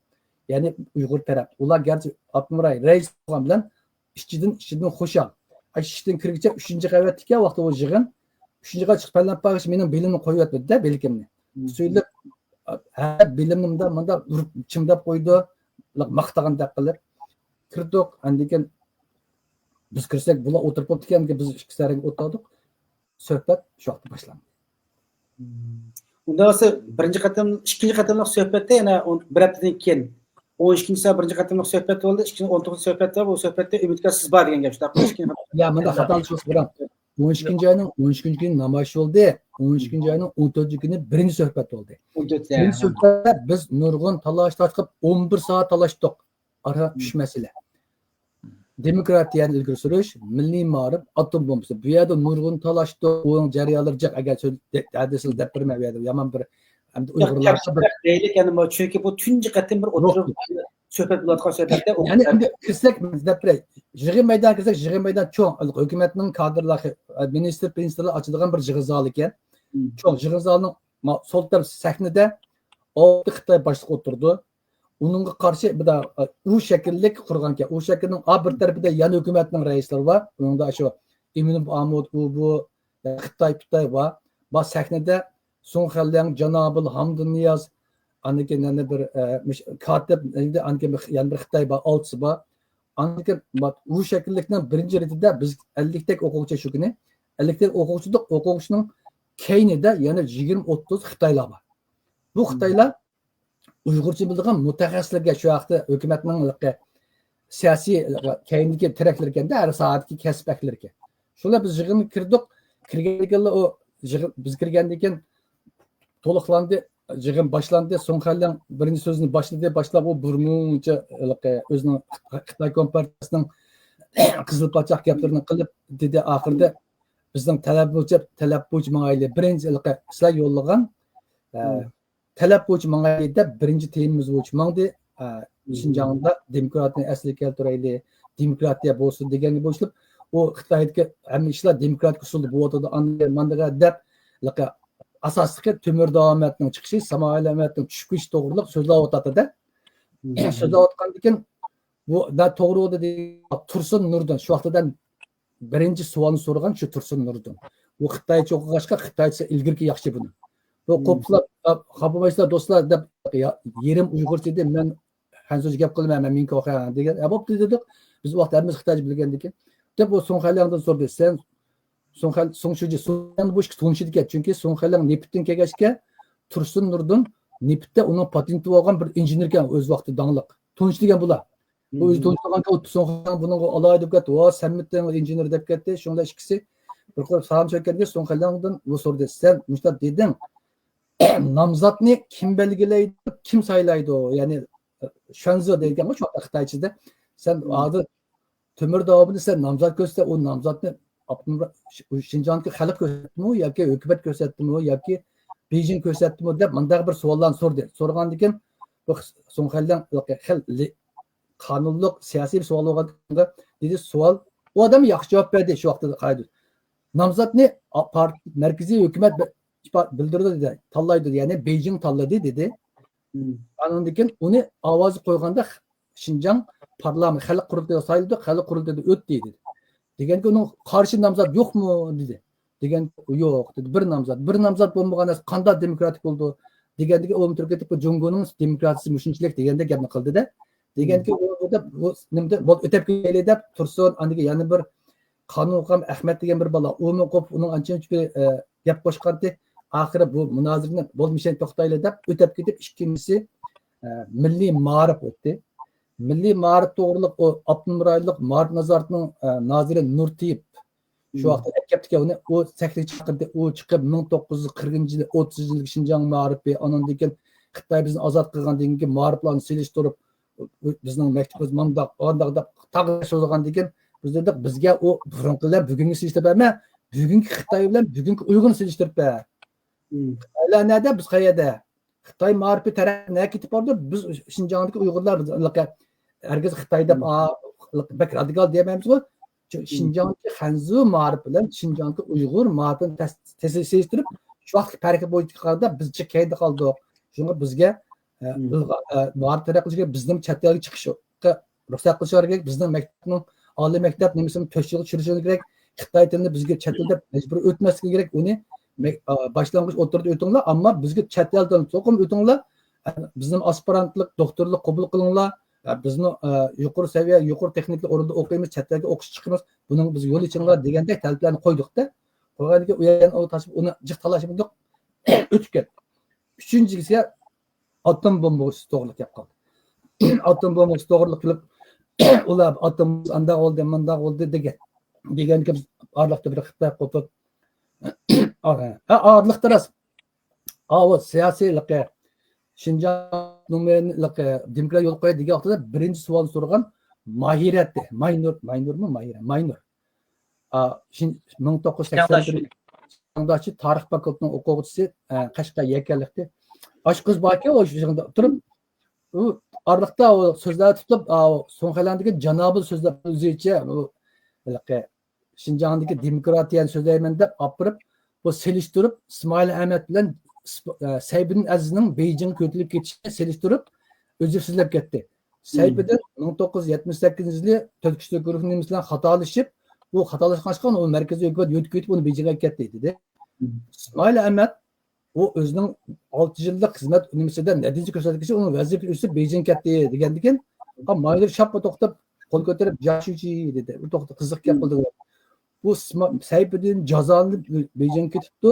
يەنى ئۇيغۇر تەرەپ. ئۇلار گەرچە ئاپتونوم رايون رەئىس بولغان بىلەن ئىچىدىن، ئىچىدىن خۇشال. ئىشىكتىن كىرگۈچە ئۈچىنچى قەۋەتتىكى ۋاقىتتا ئۇ يىغىن، ئۈچىنچى قەۋەت چىقىپ پەلەنپاگىچە مېنىڭ بېلىمنى قويۇۋەتمىدى-دە، بىلىكىمنى. سۆيۈنۈپ، ھە، بىلىمنى مۇنداق، مۇنداق ئۇرۇپ چىمداپ قويدى، ماختىغاندەك قىلىپ. كىردۇق، ئاندىن كېيىن بىز كىرسەك، بۇلار ئولتۇرۇپ بوپتىكەن، بىز ئىككى سەرگە ئولتۇردۇق. سۆھبەت شۇ ۋاقىتتا باشلاندى. ئۇنداق بولسا، بىرىنچى قېتىم، ئىككىنچى قېتىملىق سۆھبەتتە يەنە ئون، بىر ھەپتىدىن كېيىن، ئون ئىككىنچى سائەت بىرىنچى قېتىملىق سۆھبەت بولدى، ئىككىنچى، ئون توققۇزىنچى سۆھبەت بار، بۇ سۆھبەتتە ئۈمىدكار سىز بار دېگەن گەپ، شۇنداقمۇ؟ ئىككىنچى قېتىم. يا، مۇنداق خاتالىشىپ قويۇڭ. ئون ئىككىنچى ئاينىڭ ئون ئۈچىنچى كۈنى نامايىش بولدى. ئون ئۈچىنچى ئاينىڭ ئون تۆتىنچى كۈنى بىرىنچى سۆھبەت بولدى. بىرىنچى سۆھبەتتە بىز نۇرغۇن تالاش تارتىپ، ئون بىر سائەت تالاشتۇق. ئارا ئۈچ مەسىلە. دېموكراتىيەنى ئىلگىرى سۈرۈش، مىللىي مائارىپ، ئاتوم بومبىسى. بۇ يەردە نۇرغۇن تالاشتۇق. ئۇنىڭ جەريانلىرى جىق. ئەگەر سۆز دە-، دەدىسىلا دەپ بېرىمەن، ئۇ يەردە يامان بىر، ئەمدى ئۇيغۇرلار دەيلى، يەنى بۇ، چۈنكى بۇ تۇنجى قېتىم بىر ئوتتۇرىغا سۆھبەت بولۇۋاتقان سۆھبەتتە ئۇ يەنى ئەمدى كىرسەك، دەپ بېرەي. يىغىن مەيدانىغا كىرسەك، يىغىن مەيدانى چوڭ. ھۆكۈمەتنىڭ كادىرلار، مىنىستىر، مىنىستىرلار ئاچىدىغان بىر يىغىن زالى ئىكەن. چوڭ يىغىن زالىنىڭ ما-، سول تەرەپ سەھنىدە ئالتە خىتاي باشلىقى ئولتۇرىدۇ. ئۇنىڭغا قارشى بىر دە-، ئۇ شەكىللىك قۇرغانىكەن. ئۇ شەكىلنىڭ ئا بىر تەرىپىدە يەنە ھۆكۈمەتنىڭ رەئىسلىرى بار. ئۇنىڭدا شۇ ئىمىنىم ئامۇد، ئۇ بۇ، خىتاي، پىتاي بار. بار سەھنىدە سۇڭ خەنلياڭ، جانابىل، ھامدۇنىياز، ئاندىن كېيىن يەنە بىر، ئە، مۇش-، كاتىپ، ئاندىن كېيىن بىر، يەنە بىر خىتاي بار، ئالتىسى بار. ئاندىن كېيىن بۇ شەكىللىكنىڭ بىرىنچى رېتىدە بىز ئەللىكتەك ئوقۇغۇچى شۇ كۈنى. ئەللىكتەك ئوقۇغۇچىدۇق، ئوقۇغۇچىنىڭ كەينىدە يەنە يىگىرمە ئوتتۇز خىتايلار بار. بۇ خىتايلار ئۇيغۇرچە بىلىدىغان مۇتەخەسسىسلەرگە، شۇ ھەقتە ھۆكۈمەتنىڭ سىياسىي كەينىدىكى تىرەكلىرىكەندە، ھەر ساھەدىكى كەسىپ ئەھلىلىرىكەن. شۇلار بىز يىغىنغا كىردۇق. كىرگەندىن كېيىنلا ئۇ يىغىن، بىز كىرگەندىن كېيىن تولۇقلاندى، يىغىن باشلاندى. سۇڭ خەنلياڭ بىرىنچى سۆزىنى باشلىدى. باشلاپ ئۇ بىر مۇنچە ھېلىقى ئۆزىنىڭ خىتاي كومپارتىيىسىنىڭ قىزىل پاچاق گەپلىرىنى قىلىپ دېدى. ئاخىرىدا بىزنىڭ تەلەپ بويىچە، تەلەپ بويىچە ماڭايلى. بىرىنچى ھېلىقى سىلەر يوللىغان، ئە، تەلەپ بويىچە ماڭايلى دەپ بىرىنچى تېمىمىز بويىچە ماڭدى. ئە، شىنجاڭدا دېموكراتىيەنى ئەسلىگە كەلتۈرەيلى، دېموكراتىيە بولسۇن دېگەنگە بويسۇنۇپ، ئۇ خىتايدىكى ھەممە ئىشلار دېموكراتىك ئۇسۇلدا بولۇۋاتىدۇ، ئاندىغا ماندىغا دەپ، ئاساسلىقى تۆمۈر داۋامەتنىڭ چىقىشى، سامائىل ئەمەتنىڭ چۈشۈش توغرۇلۇق سۆزلەۋاتاتتى-دە. سۆزلەۋاتقاندىكىن، بۇ دا توغرا دېدى، تۇرسۇن نۇردىن شۇ ۋاقتىدا بىرىنچى سوئالنى سورىغان شۇ تۇرسۇن نۇردىن. ئۇ خىتايچە ئوقۇغاچقا، خىتايچىسى ئىلگىرىكى ياخشى بۇنى. بۇ قوپۇپلا، خاپا بولمايسىلەر دوستلار دەپ، يېرىم ئۇيغۇرچە دېدى، مەن خەنزۇچە گەپ قىلىمەن، مەن مىڭكوخەن دېگەن. ئە، بوپتۇ دېدۇق. بىز ئۇ ۋاقىت ھەممىمىز خىتايچە بىلگەندىكىن. دەپ ئۇ سۇڭ خەنلياڭدىن سورىدى. سەن سۇڭ خەن، سۇڭ شۇجى، سۇڭ خەنلياڭ بۇ ئىككى تونۇشىدىكەن. چۈنكى سۇڭ خەنلياڭ نېفىتتىن كەلگەچكە، تۇرسۇن نۇردىن نېفىتتە ئۇنىڭ پاتېنتى بولغان بىر ئىنژېنېركەن، ئۆز ۋاقتى داڭلىق. تونۇشىدىكەن بۇلار. بۇ ئۆزى تونۇشىدىغان سۇڭ خەنلياڭ بۇنىڭغا ئالاھىدە دەپ كەتتى. ۋا، سەنمىتىڭ ئىنژېنېر دەپ كەتتى. شۇڭلار ئىككىسى بىر قۇر سالام سۆككەندە سۇڭ خەنلياڭدىن بۇ سورىدى. سەن مۇشۇنداق دېدىڭ. نامزاتنى كىم بەلگىلەيدۇ، كىم سايلايدۇ؟ يەنى، شۇەنزې دەيدىغان شۇ خىتايچىدا. سەن ھازىر تۆمۈر داۋامىدا سەن نامزات كۆرسەتسە، ئۇ نامزاتنى ئاپتونوم شىنجاڭدىكى خەلق كۆرسەتتىمۇ ياكى ھۆكۈمەت كۆرسەتتىمۇ ياكى بېيجىڭ كۆرسەتتىمۇ دەپ مۇنداق بىر سوئاللارنى سورىدى. سورىغاندىن كېيىن بۇ سۇڭ خەنلياڭ خېلى قانۇنلۇق سىياسىي بىر سوئال بولغاندا دېدى، سوئال ئۇ ئادەم ياخشى جاۋاب بەردى شۇ ۋاقىتتا قايدۇ. نامزاتنى پارت-، مەركىزىي ھۆكۈمەت بىر بىلدۈردى دېدى، تاللايدۇ، يەنى بېيجىڭ تاللىدى دېدى. ئاندىن كېيىن ئۇنى ئاۋاز قويغاندا شىنجاڭ پارلامېنت، خەلق قۇرۇلتىيىغا سايلىدۇق، خەلق قۇرۇلتىيىدا ئۆتتى دېدى. دېگەنكى ئۇنىڭ قارشى نامزات يوقمۇ دېدى. دېگەن يوق دېدى. بىر نامزات، بىر نامزات بولمىغان نەرسە قانداق دېموكراتىك بولىدۇ؟ دېگەندىكى ئۇ تۈركىيە جۇڭگونىڭ دېموكراتىيىسى مۇشۇنچىلىك دېگەندەك گەپنى قىلدى-دە. دېگەنكى ئۇ بۇ دەپ بۇ نېمىدە بولدى، ئۆتەپ كېتەيلى دەپ تۇرسۇن، ئاندىن كېيىن يەنە بىر قانۇنخان ئەخمەت دېگەن بىر بالا، ئۇمۇ قوپۇپ ئۇنىڭ ئانچە مۇنچە بىر، ئە، گەپ قوشقانتى. ئاخىرى بۇ مۇنازىرىنى بولمىسا توختايلى دەپ ئۆتەپ كېتىپ، ئىككىنچىسى، ئە، مىللىي مائارىپ ئۆتتى. مىللىي مائارىپ توغرىلىق ئۇ ئاپتونوم رايونلۇق مائارىپ نازارىتىنىڭ، ئە، نازىرى نۇرتېيىپ شۇ ۋاقىتتا ئەكەپتىكەن ئۇنى، ئۇ سەھنىگە چاقىردى، ئۇ چىقىپ مىڭ توققۇز يۈز قىرىقىنچى يىلى، ئوتتۇزىنچى يىلى شىنجاڭ مائارىپى، ئانىڭدىن كېيىن خىتاي بىزنى ئازاد قىلغاندىن كېيىنكى مائارىپلارنى سېلىشتۇرۇپ، بىزنىڭ مەكتىپىمىز مانداق، ئانداق دەپ تاغ سوزغاندىن كېيىن بىز دېدۇق، بىزگە ئۇ بۇرۇنقى بىلەن بۈگۈنگە سېلىشتۇرۇپ بەرمە، بۈگۈنكى خىتاي بىلەن بۈگۈنكى ئۇيغۇرنى سېلىشتۇرۇپ بەر. خىتايلار نەدە، بىز قەيەردە؟ خىتاي مائارىپى تەرەپ نەگە كېتىپ بارىدۇ؟ بىز شىنجاڭدىكى ئۇيغۇرلار ھەرگىز خىتاي دەپ، ئا، بەك رادىكال دېيەلمەيمىزغۇ. شىنجاڭدىكى خەنزۇ مائارىپى بىلەن شىنجاڭدىكى ئۇيغۇر مائارىپىنى تەس-، تەس-، سېلىشتۇرۇپ، شۇ ۋاقىتتىكى پەرقى بويىچە قارىغاندا بىز جىق كەينىدە قالدۇق. شۇڭا بىزگە، ئە، ئىلغا-، ئە، مائارىپ تەرەققىي قىلىش كېرەك، بىزنىڭ چەت ئەلگە چىقىشقا رۇخسەت قىلىشلار كېرەك. بىزنىڭ مەكتەپنىڭ، ئالىي مەكتەپ نېمىسىنى تۆت يىلغا چۈشۈرۈشلىرى كېرەك. خىتاي تىلىنى بىزگە چەت ئەل دەپ مەجبۇرىي ئۆتمەسلىكى كېرەك. ئۇنى مەك-، ئا، باشلانغۇچ ئوتتۇرىدا ئۆتۈڭلار، ئەمما بىزگە چەت ئەل تىلىنى چوقۇم ئۆتۈڭلار. بىزنى ئاسپىرانتلىق، دوكتورلۇق قوبۇل قىلىڭلار. بىزنى، ئە، يۇقىرى سەۋىيە، يۇقىرى تېخنىكىلىق ئورۇندا ئوقۇيمىز، چەت ئەلگە ئوقۇشقا چىقىمىز. بۇنىڭغا بىزگە يول ئېچىڭلار دېگەندەك تەلەپلەرنى قويدۇقتا. قويغاندىن كېيىن ئۇ يەردىن ئۇ تاشلاپ ئۇنى جىق تالاشمىدۇق. ئۆتۈپ كەتتى. ئۈچىنچىسىگە ئاتوم بومبا توغرىلىق گەپ قالدى. ئاتوم بومبىسى توغرىلىق كېلىپ، ئۇلار ئاتوم ئانداق بولدى، مۇنداق بولدى دېگەن. دېگەنكى بىز ئارىلىقتا بىر خىتاي قوپۇپ، ھە، ئارىلىقتا راست. ئاۋۇ سىياسىيلىقى، شىنجاڭ نومۇرلۇقى، دېموكراتىيە يول قوياي دېگەن ۋاقتىدا بىرىنچى سوئالنى سورىغان ماھىرە ئىدى. ماينۇر، ماينۇرمۇ؟ ماھىرە، ماينۇر. ئا، شىن-، مىڭ توققۇز يۈز سەكسەن بىر تارىخ فاكۇلتېتىنىڭ ئوقۇغۇچىسى، ئە، قەشقەر يەكەنلىكتە. ئاشۇ قىز باركەن، ئۇ شۇ يېرىدا تۇرۇپ، ئۇ ئارىلىقتا ئۇ سۆزلەۋېتىپتۇ، ئا، سۇڭ خەنلياڭدىكى جانابىل سۆزلەپ ئۆزىچە، ئۇ ھېلىقى شىنجاڭدىكى دېموكراتىيەنى سۆزلەيمەن دەپ ئاپىرىپ، بۇ سېلىشتۇرۇپ، ئىسمائىل ئەمەت بىلەن ئىسپ-، ئە، سەيپىدىن ئەزىزنىڭ بېيجىڭغا كۆتۈرۈلۈپ كېتىشىنى سېلىشتۇرۇپ، ئۆزى سۆزلەپ كەتتى. سەيپىدىن مىڭ توققۇز يۈز يەتمىش سەككىزىنچى يىلى تۈركىي نېمىسى بىلەن خاتالىشىپ، بۇ خاتالاشقان ئىشقا ئۇ مەركىزىي ھۆكۈمەت يۆتكىۋېتىپ، ئۇنى بېيجىڭغا ئەكەتتى، دېدى. ئىسمائىل ئەمەت، ئۇ ئۆزىنىڭ ئالتە يىللىق خىزمەت نېمىسىدە نەتىجە كۆرسەتكىچە ئۇنىڭ ۋەزىپىسى ئۆسۈپ، بېيجىڭغا كەتتى، دېگەندىكىن، ماينۇر شاپپا توختاپ، قول كۆتۈرۈپ، جاشۇچى، دېدى. ئۇ توختا، قىزىق گەپ قىلدى. بۇ ئىسما-، سەيپىدىن جازالىنىپ بېيجىڭغا كېتىپتۇ.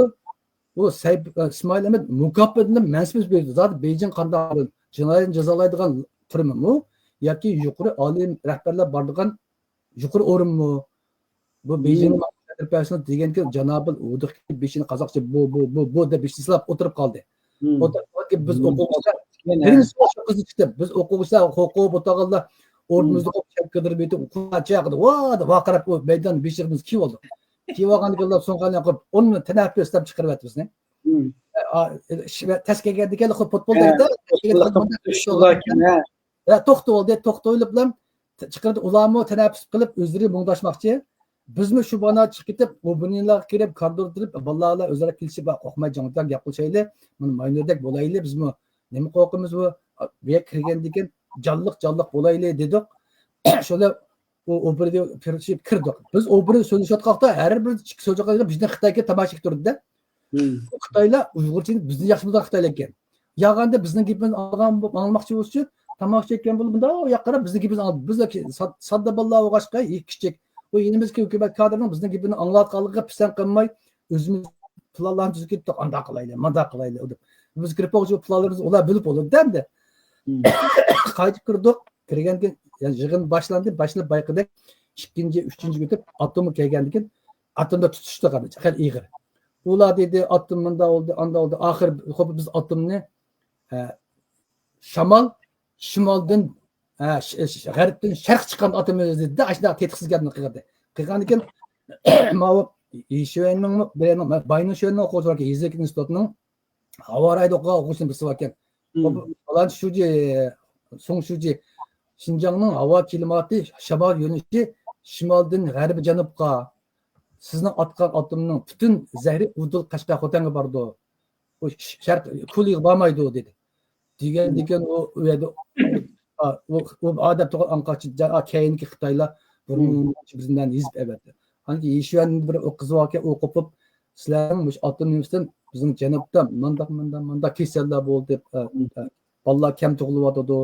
بۇ سەي-، ئىسمائىل ئەمەت مۇكاپاتنى مەنسۇپ بېرىدۇ. زادى بېيجىڭ قانداق جىنايەتنى جازالايدىغان تۈرمىمۇ ياكى يۇقىرى ئالىي رەھبەرلەر بارىدىغان يۇقىرى ئورۇنمۇ؟ بۇ بېيجىڭ دېگەنكى جانابىل ۋۇدۇخ بېشىنى قازاقچە بۇ، بۇ، بۇ، بۇ دەپ بېشىنى سىلاپ ئولتۇرۇپ قالدى. ئولتۇرۇپ قالدى. بىز ئوقۇغۇچىلار، بىرىنچى سوئال شۇ قىزنى چىقتى. بىز ئوقۇغۇچىلار قوقۇپ ئولتۇرغانلار ئورنىمىزدا قوپ چەككىدۈرۈپ يېتىپ، قۇلاچ چاقىدى، ۋا دەپ ۋارقىراپ، ئۇ مەيدان بېشىغا بىز كىيىۋالدۇق. كىيىۋالغاندىن كېيىن سۇڭ خەنلياڭ قويۇپ، ئون تەنەپپۇس دەپ چىقىرىۋەتتى بىزنى. ئە، ئا، ئە، تەس كەلگەندىكىن خۇ پۇتبول دەيدۇ. ھە، توختىۋالدى، توختىۋېلىپ بىلەن چىقىرىدۇ، ئۇلارمۇ تەنەپپۇس قىلىپ ئۆزلىرى مۇڭداشماقچى. بىزمۇ شۇ بانا چىقىپ كېتىپ، ئوبنىنلارغا كىرىپ، كارىدوردا تۇرۇپ، بالىلار بىلەن ئۆزئارا كېلىشىپ، قورقماي جان جان گەپ قىلىشايلى. مۇنى ماينۇردەك بولايلى، بىزمۇ نېمە قورقىمىز بۇ؟ بۇ يەرگە كىرگەندىكىن جانلىق جانلىق بولايلى دېدۇق. شۇلار ئۇ ئوبرىدى كىردۇق. بىز ئوبرىدى سۆزلىشىۋاتقاندا ھەر بىر ئىككى سۆزلەشكەندە بىزنى خىتايغا تاماشا قىلىپ تۇردى-دە. خىتايلار ئۇيغۇرچىنى بىزدىن ياخشى بىلىدىغان خىتايلار ئىكەن. ياغاندا بىزنىڭ گېپىمىزنى ئاڭلىغان، ئاڭلىماقچى بولسا ئۈچۈن تاماشىچى ئىكەن بولۇپ، مۇنداق ياققا قاراپ بىزنىڭ گېپىمىزنى ئاڭلىدى. بىز ساد-، ساددا بالىلار بولغاچقا، كىچىك. ئۇ يېنىمىزدىكى ھۆكۈمەت كادىرىنىڭ بىزنىڭ گېپىنى ئاڭلاۋاتقانلىقىغا پىسەنت قىلماي، ئۆزىمىز پىلانلارنى تۈزۈپ كەتتۇق، ئانداق قىلايلى، مانداق قىلايلى دەپ. بىز كىرىپ بولغۇچە پىلانلىرىمىزنى ئۇلار بۆلۈپ بولىدۇ ئەمدى. قايتىپ كىردۇق. كىرگەندىن كېيىن، يەنى يىغىن باشلاندى. باشلىنىپ بايىقىدەك ئىككىنچى، ئۈچىنچى كۈنى ئاتومغا كەلگەندىن كېيىن ئاتومدا تۇتۇشتۇق، خېلى ئېغىر. ئۇلار دېدى، ئاتوم مۇنداق بولدى، ئانداق بولدى. ئاخىر خوپ بىز ئاتومنى، ئە، شامال شىمالدىن، ئە، ش-، ش-، غەربتىن شەرققە چىققان ئاتوم دېدى-دە، ئاشۇنداق تېتىقسىز گەپنى قىلدى. قىلغاندىن كېيىن ماۋۇ يىشۈەننىڭمۇ، بىرەينىڭ، باينىڭ شۈەننىڭ ئوقۇغۇچىسى باركەن، يېزا ئوكۇل ئىنستىتۇتىنىڭ ھاۋا رايىدا ئوقۇغان ئوقۇغۇچىسىنىڭ بىرسى باركەن. پالانچى شۇجى، سۇڭ شۇجى، شىنجاڭنىڭ ھاۋا كىلىماتى، شامال يۆنىلىشى شىمالدىن غەربىي جەنۇبقا، سىزنىڭ ئاتقان ئاتومنىڭ پۈتۈن زەھىرى ئۇدۇل قەشقەر خوتەنگە بارىدۇ. ئۇ ش-، شەرق كۇلىغا بارمايدۇ دېدى. دېگەندىكىن ئۇ، ئۇ يەردە، ئا، ئۇ، ئۇ ئادەم توغرا ئاڭقاچ، جا-، ئا، كەينىكى خىتايلار بۇرۇن بىزدىن يېزىپ ئەۋەتتى. ئاندىن كېيىن يىشۈەن بىر قىز باركەن، ئۇ قوپۇپ، سىلەرنىڭ مۇشۇ ئاتوم نېمىسىدىن بىزنىڭ جەنۇبتا مانداق، مانداق، مانداق كېسەللەر بولدى، ئە، ئە، بالىلار كەم تۇغۇلۇۋاتىدۇ،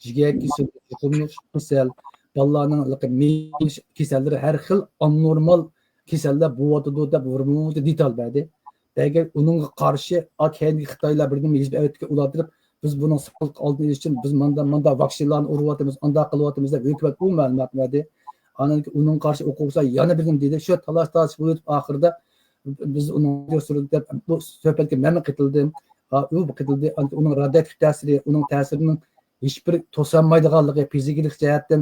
جىگەر كېسىلى، يۇقۇملۇق كېسەل، بالىلارنىڭ مېڭە كېسەللىرى، ھەر خىل ئابنورمال كېسەللەر بولۇۋاتىدۇ دەپ بىر مۇنچە دېتال بەردى. بەرگەن ئۇنىڭغا قارشى، ئا، كەينىدىكى خىتايلار بىر نېمە يېزىپ ئەۋەتكەن ئۇلار تۇرۇپ، بىز بۇنىڭ ساقلىق ئالدىنى ئېلىش ئۈچۈن بىز ماندا، ماندا ۋاكسىنىلارنى ئۇرۇۋاتىمىز، ئانداق قىلىۋاتىمىز دەپ ھۆكۈمەت ئۇ مەلۇمات بەردى. ئاندىن كېيىن ئۇنىڭغا قارشى ئوقۇغۇچىلار يەنە بىر نېمە دېدى. شۇ تالاش-تارتىش بولۇپ ئاخىرىدا بىز ئۇنىڭ سۈرىدە دەپ بۇ سۆھبەتكە مەنمۇ قېتىلدىم. ئا، ئۇ قېتىلدى. ئۇنىڭ رادىئاكتىپ تەسىرى، ئۇنىڭ تەسىرىنىڭ ھېچبىر توسالمايدىغانلىقى، فىزىكىلىق جەھەتتىن،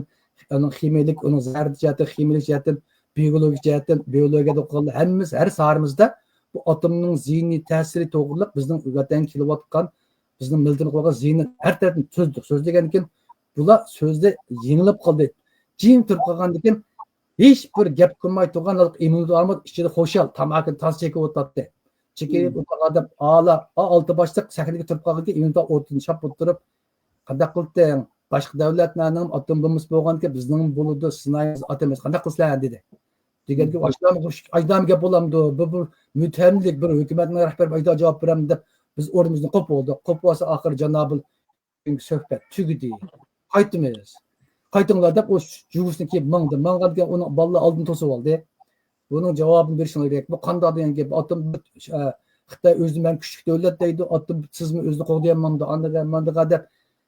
ئۇنىڭ خىمىيەلىك، ئۇنىڭ زەررە جەھەتتىن، خىمىيەلىك جەھەتتىن، بىيولوگىك جەھەتتىن، بىيولوگىيەدە ئوقۇغانلار ھەممىسى، ھەر ساھەمىزدە بۇ ئاتومنىڭ زىيىنى، تەسىرى توغرىلىق بىزنىڭ ۋەتەنگە كېلىۋاتقان، بىزنىڭ مىللىتىمىزگە بولغان زىيىنى ھەر تەرەپتىن سۆزلىدۇق. سۆزلىگەندىن كېيىن بۇلار سۆزدە يېڭىلىپ قالدى. جىم تۇرۇپ قالغاندىن كېيىن ھېچ بىر گەپ قىلماي تۇرغان ئىمىنۇدۇ ئامىد ئىچىدە خۇشال، تاماكىنى تازا چېكىۋاتاتتى. چېكىپ ئولتۇرغان ئادەم ئالا، ئا، ئالتە باشلىق سەھنىگە تۇرۇپ قالغاندىن كېيىن ئىمىنۇدۇ ئورنىدىن شاپ تۇرۇپ، قانداق قىلدىڭ؟ باشقا دۆلەتلەرنىڭ ئاتوم بومبىسى بولغانكەن، بىزنىڭ بولىدۇ، سىنايمىز، ئاتىمىز، قانداق قىلىسىلەر؟ دېدى. دېگەنكى ئاشۇنداق گەپ بولامدۇ؟ بۇ، بۇ مۇتتەھەملىك بىر ھۆكۈمەتنىڭ رەھبىرى ئايدا جاۋاب بېرەمدۇ دەپ بىز ئورنىمىزدىن قوپۇپ بولدۇق. قوپۇپ بولسا ئاخىرى جانابىل سۆھبەت تۈگىدى. قايتىمىز. قايتىڭلار دەپ ئۇ جۇۋىسىنى كىيىپ ماڭدى. ماڭغاندىكىن ئۇنىڭ بالىلار ئالدىن توسۇۋالدى. بۇنىڭ جاۋابىنى بېرىشىڭلار كېرەك. بۇ قانداق دېگەن گەپ؟ ئاتوم، ئە، خىتاي ئۆزىنى مەن كۈچلۈك دۆلەت دەيدۇ. ئاتوم سىزمۇ ئۆزىنى قوغدىيالمامدۇ؟ ئاندىغا، ماندىغا دەپ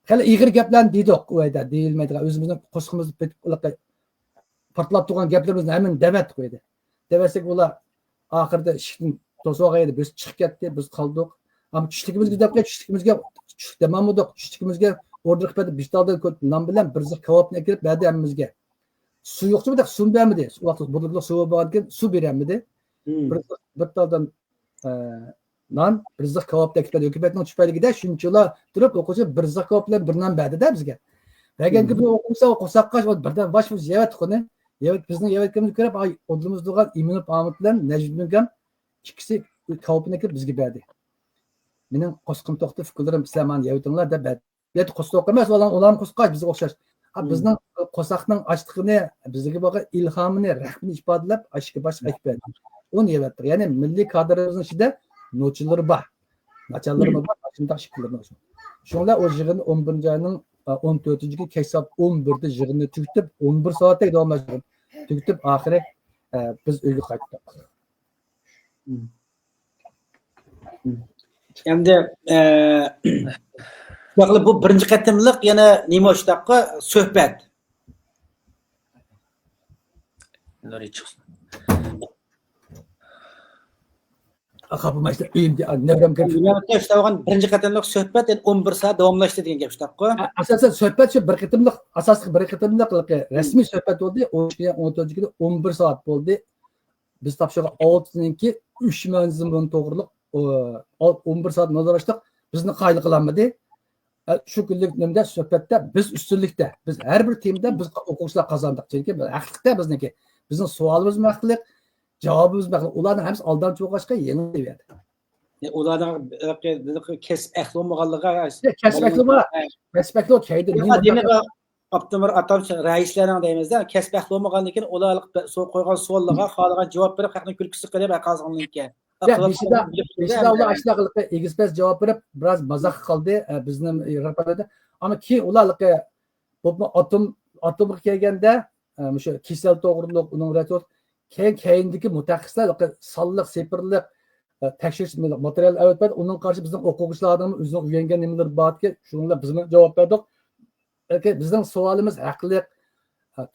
خېلى ئېغىر گەپلەرنى دېدۇق ئۇ يەردە. دېيىلمەيدىغان، ئۆزىمىزنىڭ قورسىقىمىزدا پېتىپ پارتلاپ تۇرغان گەپلىرىمىزنى ھەممىنى دەۋەتتۇق ئۇ يەردە. دەۋەتسەك ئۇلار ئاخىرىدا ئىشىكتىن توسۇۋالغان ئىدى، بىز چىقىپ كەتتى، بىز قالدۇق. ئەمما چۈشلۈكىمىزگە دەپ، چۈشلۈكىمىزگە، چۈشلۈك دەمالمىدۇق، چۈشلۈكىمىزگە ئوردىغا بەردى، بىر تال نان بىلەن بىر زىخ كاۋاپنى ئەكىرىپ بەردى ھەممىمىزگە. سۇ يوق، بىر سۇ بەرمىدى. ئۇ ۋاقىت بۇرۇنلا سۇ بولغاندىكىن سۇ بېرەلمىدى. بىر، بىر تالدىن، ئە، نان، بىر زىخ كاۋاپنى ئەكىرىپ بەردى. ھۆكۈمەتنىڭ تۈپەيلىگىدە شۇنچىلا تۇرۇپ ئوقۇغۇچى بىر زىخ كاۋاپ بىلەن بىر نان بەردى-دە بىزگە. بەرگەنكى بىر ئوقۇمسا قورساق ئاچ، بىردەم باش بۇ يەۋەتتۇق ئۇنى. يەۋەت-، بىزنىڭ يەۋەتكىنىمىزنى كۆرۈپ، ئاي، ئوردىمىزدا تۇرغان ئىمىنوف ئامىد بىلەن نەجمىدىن ئىككىسى كاۋاپنى ئەكىرىپ بىزگە بەردى. مېنىڭ قورسىقىم توقتى، ئۇكىلىرىم، سىلەر مانا يەۋېتىڭلار دەپ بەردى. بۇ يەردە قورساق ئەمەس، ئۇلار، ئۇلارمۇ قورساق ئاچ، بىزگە ئوخشاش. ھا، بىزنىڭ قورساقنىڭ ئاچلىقىنى، بىزگە بولغان ئىلھامىنى، رەھمىنى ئىپادىلەپ، ئاشۇ باشلىق ئېكىپ بەردى. ئۇنى يەۋەتتۇق. يەنى مىللىي كادىرىمىزنىڭ ئىچىدە نوچىلىرى بار، ناچارلىرىمۇ بار، شۇنداق ئىككىلىرىمۇ. شۇڭلار ئۇ يىغىننى ئون بىرىنچى ئاينىڭ، ئە، ئون تۆتىنچى كۈنى كەچ سائەت ئون بىردە يىغىننى تۈگىتىپ، ئون بىر سائەتتەك داۋاملاشتۇردۇق. تۈگىتىپ، ئاخىرى، ئە، بىز ئۆيگە قايتتۇق. ئەمدى، ئە، بۇ بىرىنچى قېتىملىق يەنە نېمە شۇنداققۇ سۆھبەت. نۇرى چىقسۇن. ئاخا، بۇ ماشىنا ئۆيۈمدە، نەۋرەم كىرىپ. بىرىنچى قېتىملىق سۆھبەت يەنە ئون بىر سائەت داۋاملاشتى دېگەن گەپ شۇنداققۇ؟ ئاساسەن سۆھبەت شۇ بىر قېتىملىق، ئاساسلىق بىر قېتىملىق رەسمىي سۆھبەت بولدى. ئون ئىككى، ئون تۆتىنچى كۈنى ئون بىر سائەت بولدى. بىز تاپشۇرغان ئالتىنىڭكى ئۈچ مەزمۇن توغرۇلۇق، ئۇ، ئون بىر سائەت مۇنازىرە ئاچتۇق، بىزنى قايىل قىلالمىدى. ئە، شۇ كۈنلۈك نېمىدە، سۆھبەتتە بىز ئۈستۈنلۈكتە، بىز ھەر بىر تېمىدا بىز ئوقۇغۇچىلار قازاندۇق. چۈنكى ھەقلىقتە بىزنىڭكى، بىزنىڭ سوئالىمىزمۇ ھەقلىق، جاۋابىمىزمۇ ھەقلىق. ئۇلارنىڭ ھەممىسى ئالدامچى بولغاچقا يېڭىلدى بۇ يەردە. ئۇلارنىڭ كەسىپ ئەھلى بولمىغانلىقى، كەسىپ ئەھلى بولما، كەسىپ ئەھلى كەيدە ئاپتومات ئاتام رەئىسلەرنىڭ دەيمىزدە، كەسىپ ئەھلى بولمىغاندىن كېيىن ئۇلار قويغان سوئاللارغا خالىغان جاۋاب بېرىپ، خەقنىڭ كۈلكىسى قىلىپ ھەققىزغانلىككە. بىرسىدا ئۇلار ئاشۇنداق قىلىپ ئېگىز پەس جاۋاب بېرىپ، بىراز مازاق قىلدى بىزنىڭ رەھبەرلەردە. ئەمما كېيىن ئۇلار بولۇپمۇ ئاتوم ئاتومغا كەلگەندە، مۇشۇ كېسەل توغرۇلۇق، ئۇنىڭ كېيىن كەينىدىكى مۇتەخەسسىسلەر سانلىق، سېپىرلىق تەكشۈرۈش ماتېرىيال ئەۋەتىپ بەردى. ئۇنىڭغا قارشى بىزنىڭ ئوقۇغۇچىلارنىڭ ئۆزىنىڭ ئۆگەنگەن نېمىلىرى باركەن، شۇنىڭ بىلەن بىزمۇ جاۋاب بەردۇق. بىزنىڭ سوئالىمىز ھەقلىق،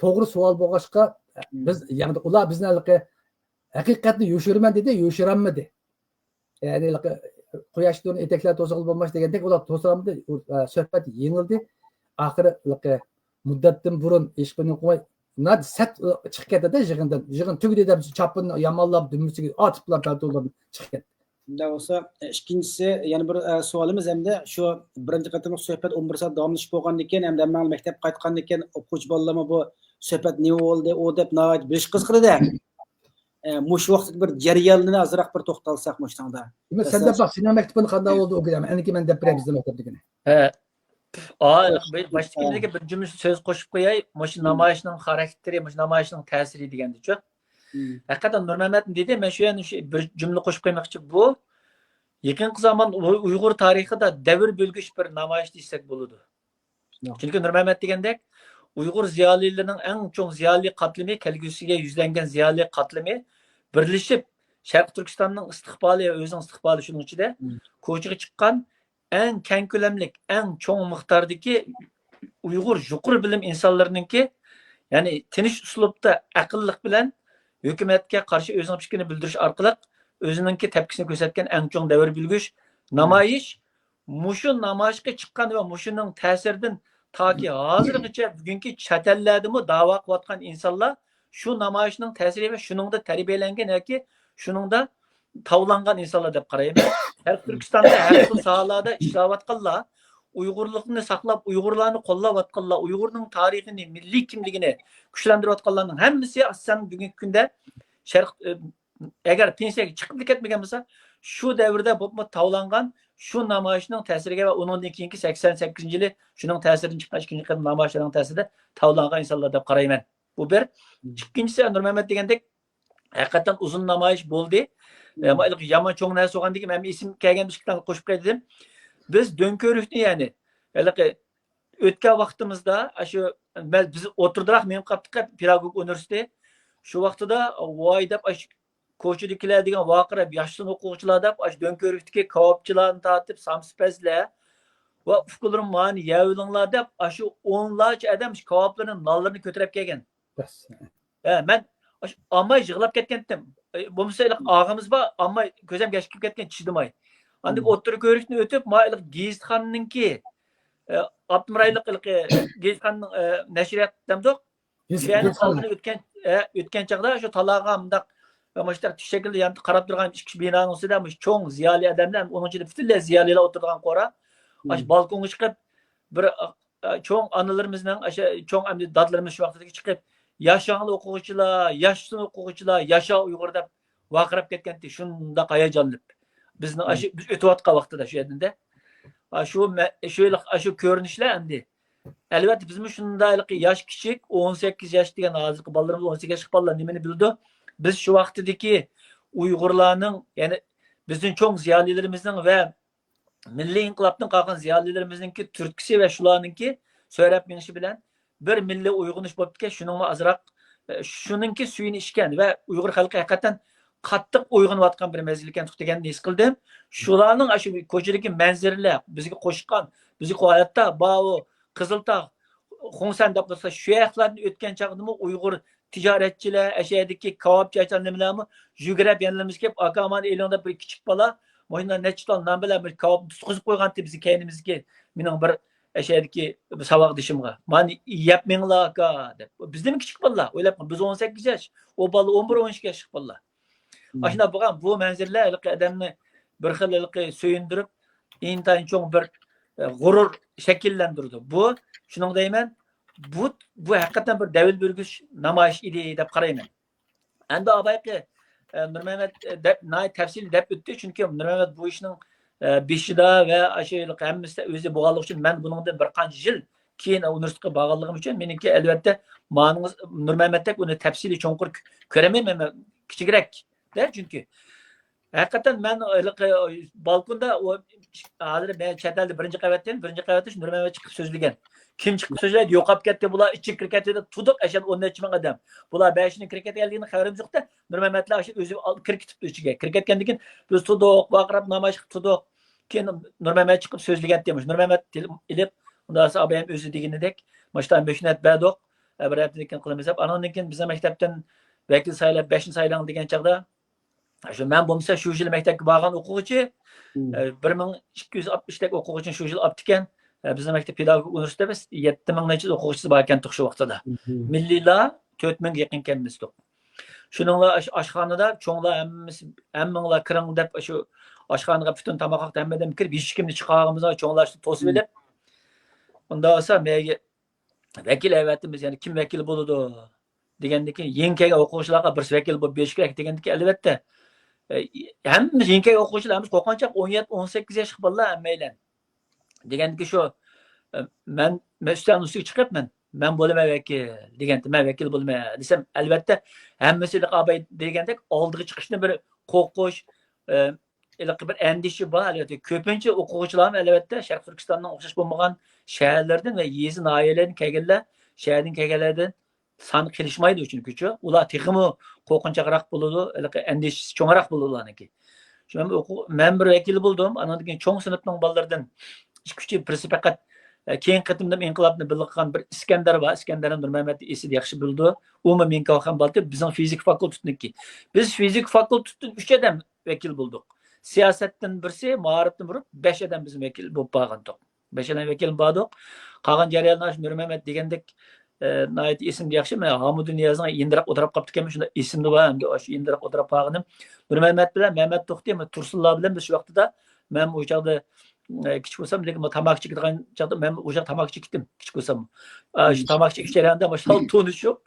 توغرا سوئال بولغاچقا، بىز يەنى ئۇلار بىزنى ھەقىقەتنى يوشۇرىمەن دېدى، يوشۇرالمىدى. يەنى قۇياش نۇرىنى ئېتەكلەر توسۇغىلى بولماس دېگەندەك، ئۇلار توسالمىدى. سۆھبەت يېڭىلدى. ئاخىرى مۇددەتتىن بۇرۇن ھېچقېنى قىلماي، سەت چىقىپ كەتتىدە يىغىندىن. يىغىن تۈگىدى دەپ چاپىنىنى يامانلاپ، دۈمبىسىگە ئاتىپلا پەلتولىرىنى چىقىپ كەتتى. شۇنداق بولسا، ئىككىنچىسى، يەنە بىر سوئالىمىز، ھەمدە شۇ بىرىنچى قېتىملىق سۆھبەت ئون بىر سائەت داۋاملىشىپ بولغاندىن كېيىن، ھەمدە ھەممە مەكتەپكە قايتقاندىن كېيىن، ئوقۇغۇچى بالىلارمۇ بۇ سۆھبەت نېمە بولدى، ئۇ دەپ ناھايىتى بېشى قىزىقىدۇ. مۇشۇ ۋاقىتتىكى بىر جەريانلىرىنى ئازراق بىر توختالساق مۇشۇ چاغدا. سەن دەپ باق، سېنىڭ مەكتىپىڭ قانداق بولدى ئۇ كۈنى؟ ئەنكى مەن دەپ بېرەي بىزنىڭ مەكتەپتىكىنى. باشتىكىدىكى بىر جۈملە سۆز قوشۇپ قوياي، مۇشۇ نامايىشنىڭ خاراكتېرى، مۇشۇ نامايىشنىڭ تەسىرى دېگەندىچۇ. ھەقىقەتەن نۇرمەمەتمۇ دېدى، مەن شۇ يەردە شۇ بىر جۈملە قوشۇپ قويماقچى. بۇ يېقىنقى زامان ئۇيغۇر تارىخىدا دەۋر بۆلگۈچ بىر نامايىش دېسەك بولىدۇ. چۈنكى نۇرمەمەت دېگەندەك، ئۇيغۇر زىيالىيلىرىنىڭ ئەڭ چوڭ زىيالىي قاتلىمى، كەلگۈسىگە يۈزلەنگەن زىيالىي قاتلىمى بىرلىشىپ، شەرقىي تۈركىستاننىڭ ئىستىقبالى، ئۆزىنىڭ ئىستىقبالى شۇنىڭ ئىچىدە كوچىغا چىققان، ئەڭ كەڭ كۆلەملىك، ئەڭ چوڭ مىقداردىكى ئۇيغۇر يۇقىرى بىلىم ئىنسانلىرىنىڭكى، يەنى تىنچ ئۇسلۇبتا، ئەقىللىق بىلەن ھۆكۈمەتكە قارشى ئۆزىنىڭ پىكرىنى بىلدۈرۈش ئارقىلىق ئۆزىنىڭكى تەپكىسىنى كۆرسەتكەن ئەڭ چوڭ دەۋر بۆلگۈچ نامايىش. مۇشۇ نامايىشقا چىققان ۋە مۇشۇنىڭ تەسىرىدىن تاكى ھازىرغىچە بۈگۈنكى چەت ئەللەردىمۇ داۋا قىلىۋاتقان ئىنسانلار شۇ نامايىشنىڭ تەسىرى ۋە شۇنىڭدا تەربىيەلەنگەن ياكى شۇنىڭدا تاۋلانغان ئىنسانلار دەپ قارايمەن. شەرقىي تۈركىستاندا ھەر خىل ساھەلەردە ئىشلەۋاتقانلار، ئۇيغۇرلۇقنى ساقلاپ، ئۇيغۇرلارنى قوللاۋاتقانلار، ئۇيغۇرنىڭ تارىخىنى، مىللىي كىملىكىنى كۈچلەندۈرۈۋاتقانلارنىڭ ھەممىسى ئاساسەن بۈگۈنكى كۈندە شەرق، ئەگەر پېنسىيەگە چىقىپلا كەتمىگەن بولسا، شۇ دەۋردە بولۇپمۇ تاۋلانغان، شۇ نامايىشنىڭ تەسىرىگە ۋە ئۇنىڭدىن كېيىنكى سەكسەن سەككىزىنچى يىلى شۇنىڭ تەسىرىدىن چىققان ئىككىنچى قېتىم نامايىشلارنىڭ تەسىرىدە تاۋلانغان ئىنسانلار دەپ قارايمەن. بۇ بىر. ئىككىنچىسى، نۇرمەمەت دېگەندەك، ھەقىقەتەن ئۇزۇن نامايىش بولدى. ئەمما يامان چوڭ نەرسە بولغاندىكىن، مەن ئېسىمگە كەلگەن بىر ئىككى دانە قوشۇپ قوياي دېدىم. بىز دۆڭكۆۋرۈكنى، يەنى ھېلىقى ئۆتكەن ۋاقتىمىزدا، ئاشۇ بىز ئوتتۇرىدىراق مېڭىپ قاپتۇق، پېداگوگىكا ئۇنىۋېرسىتېتى. شۇ ۋاقتىدا ۋاي دەپ، ئاشۇ كوچىدىكىلەر دېگەن ۋارقىراپ، ياشىسۇن ئوقۇغۇچىلار دەپ، ئاشۇ دۆڭكۆۋرۈكتىكى كاۋاپچىلارنى تارتىپ، سامسا پەزلەر ۋە ئۇكىلىرىم مانى يەۋېلىڭلار دەپ، ئاشۇ ئونلارچە ئادەم شۇ كاۋاپلىرىنى، نانلىرىنى كۆتۈرۈپ كەلگەن. ھە، مەن ئامماي يىغلاپ كەتكەنتىم. بولمىسا ھېلىقى ئاغىمىز بار، ئامماي كۆزۈم ياش كىرىپ كەتكەن، چىدىماي. ئاندىن ئوتتۇرا كۆۋرۈكنى ئۆتۈپ، ما ھېلىقى گېزىتخانىنىڭكى، ئابدۇمرايلىق ھېلىقى گېزىتخانىنىڭ، نەشرىيات دەمدۇق؟ شۇ يەرنىڭ ئالدىنى ئۆتكەن، ئۆتكەن چاغدا شۇ تالاغا مۇنداق، مۇشۇنداق تىك شەكىلدە يانتۇ قاراپ تۇرغان ئىككى بىنانىڭ ئۈستىدە مۇشۇ چوڭ زىيالىي ئادەملەر، ئۇنىڭ ئىچىدە پۈتۈنلەي زىيالىيلار ئولتۇرىدىغان قورا، ئاشۇ بالكونغا چىقىپ، بىر، ئا، چوڭ ئانىلىرىمىزنىڭ، ئاشۇ چوڭ ئەمدى دادىلىرىمىز شۇ ۋاقىتتىكى چىقىپ، «ياشاڭلار ئوقۇغۇچىلار، ياشىسۇن ئوقۇغۇچىلار، ياشا ئۇيغۇر» دەپ ۋارقىراپ كەتكەنتى، شۇنداق ھاياجانلىنىپ. بىزنىڭ ئاشۇ، بىز ئۆتۈۋاتقان ۋاقتىدا شۇ يەردىن-دە. ئاشۇ، شۇ، ئاشۇ كۆرۈنۈشلەر ئەمدى. ئەلۋەتتە، بىزمۇ شۇنداق ھېلىقى ياش كىچىك، ئون سەككىز ياش دېگەن ھازىرقى بالىلىرىمىز، ئون سەككىز ياشلىق بالىلار نېمىنى بىلىدۇ؟ بىز شۇ ۋاقتىدىكى ئۇيغۇرلارنىڭ، يەنى بىزدىن چوڭ زىيالىيلىرىمىزنىڭ ۋە مىللىي ئىنقىلابتىن قالغان زىيالىيلىرىمىزنىڭكى تۈرتكىسى ۋە شۇلارنىڭكى سۆرەپ مېڭىشى بىلەن بىر مىللىي ئويغىنىش بوپتىكەن، شۇنىڭمۇ ئازراق، ئە، شۇنىڭكى سۈيىنى ئىچكەن ۋە ئۇيغۇر خەلقى ھەقىقەتەن قاتتىق ئويغىنىۋاتقان بىر مەزگىل ئىكەنتۇق دېگەننى ھېس قىلدىم. شۇلارنىڭ ئاشۇ كوچىدىكى مەنزىرىلەر، بىزگە قوشقان، بىزگە ھاياتتا باۋۇ قىزىلتاغ، خۇڭسەن دەپ تۇرسا، شۇ ياقلاردىن ئۆتكەن چاغدىمۇ ئۇيغۇر تىجارەتچىلەر، ئەشەدىكى كاۋاپچى ئاشۇ نېمىلەرمۇ يۈگۈرۈپ يانلىرىمىزغا كېلىپ، «ئاكا، مانا ئېلىڭ» دەپ بىر كىچىك بالا مۇشۇنداق نەچچە تال نان بىلەن بىر كاۋاپنى تۇتقۇزۇپ قويغانتى بىزنىڭ كەينىمىزگە، مېنىڭ بىر ئەشەدىكى ساۋاقدىشىمغا. «مانا يەپ مېڭىڭلار، ئاكا» دەپ. بىزدىنمۇ كىچىك بالىلار، ئويلاپ، بىز ئون سەككىز ياش، ئۇ بالا ئون بىر، ئون ئىككى ياشلىق بالىلار. ئاشۇنداق بولغان بۇ مەنزىرىلەر ھېلىقى ئادەمنى بىر خىل ھېلىقى سۆيۈندۈرۈپ، ئىنتايىن چوڭ بىر، ئە، غۇرۇر شەكىللەندۈرىدۇ. بۇ، شۇنىڭ دەيمەن، بۇ، بۇ ھەقىقەتەن بىر دەۋر بۆلگۈچ نامايىش ئىدى دەپ قارايمەن. ئەمدى ئاۋايقى ئە، نۇرمەمەت، ئە، دەپ، ناھايىتى تەپسىلىي دەپ ئۆتتى، چۈنكى نۇرمەمەت بۇ ئىشنىڭ، ئە، بېشىدا ۋە ئاشۇ ھېلىقى ھەممىسى ئۆزى بولغانلىقى ئۈچۈن، مەن بۇنىڭدىن بىر قانچە يىل كېيىن ئۇنىۋېرسىتېتقا بارغانلىقىم ئۈچۈن، مېنىڭكى، ئەلۋەتتە، مانىڭىز، نۇرمەمەتتەك ئۇنى تەپسىلىي چوڭقۇر كۆ-، كۆرەلمەيمەن، مەن كىچىكرەك-دە، چۈنكى. ھەقىقەتەن مەن ھېلىقى بالكوندا ئۇ، ھازىر مەن چەت ئەلدە بىرىنچى قەۋەتتىن، بىرىنچى قەۋەتتە شۇ نۇرمەمەت چىقىپ سۆزلىگەن. كىم چىقىپ سۆزلەيدۇ؟ يوقاپ كەتتى، بۇلار ئىچىگە كىرىپ كەتتى دەپ تۇردۇق، ئەشەدە ئون نەچچە مىڭ ئادەم. بۇلار بەشىنىڭ كىرىپ كەتكەنلىكىدىن خەۋىرىمىز يوق-دە، نۇرمەمەتلەر ئاشۇ ئۆزى ئال-، كىرىپ كېتىپتۇ ئىچىگە. كىرىپ كەتكەندىن كېيىن بىز تۇردۇق، ۋارقىراپ نامايىش قىلىپ تۇردۇق. كېيىن نۇرمەمەت چىقىپ سۆزلىگەنتى، مۇشۇ نۇرمەمەت تېلېف-، ئېلىپ، ئۇنداق ئابايام ئۆزى دېگىنىدەك، مۇشۇنداق مۆھلەت بەردۇق. بىر ھەپتىدىن كېيىن قىلىمىز دەپ، ئانىڭدىن كېيىن بىزنىڭ مەكتەپتىن ۋەكىل سايلاپ، بەشنى سايلاڭ دېگەن چاغدا، شۇ مەن بولمىسا شۇ يىل مەكتەپكە بارغان ئوقۇغۇچى، مم. ئە، بىر مىڭ ئىككى يۈز ئاتمىشتەك ئوقۇغۇچىنى شۇ يىل ئاپتىكەن. ئە، بىزنىڭ مەكتەپ پېداگوگىكا ئۇنىۋېرسىتېتىدا بىز يەتتە مىڭ نەچچە ئوقۇغۇچىسى باركەنتۇق شۇ ۋاقتىدا. مم. مىللىيلار تۆت مىڭغا يېقىنكەنمىزدۇق. شۇنىڭلا ئاش-، ئاشخانىدا چوڭلار ھەممىسى، ھەممىڭلار كىرىڭ دەپ، شۇ ئاشخانىغا پۈتۈن تاماق ۋاقتى ھەممەدىن كىرىپ، ھېچكىمنى چىقارغىمىزغا چوڭلار توسۇپ مم. ئېلىپ، ئۇنداق بولسا مەيگە ۋەكىل ئەۋەتىمىز، يەنى كىم ۋەكىل بولىدۇ دېگەندىكىن، يېڭى كەلگەن ئوقۇغۇچىلارغا بىرسى ۋەكىل بولۇپ بېرىش كېرەك دېگەندىكىن، ئەلۋەتتە، ئە، ھەممىمىز يېڭى كەلگەن ئوقۇغۇچىلار، ھەممىمىز قورقۇنچاق ئون يەتتە، ئون سەككىز ياشلىق بالىلار ھەممەيلەن. دېگەندىكىن شۇ، ئە، مەن، مەن ئۈستەلنىڭ ئۈستىگە چىقىپ، مەن، مەن بولىمەن ۋەكىل دېگەنتى، مەن ۋەكىل بولىمەن دېسەم، ئەلۋەتتە، ھەممىسى ئاباي دېگەندەك ئالدىغا چىقىشنى بىر قورقۇش، ئە، ھېلىقى بىر ئەندىشە بار، ئەلۋەتتە. كۆپىنچە ئوقۇغۇچىلارمۇ، ئەلۋەتتە، شەرقىي تۈركىستاننىڭ ئوخشاش بولمىغان شەھەرلىرىدىن ۋە يېزا، ناھىيەلەردىن كەلگەنلەر، شەھەردىن كەلگەنلەردىن سان قېلىشمايدۇ، چۈنكىچۇ، ئۇلار تېخىمۇ قورقۇنچاقراق بولىدۇ، ھېلىقى ئەندىشىسى چوڭراق بولىدۇ ئۇلارنىڭكى. شۇ مەن ئوقۇ-، مەن بىر ۋەكىل بولدۇم، ئانىڭدىن كېيىن چوڭ سىنىپنىڭ بالىلىرىدىن ئىككى، ئۈچى، بىرسى پەقەت، ئە، كېيىنكى قېتىمدا ئىنقىلابنى بىللە قىلغان بىر ئىسكەندەر بار، ئىسكەندەرنى نۇرمەمەت ئېسىدە ياخشى بىلىدۇ. ئۇمۇ مېنىڭكى ئوخشاش بالىتى، بىزنىڭ فىزىكا فاكۇلتېتىنىڭكى. بىز فىزىكا فاكۇلتېتىدىن ئۈچ ئادەم ۋەكىل بولدۇق. سىياسەتتىن بىرسى، مائارىپتىن بولۇپ، بەش ئادەم بىز ۋەكىل بولۇپ بارغانتۇق. بەش ئادەم ۋەكىل باردۇق. قالغان جەريانلار شۇ نۇرمەمەت دېگەندەك، ئە، ناھايىتى ئېسىمدە ياخشى. مەن ھامۇدۇن نىيازنىڭ يېنىدىراق ئولتۇراپ قاپتىكەنمەن، شۇنداق ئېسىمدە بار ئەمدى ئاشۇ يېنىدىراق ئولتۇراپ قالغىنىم. نۇرمەمەت بىلەن مەمەت توختى، تۇرسۇنلار بىلەن بىز شۇ ۋاقتىدا، مەن ئۇ چاغدا، ئە، كىچىك بولسام، لېكىن تاماكا چېكىدىغان چاغدا مەن ئۇ چاغدا تاماكا چېكىتتىم، كىچىك بولسام. ئە، شۇ تاماكا چېكىش جەريانىدا ماشۇنداق تونۇشۇپ،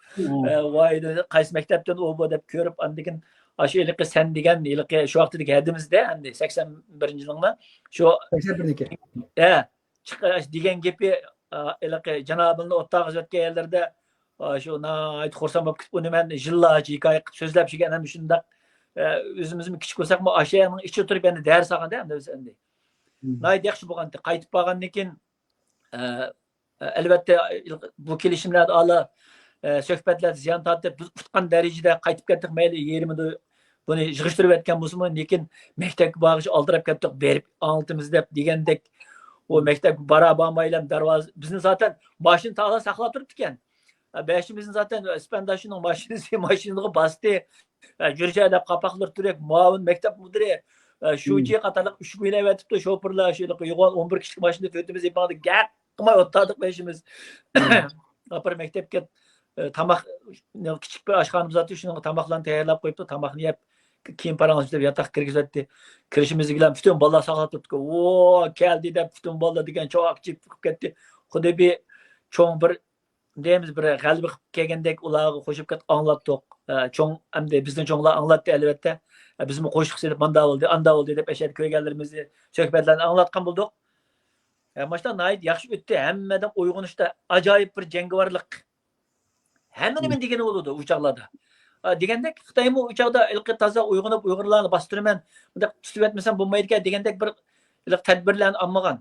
ئە، ۋاي، دېدى، قايسى مەكتەپتىن ئۇ بۇ دەپ كۆرۈپ، ئاندىن كېيىن ئاشۇ ھېلىقى سەن دېگەن، ھېلىقى شۇ ۋاقتىدىكى ھەدىمىزدە، ئەمدى سەكسەن بىرىنچى يىلىڭلار شۇ سەكسەن بىرنىكى. ھە، چىق-، دېگەن گېپى، ئە، ھېلىقى جانابىلنى ئوتتاغا ئەۋەتكەن يەرلىرىدە، ئە، شۇ ناھايىتى خۇرسەن بولۇپ كېتىپ، ئۇنى مەن يىللارچە ھېكايە قىلىپ سۆزلەپ يۈرگەن، ھەم شۇنداق، ئە، ئۆزىمىزمۇ كىچىك بولساقمۇ، ئاشۇ يەرنىڭ ئىچىگە تۇرۇپ، يەنە دەرس ئالغاندا، ئەمدى بىز ئەمدى. مم. ناھايىتى ياخشى بولغانتى. قايتىپ بارغاندىن كېيىن، ئە، ئەلۋەتتە، بۇ كېلىشىملەردە ئالا، ئە، سۆھبەتلەردە زىيان تارتىپ، بىز ئۇتقان دەرىجىدە قايتىپ كەتتۇق، مەيلى يېرىمىدا بۇنى يىغىشتۇرۇۋەتكەن بولسىمۇ، لېكىن مەكتەپكە بارغۇچە ئالدىراپ كەتتۇق، بېرىپ ئاڭلىتىمىز دەپ دېگەندەك، ئۇ مەكتەپكە بارا بارمايلا دەرۋازا، بىزنى زاتەن ماشىنا تاغلا ساقلاپ تۇرۇپتىكەن. بەشىمىزنى زاتەن ئىسپەنداشنىڭ ماشىنىسى، ماشىنىغا باستى. يۈرسە دەپ قاپاقلىرى تۈرۈك، مۇئاۋىن مەكتەپ مۇدىرى، شۇجى قاتارلىق ئۈچ كۈنى ئەۋەتىپتۇ، شوپۇرلار شۇ يوغان ئون بىر كىشىلىك ماشىنا تۆتىمىز ئېپىڭدى گەپ قىلماي ئولتۇردۇق بەشىمىز. ئاپىرىپ مەكتەپكە، ئە، تاماق، كىچىك بىر ئاشخانىمىز بار، شۇنىڭغا تاماقلارنى تەييارلاپ قويۇپتۇ، تاماقنى يەپ، كىيىم پاراڭلىشىپ ياتاققا كىرگۈزۈۋەتتى. كىرىشىمىز بىلەن پۈتۈن بالىلار ساقلاپ تۇرۇپتۇ. ۋو، كەلدى دەپ پۈتۈن بالىلار دېگەن چاۋاك چېپىپ كەتتى. خۇددى بىر چوڭ بىر دەيمىز، بىر غەلىبە قىلىپ كەلگەندەك ئۇلارغا قوشۇپ كەت-، ئاڭلاتتۇق. ئە، چوڭ، ئەمدى بىزنىڭ چوڭلار ئاڭلاتتى، ئەلۋەتتە. ئە، بىزمۇ قوشۇق سېلىپ، ماندا بولدى، ئاندا بولدى دەپ ئەشەدە كۆرگەنلىرىمىزنى، سۆھبەتلەرنى ئاڭلاتقان بولدۇق. ئە، ماشىنا ناھايىتى ياخشى ئۆتتى. ھەممە ئادەم ئويغىنىشتا ئاجايىپ بىر جەڭگىۋارلىق. ھەممە نېمە دېگىنى بولىدۇ ئۇ چاغلاردا. ئە، دېگەندەك، خىتايمۇ ئۇ چاغدا ھېلىقى تازا ئويغىنىپ، ئۇيغۇرلارنى باستۇرىمەن، بۇنداق تۇتۇۋەتمىسەم بولمايدىكەن دېگەندەك بىر ھېلىقى تەدبىرلەرنى ئالمىغان.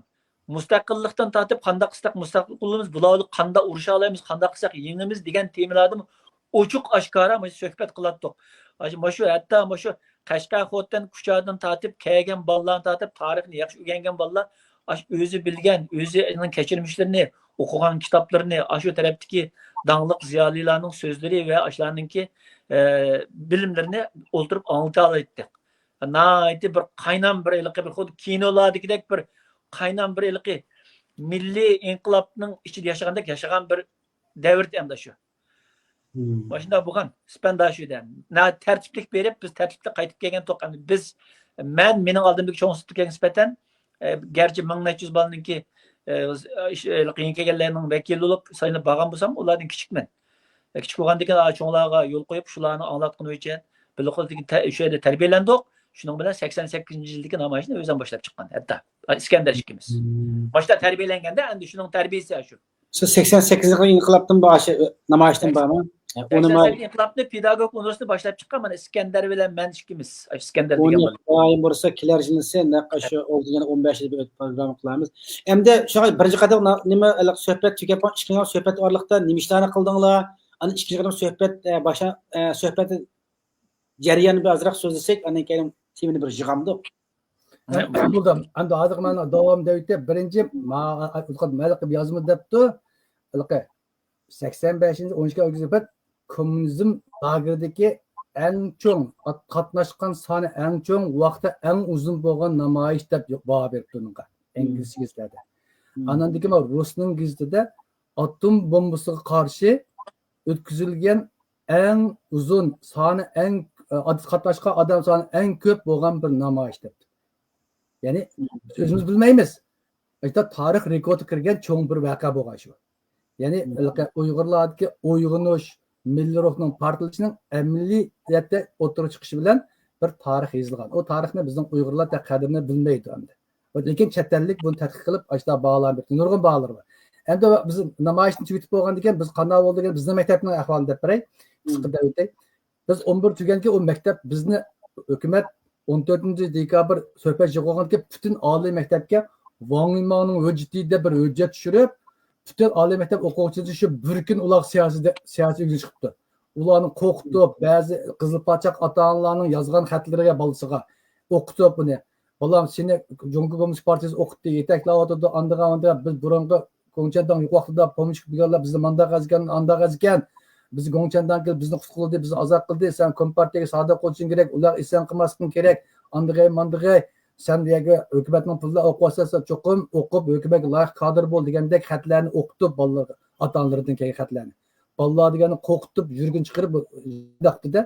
مۇستەقىللىقتىن تارتىپ قانداق قىلساق مۇستەقىل بولىمىز، بۇلار بىلەن قانداق ئۇرۇشالايمىز، قانداق قىلساق يېڭىمىز دېگەن تېمىلاردىمۇ ئوچۇق ئاشكارا مۇشۇ سۆھبەت قىلاتتۇق. مۇشۇ، ھەتتا مۇشۇ قەشقەر، خوتەن، كۇچادىن تارتىپ كەلگەن بالىلارنى تارتىپ، تارىخنى ياخشى ئۆگەنگەن بالىلار، ئاشۇ ئۆزى بىلگەن، ئۆزىنىڭ كەچۈرمىشلىرىنى، ئوقۇغان كىتابلىرىنى، ئاشۇ تەرەپتىكى داڭلىق زىيالىيلارنىڭ سۆزلىرى ۋە ئاشۇلارنىڭكى، ئە، بىلىملىرىنى ئولتۇرۇپ ئاڭلىتالايتتۇق. ناھايىتى بىر قاينام بىر ھېلىقى بىر خۇددى كىنولاردىكىدەك بىر قاينام بىر ھېلىقى مىللىي ئىنقىلابنىڭ ئىچىدە ياشىغاندەك ياشىغان بىر دەۋر ئەمدى شۇ. مم. ماشۇنداق بولغان، سىپەنداشۇدە. ناھايىتى تەرتىپلىك بېرىپ، بىز تەرتىپلىك قايتىپ كەلگەن توق. ئەمدى بىز، مەن، مېنىڭ ئالدىمدىكى چوڭ سىنىپتىكىگە نىسبەتەن، ئە، گەرچە مىڭ نەچچە يۈز بالىنىڭكى، ئە، ئىش-، ئە، يېڭى كەلگەنلەرنىڭ ۋەكىلى بولۇپ سايلىنىپ بارغان بولسام، ئۇلاردىن كىچىكمەن. ئە، كىچىك بولغاندىكىن، ئا، چوڭلارغا يول قويۇپ، شۇلارنى ئاڭلاتقىنى بويىچە بىللە قولىدىكى تە-، شۇ يەردە تەربىيەلەندۇق. شۇنىڭ بىلەن سەكسەن سەككىزىنچى يىلدىكى نامايىشنى ئۆزۈم باشلاپ چىققان، ھەتتا ئىسكەندەر ئىككىمىز. مم. ماشۇنداق تەربىيەلەنگەندە، ئەمدى شۇنىڭ تەربىيەسى شۇ. سىز سەكسەن سەككىزىنچى يىلقى ئىنقىلابتىن بار، شۇ، نامايىشتىن بارمۇ؟ ئۇ سەكسەن نامايىش سەككىز ئىنقىلابنى پېداگوگىكا ئۇنىۋېرسىتېتى باشلاپ چىققان، مانا ئىسكەندەر بىلەن مەن ئىككىمىز، ئىسكەندەر دېگەن بالا. خۇدايىم بۇيرۇسا كېلەر يىلىسى نەق شۇ ئولتۇرغان ئون بەشىدە بىر پروگرامما قىلىمىز. ئەمدى شۇڭا بىرىنچى قېتىم نا-، نېمە، سۆھبەت تۈگەپ، ئىككىنچى سۆھبەت ئارىلىقتا نېمە ئىشلارنى قىلدىڭلار؟ ئاندىن ئىككىنچى قېتىم سۆھبەت، ئە، باشا-، ئە، سۆھبەت جەريانىنى بىر ئازراق سۆزلىسەك، ئاندىن كېيىن تېمىنى بىر يىغامدۇق. ھە، بولدى. ئەمدى ھازىر مانا داۋام دەۋېتىپ، بىرىنچى، ما-، مەلىكە يازما دەپتۇ. ھېلىقى سەكسەن بەشىنچى ئون ئىككى ئۆگزىپەت كوممۇنىزم لاگېرىدىكى ئەڭ چوڭ، قات-، قاتناشقان سانى ئەڭ چوڭ، ۋاقتى ئەڭ ئۇزۇن بولغان نامايىش دەپ باھا بېرىپتۇ ئۇنىڭغا، مم. ئىنگلىزچە گېزىتلەردە. مم. ئانان كېيىن رۇسنىڭ گېزىتىدە ئاتوم بومبىسىغا قارشى ئۆتكۈزۈلگەن ئەڭ ئۇزۇن، سانى ئەڭ، ئە، قاتناشقان ئادەم سانى ئەڭ كۆپ بولغان بىر نامايىش دەپتۇ. يەنى، بىز ئۆزىمىز بىلمەيمىز. ھەتتا تارىخ رېكوردىغا كىرگەن چوڭ بىر ۋەقە بولغان شۇ. يەنى، مم. ھېلىقى ئۇيغۇرلاردىكى ئويغىنىش، مىللىي روھنىڭ پارتلىشىنىڭ ئەمەلىيەتتە ئوتتۇرىغا چىقىشى بىلەن بىر تارىخ يېزىلغان. ئۇ تارىخنى بىزنىڭ ئۇيغۇرلار تېخى قەدرىنى بىلمەيدۇ ئەمدى. لېكىن چەت ئەللىك بۇنى تەتقىق قىلىپ، ئاشۇنداق باھالارنى بېرىپتۇ. نۇرغۇن باھالىرى بار. ئەمدى بىز نامايىشنى تۈگىتىپ بولغاندىن كېيىن، بىز قانداق بولدى دېگەن بىزنىڭ مەكتەپنىڭ ئەھۋالىنى دەپ بېرەي. قىسقا مم. دەپ ئۆتەي. بىز ئون بىر تۈگەنكى ئۇ مەكتەپ بىزنى ھۆكۈمەت ئون تۆتىنچى دېكابىر سۆھبەت يىغىۋالغاندىكىن پۈتۈن ئالىي مەكتەپكە ۋاڭ يىماڭنىڭ ھۆججىتى دەپ بىر ھۆججەت چۈشۈرۈپ، پۈتۈن ئالىي مەكتەپ ئوقۇغۇچىسى شۇ بىر كۈن ئۇلار سىياسىي، سىياسىي ئۆگزە چىقىپتۇ. ئۇلارنى قورقۇتۇپ، بەزى قىزىل پاچاق ئاتا-ئانىلارنىڭ يازغان خەتلىرىگە بالىسىغا ئوقۇتۇپ ئۇنى، بالام، سېنى جۇڭگو كوممۇنىست پارتىيىسى ئوقۇتتى، يېتەكلەۋاتىدۇ، ئاندىغان، ئاندىغان، بىز بۇرۇنقى گوڭچەنداڭ يوق ۋاقتىدا پومېشچىك بولغانلار بىزنى مانداق ئەزگەن، ئانداق ئەزگەن، بىز گوڭچەنداڭ كېلىپ بىزنى قۇتقۇزدى، بىزنى ئازاد قىلدى، سەن كومپارتىيەگە سادىق بولۇشۇڭ كېرەك، ئۇلارغا ئىسەن قىلماسلىقىڭ كېرەك، ئاندىغاي، ماندىغاي، سەن بۇ يەرگە ھۆكۈمەتنىڭ پۇلىدا ئوقۇۋاتىسەن، چوقۇم ئوقۇپ، ھۆكۈمەتكە لايىق كادىر بول دېگەندەك خەتلەرنى ئوقۇتۇپ، بالىلارغا، ئاتا-ئانىلىرىدىن كەلگەن خەتلەرنى. بالىلار دېگەننى قورقۇتۇپ، يۈرگۈن چىقىرىپ، بۇنداق دېدى.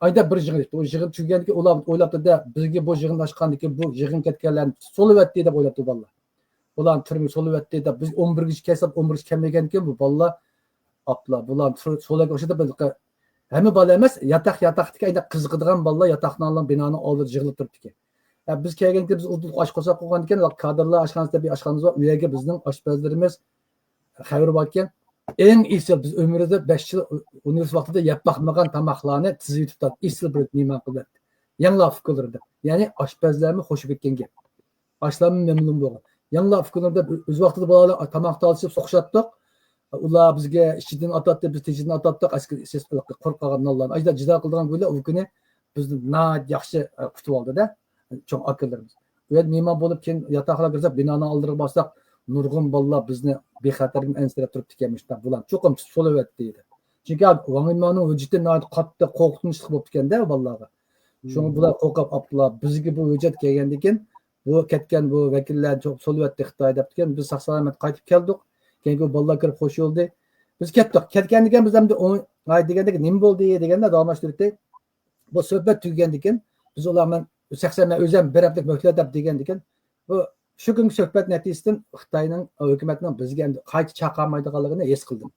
ئايدا بىر يىغىن ئېيتتى. ئۇ يىغىن تۈگىگەندىكىن ئۇلار ئويلاپتۇ-دە، بىزگە بۇ يىغىن ئاچقاندىكىن بۇ يىغىن كەتكەنلەرنى سولىۋەتتى دەپ ئويلاپتۇ بالىلار. بۇلارنى تۈرمىگە سولىۋەتتى دەپ، بىز ئون بىرگىچە كەلسەك، ئون بىرگىچە كەلمىگەنكىن بۇ بالىلار، ئاپلا، بۇلارنى سو-، سولىغان ئوخشىدى. بىز ھەممە بالا ئەمەس، ياتاق، ياتاقتىكى ئەينەك قىزىقىدىغان بالىلار ياتاقنىڭ ئالدىدا، بىنانىڭ ئالدىدا يىغىلىپ تۇرۇپتىكەن. ھە، بىز كەلگەندىكىن بىز ئۇدۇل ئاش قورساق قويغاندىكىن، كادىرلار ئاشخانىسى دەپ بىر ئاشخانىمىز بار، ئۇ يەرگە بىزنىڭ ئاشپەزلىرىمىز خەۋىرى باركەن، ئەڭ ئېسىل، بىز ئۆمرىدە بەش يىل ئۇنىۋېرسىتېت ۋاقتىدا يەپ باقمىغان تاماقلارنى تىزىۋېتىپتۇ، ئېسىل بىر مېھمان قىلىپ. يەڭلا ئۇكىلىرى دەپ. يەنى ئاشپەزلەرمۇ خوش كۆرگەن گەپ. ئاشلارمۇ مەمنۇن بولغان. يەڭلا ئۇكىلىرى دەپ ئۆز ۋاقتىدا بالىلار تاماق تالىشىپ سوقۇشاتتۇق. ئۇلار بىزگە ئىچىدىن ئاتاتتى، بىز تېشىدىن ئاتاتتۇق، ئەسكى سېس قۇرۇپ قالغان نانلارنى. ئاشۇنداق جىدال قىلىدىغان كۈنلەر، ئۇ كۈنى بىزنى ناھايىتى ياخشى، ئە، كۈتۈۋالدى-دە، چوڭ ئاكىلىرىمىز. ئۇ يەردە مېھمان بولۇپ، كېيىن ياتاقخانىغا كىرسەك، بىنانىڭ ئالدىغا بارساق، نۇرغۇن بالىلار بىزنى بىخەتەردىن ئەنسىرەپ تۇرۇپتىكەن، مۇشۇنداق بۇلار چوقۇم سولىۋەتتى دېدى. چۈنكى ۋاڭ يىماڭنىڭ ھۆججىتى ناھايىتى قاتتىق، قورقۇنچلۇق بولۇپتىكەن-دە بالىلارغا. شۇڭا بۇلار قورقۇپ ئاپتىلا، بىزگە بۇ ھۆججەت كەلگەندىكىن، بۇ كەتكەن بۇ ۋەكىللەرنى چوقۇم سولىۋەتتى خىتاي دەپتىكەن، بىز ساق-سالامەت قايتىپ كەلدۇق. كېيىن بۇ بالىلار كىرىپ خوش بولدى. بىز كەتتۇق. كەتكەندىكىن بىز ئەمدى ئوڭ-، ئاي دېگەندەك، نېمە بولدى دېگەندە داۋاملاشتۇرۇپ ئۆتەي. بۇ سۆھبەت تۈگىگەندىكىن، بىز ئۇلار بىلەن شەخسەن مەن ئۆزۈم بىر ھەپتىلىك مۆھلەت دەپ دېگەندىكىن، بۇ شۇ كۈنكى سۆھبەت نەتىجىسىدىن خىتاينىڭ ھۆكۈمەتنىڭ بىزگە ئەمدى قايتا چاقالمايدىغانلىقىنى ھېس قىلدىم.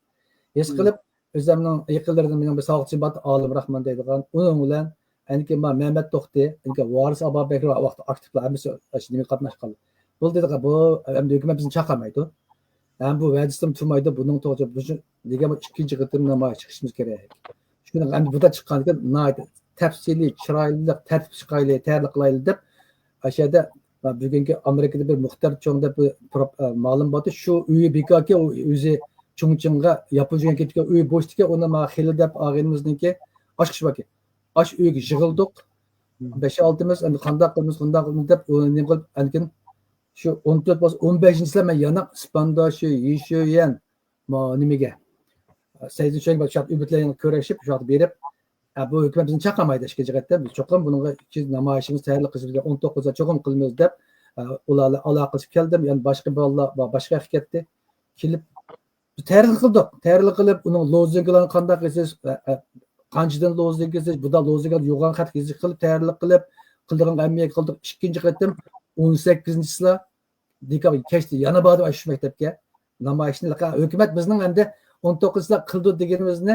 ھېس قىلىپ، ئۆزۈمنىڭ يېقىنلىرىدىن مېنىڭ بىر ساۋاقدىشىم بار، ئالىم راخمان دەيدىغان، ئۇنىڭ بىلەن ئەنكى ما مەمەت توختى، ئەنكى ۋارىس ئابابەكرى ۋاقىتتا ئاكتىپلار ھەممىسى شۇ نېمىگە قاتناشقانلار. بۇ دېدىغان، بۇ ئەمدى ھۆكۈمەت بىزنى چاقالمايدۇ. ھەم بۇ ۋەدىسىدىن تۇرمايدۇ، بۇنىڭ توغرا بۇ دېگەن بۇ ئىككىنچى قېتىم نامايىش چىقىشىمىز كېرەك. شۇنىڭ ئەمدى بۇدا چىققاندىكىن ناھايىتى تەپسىلىي، چىرايلىق، تەرتىپ چىقايلى، تەييارلىق قىلايلى دەپ، ئاشۇ يەردە، بە-، بۈگۈنكى ئامېرىكىدا بىر مۇختەر چوڭ دەپ بىر پرو-، ئە، مالىم بارتى، شۇ ئۆيى بىكاركى، ئۇ ئۆزى چۇڭچىڭغا ياپونچىغا كېتىدىكەن، ئۆي بوشتىكەن، ئۇنى ما خېلى دەپ ئاغىنىمىزنىڭكى ئاشۇ كىشى باركەن. ئاشۇ ئۆيگە يىغىلدۇق. بەش-ئالتىمىز، ئەمدى قانداق قىلىمىز، قانداق قىلىمىز دەپ، ئۇنى نېمە قىلىپ، ئەنكىن شۇ ئون تۆت بولسا، ئون بەشىنچى يىلى مەن يەنە ئىسپانداشى يىشۆيەن، ما، نېمىگە، سەيزىن شۆڭگە شۇ ياقتا ئۆي بىلەن كۆرۈشۈپ، شۇ ياقتا بېرىپ، ئە، بۇ ھۆكۈمەت بىزنى چاقالمايدۇ ئىككىنچى قېتىم. بىز چوقۇم بۇنىڭغا ئىككى نامايىشىمىز تەييارلىق قىلىشىمىز كېرەك، ئون توققۇزدا چوقۇم قىلىمىز دەپ، ئە، ئۇلار بىلەن ئالاقىلىشىپ كەلدىم. يەنە باشقا بالىلار بار، باشقا ياققا كەتتى. كېلىپ، بىز تەييارلىق قىلدۇق. تەييارلىق قىلىپ، ئۇنىڭ لوزۇنكىلىرىنى قانداق يېزىش، ئە، ئە، قانچىدىن لوزۇنكا يېزىش، بۇدا لوزۇنكا يوغان خەت يېزىش قىلىپ تەييارلىق قىلىپ، قىلىدىغان ھەممە يەرگە قىلدۇق. ئىككىنچى قېتىم ئون سەككىزىنچىسىلا دېكابىر كەچتە يەنە باردۇق شۇ مەكتەپكە. نامايىشنى ھۆكۈمەت بىزنىڭ ئەمدى ئون توققۇزىنچىسىدا قىلىدۇ دېگىنىمىزنى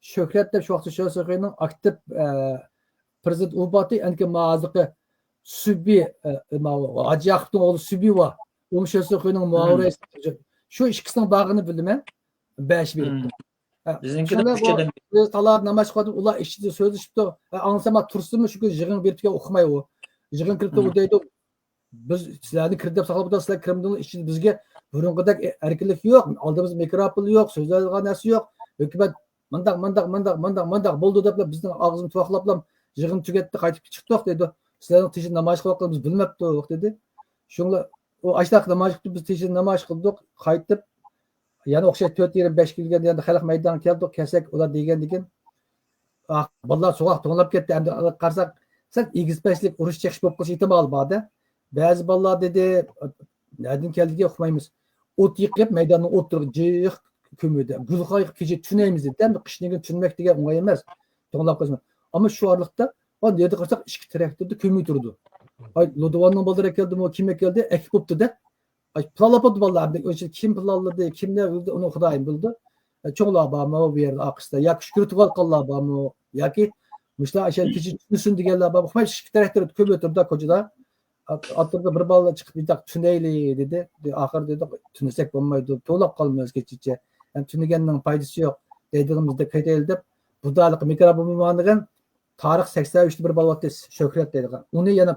شۆھرەت دەپ شۇ ۋاقىتتا شۆسىخېنىڭ ئاكتىپ، ئە، پىرېزىدېنت ئۇ بارتى، ئەنكى مازىقى سۈبى، ئە، ماۋۇ ھاجى ياقۇپنىڭ ئوغلى سۈبى بار. ئۇمۇ شۆسىخېنىڭ مۇئاۋىن رەئىسى. شۇ ئىككىسىنىڭ بارغىنى بىلىمەن. بەش بېرىپتۇ. ھە، بىزنىڭكىدە شۇنداق ئۈچ ئادەم. بىز تالا نامايىش قىلىۋاتىمىز، ئۇلار ئىچىدە سۆزلىشىپتۇ. ھە، ئاڭلىسام، تۇرسۇنمۇ شۇ كۈن يىغىنغا بېرىپتىكەن، ئۇقماي ئۇ. يىغىن كىرىپتۇ، ئۇ دەيدۇ، بىز سىلەرنى كىر دەپ ساقلاپ ئولتۇرۇق، سىلەر كىرمىدىڭلار، ئىچىدە بىزگە بۇرۇنقىدەك ئەركىنلىك يوق، ئالدىمىزدا مىكروفون يوق، سۆزلەيدىغان نەرسە يوق. ھۆكۈمەت مانداق، مانداق، مانداق، مانداق، مانداق بولدى دەپلا بىزنىڭ ئاغزىمىزنى تۇۋاقلاپلا يىغىن تۈگەتتى، قايتىپ چىقتۇق دەيدۇ. سىلەرنىڭ تىنچ نامايىش قىلىۋاتقىنىڭىزنى بىز بىلمەپتۇق دېدى. شۇڭلا ئۇ ئاشتاق نامايىش قىلىپ، بىز تىنچ نامايىش قىلدۇق، قايتىپ يەنە ئوخشاش تۆت يېرىم بەش كىلگەندە يەنە خەلق مەيدانغا كەلدۇق، كەلسەك ئۇلار دېگەندىكىن، ئاھ، بالىلار سوغۇق توڭلاپ كەتتى. ئەمدى قارىساق، سەل ئېگىز-پەسلىك، ئۇرۇش-چېقىش بولۇپ قېلىش ئېھتىمالى بار-دە. بەزى بالىلار دېدى، نەدىن كەلدىكى ئۇقمايمىز. ئوت يېقىپ، مەيداننىڭ ئوتتۇرىغا جىق كۆمۈۋېتە. گۈل قايىغا كېچە تۈنەيمىز دېدى. ئەمدى قىشنىڭ كۈنى تۈنمەك دېگەن ئوڭاي ئەمەس. توڭلاپ قالسىمۇ. ئەمما شۇ ئارىلىقتا، ئا، نېرىدا قارىساق، ئىككى تىراكتوردا كۆمۈۋېتىدۇ. ئاي، لودۋاننىڭ بالىلىرى كەلدىمۇ، كىم كەلدى؟ ئەكىپ بوپتۇ-دە. ئاي، پىلانلاپ بولدى بالىلار. ئەمدى ئۇنىڭ ئىچىدە كىم پىلانلىدى، كىم نە قىلدى، ئۇنى خۇدايىم بىلىدۇ. ئە، چوڭلار بارمۇ بۇ يەردە ئارقىسىدا؟ ياكى شۈكۈر تۇغۇلغانلار بارمۇ؟ ياكى مۇشۇلار ئاشۇ كېچە تۈنسۇن دېگەنلەر بارمۇ؟ ئۇقماي، ئىككى تەرەپتە كۆمۈپ ئولتۇردا كوچىدا. ئات-، ئاتلىرىدا بىر بالا چىقىپ، «بىرداق تۈنەيلى» دېدى. دە-، ئاخىر دېدۇق، «تۈنىسەك بولمايدۇ، توۋلاپ قالىمىز كېچىچە. ھەم تۈنىگەننىڭ پايدىسى يوق. دەيدىغىنىمىزدا كېتەيلى» دەپ، بۇ دالىقى مىكروفون دېگەن تارىخ سەكسەن ئۈچتە بىر بالا ئاتتى، شۆھرەت دەيدىغان. ئۇنى يەنە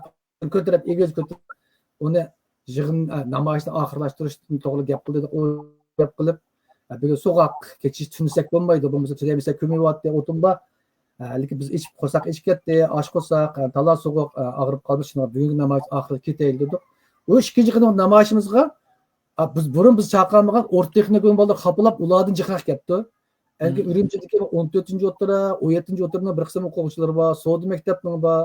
كۆتۈرۈپ، ئېگىز كۆتۈرۈپ، ئۇنى يىغىن، ئە، نامايىشنى ئاخىرلاشتۇرۇشتىن توغرا گەپ قىلدى. ئۇ گەپ قىلىپ، ئە، بۈگۈن سوغۇق، كېچە تۈنىسەك بولمايدۇ، بولمىسا تۈنەيمىسە كۆمۈۋاتتى ئوتۇن بار. ئە، لېكىن بىز ئىچىپ، قورساق ئېچىپ كەتتى، ئاچ قورساق، ئە، تالا سوغۇق، ئە، ئاغرىپ قالدى، شۇنىڭغا بۈگۈنكى نامايىش ئاخىرى كېتەيلى دېدۇق. ئۇ ئىككىنچى قېتىملىق نامايىشىمىزغا، ئە، بىز بۇرۇن بىز چاقىرمىغان ئورتا تېخنىكوم بالىلار خاپىلاپ، ئۇلاردىن جىقراق كەپتۇ. ئەنكى ئۈرۈمچىدىكى ئون تۆتىنچى ئوتتۇرا، ئون يەتتىنچى ئوتتۇرىنىڭ بىر قىسىم ئوقۇغۇچىلىرى بار، سودا مەكتەپنىڭ بار،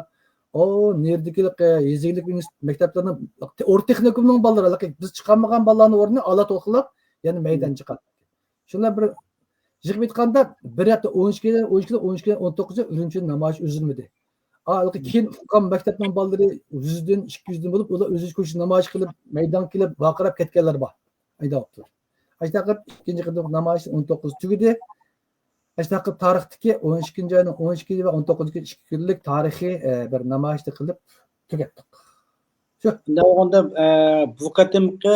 ئۇ نېرىدىكى يېزا ئىگىلىك مەكتەپلىرىنىڭ، ئورتا تېخنىكومنىڭ بالىلىرى، بىز چىقارمىغان بالىلارنىڭ ئورنىنى ئالا توقۇلاپ، يەنە مەيدان چىقاردى. شۇنداق بىر يىغىپ ئېيتقاندا، بىر ھەپتە ئون ئىككى، ئون ئىككى، ئون ئىككى، ئون توققۇزى ئۈرۈمچىدە نامايىش ئۈزۈلمىدى. ھېلىقى كېيىن ئۇققان مەكتەپنىڭ بالىلىرى يۈزدىن، ئىككى يۈزدىن بولۇپ، ئۇلار ئۆزى كۆچۈپ نامايىش قىلىپ، مەيدانغا كېلىپ، ۋارقىراپ كەتكەنلەر بار. ئاشۇنداق بولۇپتۇ. ئاشۇنداق قىلىپ، ئىككىنچى قېتىملىق نامايىش ئون توققۇز تۈگىدى. ئاشۇنداق قىلىپ تارىختىكى ئون ئىككىنچى ئاينىڭ ئون ئىككىنچى ۋە ئون توققۇزىنچى كۈنى ئىككى كۈنلۈك تارىخىي، ئە، بىر نامايىشنى قىلىپ تۈگەتتۇق. شۇ. شۇنداق بولغاندا، ئە، بۇ قېتىمقى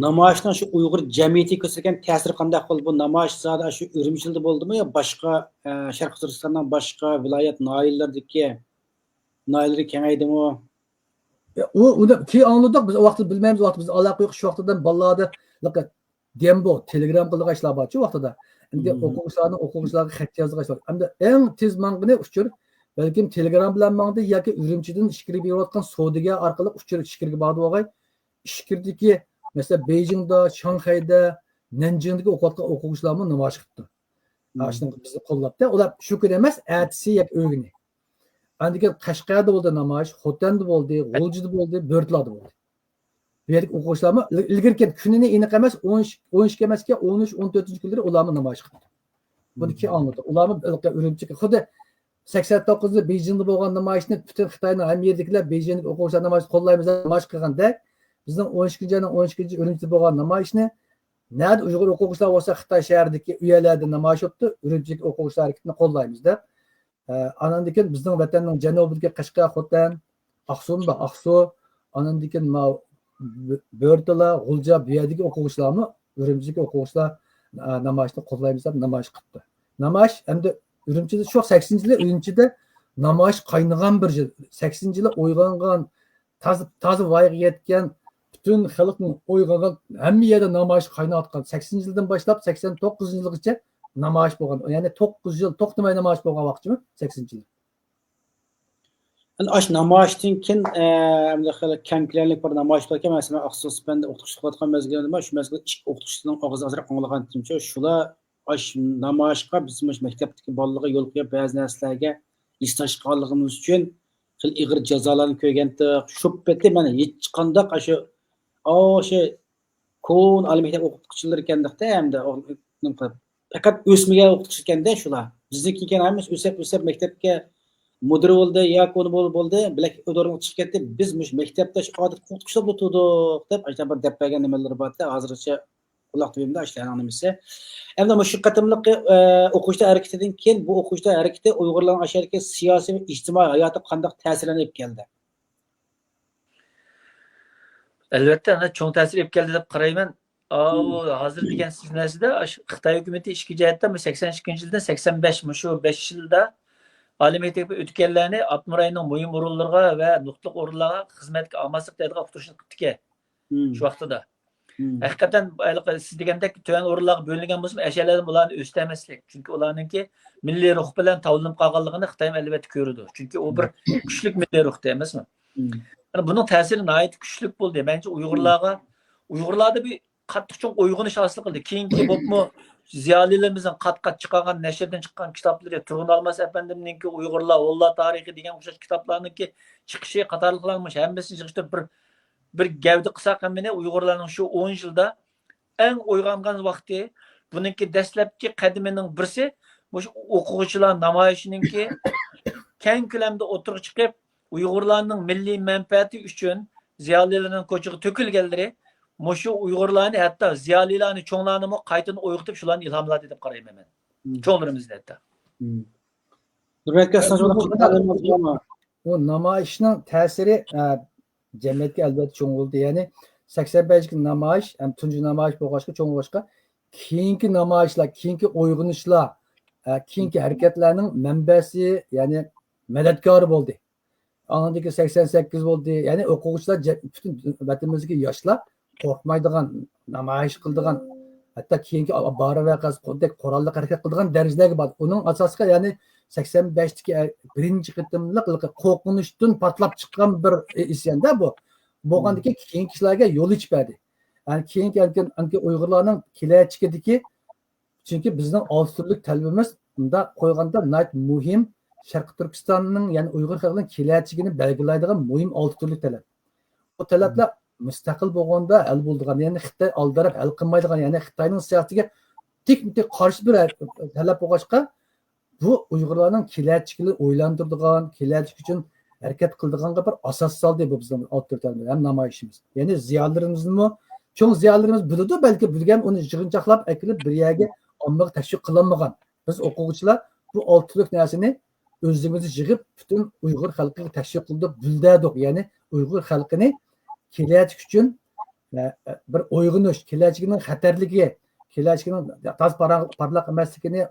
نامايىشنىڭ شۇ ئۇيغۇر جەمئىيىتىگە كۆرسەتكەن تەسىرى قانداق بولدى؟ بۇ نامايىش زادى شۇ ئۈرۈمچىدە بولدىمۇ يا باشقا، ئە، شەرقىي تۈركىستاننىڭ باشقا ۋىلايەت ناھىيەلىرىدىكى، ناھىيەلىرى كېڭەيدىمۇ؟ ئۇ، ئۇنى كېيىن ئاڭلىدۇق، بىز ئۇ ۋاقىتتا بىلمەيمىز، ئۇ ۋاقىتتا بىز ئالاقە يوق، شۇ ۋاقىتتا بالىلاردا دېمبو، تېلېگرام قىلىدىغان ئىشلار بارچۇ ۋاقتىدا. ئەمدى ئوقۇغۇچىلارنىڭ ئوقۇغۇچىلارغا خەت يازىدىغان ئىشلار. ئەمدى ئەڭ تېز ماڭغىنى ئۇچۇر، بەلكىم تېلېگرام بىلەن ماڭدى ياكى ئۈرۈمچىدىن ئىچكىرىگە بېرىۋاتقان سودىگەر ئارقىلىق ئۇچۇر ئىچكىرىگە باردى بولغاي. ئىچكىرىدىكى، مەسىلەن، بېيجىڭدا، شاڭخەيدە، نەنجىڭدىكى ئوقۇۋاتقان ئوقۇغۇچىلارمۇ نامايىش قىپتۇ. شۇنى بىزنى قوللاپتۇ. ئۇلار شۇ كۈنى ئەمەس، ئەتىسى ياكى ئۆگۈنى. ئاندىن كېيىن قەشقەردە بولدى نامايىش، خوتەندە بولدى، غۇلجىدا بولدى، بۆرتالادا بولدى. بۇ يەردىكى ئوقۇغۇچىلارمۇ ئىلگىرىكى كۈنىنى ئېنىق ئەمەس، ئون ئىككى، ئون ئىككى ئەمەسكەن، ئون ئۈچ، ئون تۆتىنچى كۈنلىرى ئۇلارمۇ نامايىش قىپتۇ. بۇنى كېيىن ئاڭلىدۇق. ئۇلارمۇ ئۈرۈمچىگە خۇددى سەكسەن توققۇزىنچى بېيجىڭدا بولغان نامايىشنى پۈتۈن خىتاينىڭ ھەممە يېرىدىكىلەر بېيجىڭدىكى ئوقۇغۇچىلار نامايىش قوللايمىز دەپ نامايىش قىلغاندەك، بىزنىڭ ئون ئىككىنچى ئاينىڭ ئون ئىككىنچى ئۈرۈمچىدە بولغان نامايىشنى نەدە ئۇيغۇر ئوقۇغۇچىلار بولسا خىتاي شەھىرىدىكى ئۆيەرلەردە نامايىش بوپتۇ، ئۈرۈمچىدىكى ئوقۇغۇچىلار ھەرىكىتىنى قوللايمىز دەپ. ئە، ئاناندىن كېيىن بىزنىڭ ۋەتەننىڭ جەنۇبىدىكى قەشقەر، خوتەن، ئاقسۇمۇ بار، ئاقسۇ، ئاناندىن كېيىن ماۋۇ بۆ-، بۆرتالا، غۇلجا، بۇ يەردىكى ئوقۇغۇچىلارمۇ ئۈرۈمچىدىكى ئوقۇغۇچىلار، ئە، نامايىشنى قوللايمىز دەپ نامايىش قىپتۇ. نامايىش ئەمدى ئۈرۈمچىدە شۇ سەكسىنىنچى يىلى ئۈرۈمچىدە نامايىش قاينىغان بىر يىل. سەكسىنىنچى يىلى ئويغانغان، تازا، تازا ۋايىغا يەتكەن، پۈتۈن خەلقنىڭ ئويغانغان، ھەممە يەردە نامايىش قايناۋاتقان سەكسىنىنچى يىلدىن باشلاپ سەكسەن توققۇزىنچى يىلغىچە نامايىش بولغان. يەنى توققۇز يىل توختىماي نامايىش بولغان ۋاقىتچىمۇ سەكسىنىنچى يىل. ئەنە ئاشۇ نامايىشتىن كېيىن، ئە، ئەمدى خېلى كەڭ كۆلەملىك بىر نامايىش بولغان. مەسىلەن، ئاقسۇ سىپەندە ئوقۇتقۇچىلىق قىلىۋاتقان مەزگىلىمدە شۇ مەزگىلدە ئىككى ئوقۇتقۇچىنىڭ ئاغزى ئازراق ئاڭلىغانتىمچە، شۇلار ئاشۇ نامايىشقا بىز مۇشۇ مەكتەپتىكى بالىلارغا يول قويۇپ، بەزى نەرسىلەرگە ھېسداشلىق قىلغانلىقىمىز ئۈچۈن خېلى ئېغىر جازالارنى كۆرگەنتۇق. شۇ پېتى مەن ھېچقانداق ئاشۇ، ئاشۇ كونا ئالىي مەكتەپ ئوقۇتقۇچىلىرى ئىكەندۇقتە، ھەمدە پەقەت ئۆسمىگەن ئوقۇتقۇچى ئىكەندە شۇلار. بىزدىن كېيىن ھەممىسى ئۆسۈپ، ئۆسۈپ مەكتەپكە مۇدىر بولدى، ياكى ئۇنى بول-، بولدى، بىلەك ئۇدۇرغا چىقىپ كەتتى. بىز مۇشۇ مەكتەپتە شۇ ئادەتتىكى ئوقۇتقۇچىلار بولۇپ تۇردۇق دەپ، ئاشۇنداق بىر دەپ بەرگەن نېمىلىرى بار. ھازىرغىچە قۇلاق تۈۋىمدە ئاشۇلارنىڭ نېمىسى. ئەمدى مۇشۇ قېتىملىق، ئە، ئوقۇغۇچىلار ھەرىكىتىدىن كېيىن بۇ ئوقۇغۇچىلار ھەرىكىتى ئۇيغۇرلارنىڭ ئاشۇ يەردىكى سىياسىي ۋە ئىجتىمائىي ھاياتىغا قانداق تەسىرلەرنى ئېلىپ كەلدى؟ ئەلۋەتتە، ئەنە چوڭ تەسىر ئېلىپ كەلدى دەپ قارايمەن. ئاۋۇ ھازىر دېگەن سىز نەرسىدە ئاشۇ خىتاي ھۆكۈمىتى ئىچكى جەھەتتە مۇشۇ سەكسەن ئىككىنچى يىلدىن سەكسەن بەش، مۇشۇ بەش يىلدا ئالىي مەكتەپكە ئۆتكەنلەرنى ئاپتونوم رايوننىڭ مۇھىم ئورۇنلىرىغا ۋە نۇقتىلىق ئورۇنلارغا خىزمەتكە ئالماسلىق دەيدىغان ئۇقتۇرۇشنى قىپتىكەن شۇ ۋاقتىدا. ھەقىقەتەن ھېلىقى سىز دېگەندەك تۆۋەن ئورۇنلارغا بۆلۈنگەن بولسىمۇ، ئەشەلەردىن بۇلارنى ئۆستۈرمەسلىك. چۈنكى ئۇلارنىڭكى مىللىي روھ بىلەن تاۋلىنىپ قالغانلىقىنى خىتايمۇ ئەلۋەتتە كۆرىدۇ. چۈنكى ئۇ بىر كۈچلۈك مىللىي روھتى ئەمەسمۇ؟ يەنى بۇنىڭ تەسىرى ناھايىتى كۈچلۈك بولدى. مەنچە ئۇيغۇرلارغا، ئۇيغۇرلاردا بىر قاتتىق چوڭ ئويغىنىش ھاسىل قىلدى. كېيىنكى بولۇپمۇ زىيالىيلىرىمىزنىڭ قات-قات چىقارغان، نەشردىن چىققان كىتابلىرى، تۇرغۇن ئالماس ئەپەندىمنىڭكى ئۇيغۇرلار ھونلار تارىخى دېگەن ئوخشاش كىتابلارنىڭكى چىقىشى قاتارلىقلارنىڭ مۇشۇ ھەممىسىنى يىغىشتۇرۇپ بىر، بىر گەۋدە قىلساق ھەممىنى، ئۇيغۇرلارنىڭ شۇ ئون يىلدا ئەڭ ئويغانغان ۋاقتى، بۇنىڭكى دەسلەپكى قەدىمىنىڭ بىرسى مۇشۇ ئوقۇغۇچىلار نامايىشىنىڭكى كەڭ كۆلەمدە ئوتتۇرىغا چىقىپ، ئۇيغۇرلارنىڭ مىللىي مەنپەئەتى ئۈچۈن زىيالىيلىرىنىڭ كوچىغا تۆكۈلگەنلىرى مۇشۇ ئۇيغۇرلارنى، ھەتتا زىيالىيلارنى، چوڭلارنىمۇ قايتىدىن ئويغىتىپ، شۇلارنى ئىلھاملاندى دەپ قارايمەن مەن. چوڭلىرىمىزنى ھەتتا. نۇربەك ئەسلان، ئۇ نامايىشنىڭ تەسىرى، ئە، جەمئىيەتكە ئەلۋەتتە چوڭ بولدى. يەنى سەكسەن بەشتىكى نامايىش ھەم تۇنجى نامايىش بولغاچقا، چوڭ بولغاچقا، كېيىنكى نامايىشلار، كېيىنكى ئويغىنىشلار، ئە، كېيىنكى ھەرىكەتلەرنىڭ مەنبەسى، يەنى مەدەتكارى بولدى. ئاندىن كېيىن سەكسەن سەككىز بولدى. يەنى ئوقۇغۇچىلار، جە-، پۈتۈن ۋەتىنىمىزدىكى ياشلار قورقمايدىغان، نامايىش قىلىدىغان، ھەتتا كېيىنكى بارى ۋەقەسىدەك قوراللىق ھەرىكەت قىلىدىغان دەرىجىلەرگە باردى. ئۇنىڭ ئاساسلىقى، يەنى سەكسەن بەشتىكى بىرىنچى قېتىملىق قورقۇنچتىن پارتلاپ چىققان بىر ئىسياندا بۇ. بولغاندىكىن كېيىنكى كىشىلەرگە يول ئېچىپ بەردى. يەنى كېيىنكى، ئەنكى، ئەنكى ئۇيغۇرلارنىڭ كېلەچىكىدىكى، چۈنكى بىزنىڭ ئالتە تۈرلۈك تەلىپىمىز، مۇنداق قويغاندا، ناھايىتى مۇھىم، شەرقىي تۈركىستاننىڭ، يەنى ئۇيغۇر خەلقىنىڭ كېلەچىكىنى بەلگىلەيدىغان مۇھىم ئالتە تۈرلۈك تەلەپ. بۇ تەلەپلەر مۇستەقىل بولغاندا ھەل بولىدىغان، يەنى خىتاي ئالدىراپ ھەل قىلمايدىغان، يەنى خىتاينىڭ سىياسىتىگە تىكمۇ تىك قارشى بىر تەلەپ بولغاچقا، بۇ ئۇيغۇرلارنىڭ كېلەچىكىنى ئويلاندۇرىدىغان، كېلەچىك ئۈچۈن ھەرىكەت قىلىدىغانغا بىر ئاساس سالدى بۇ بىزنىڭ ئالتە تۈرلۈك تەلەپلەر ھەم نامايىشىمىز. يەنى زىيالىيلىرىمىزمۇ، چوڭ زىيالىيلىرىمىز بىلىدۇ، بەلكى بىلگەن ئۇنى يىغىنچاقلاپ ئەكېلىپ بىر يەرگە ئاممىغا تەشۋىق قىلالمىغان. بىز ئوقۇغۇچىلار بۇ ئالتە تۈرلۈك نەرسىنى ئۆزىمىز يىغىپ، پۈتۈن ئۇيغۇر خەلقىگە تەشۋىق قىلدۇق، گۈلدەدۇق. يەنى ئۇيغۇر خەلقىنى كېلەچەك ئۈچۈن، ئە، ئە، بىر ئويغىنىش، كېلەچىكىنىڭ خەتەرلىكى، كېلەچىكىنىڭ تازا پاراڭ-، پارلاق ئەمەسلىكىنى،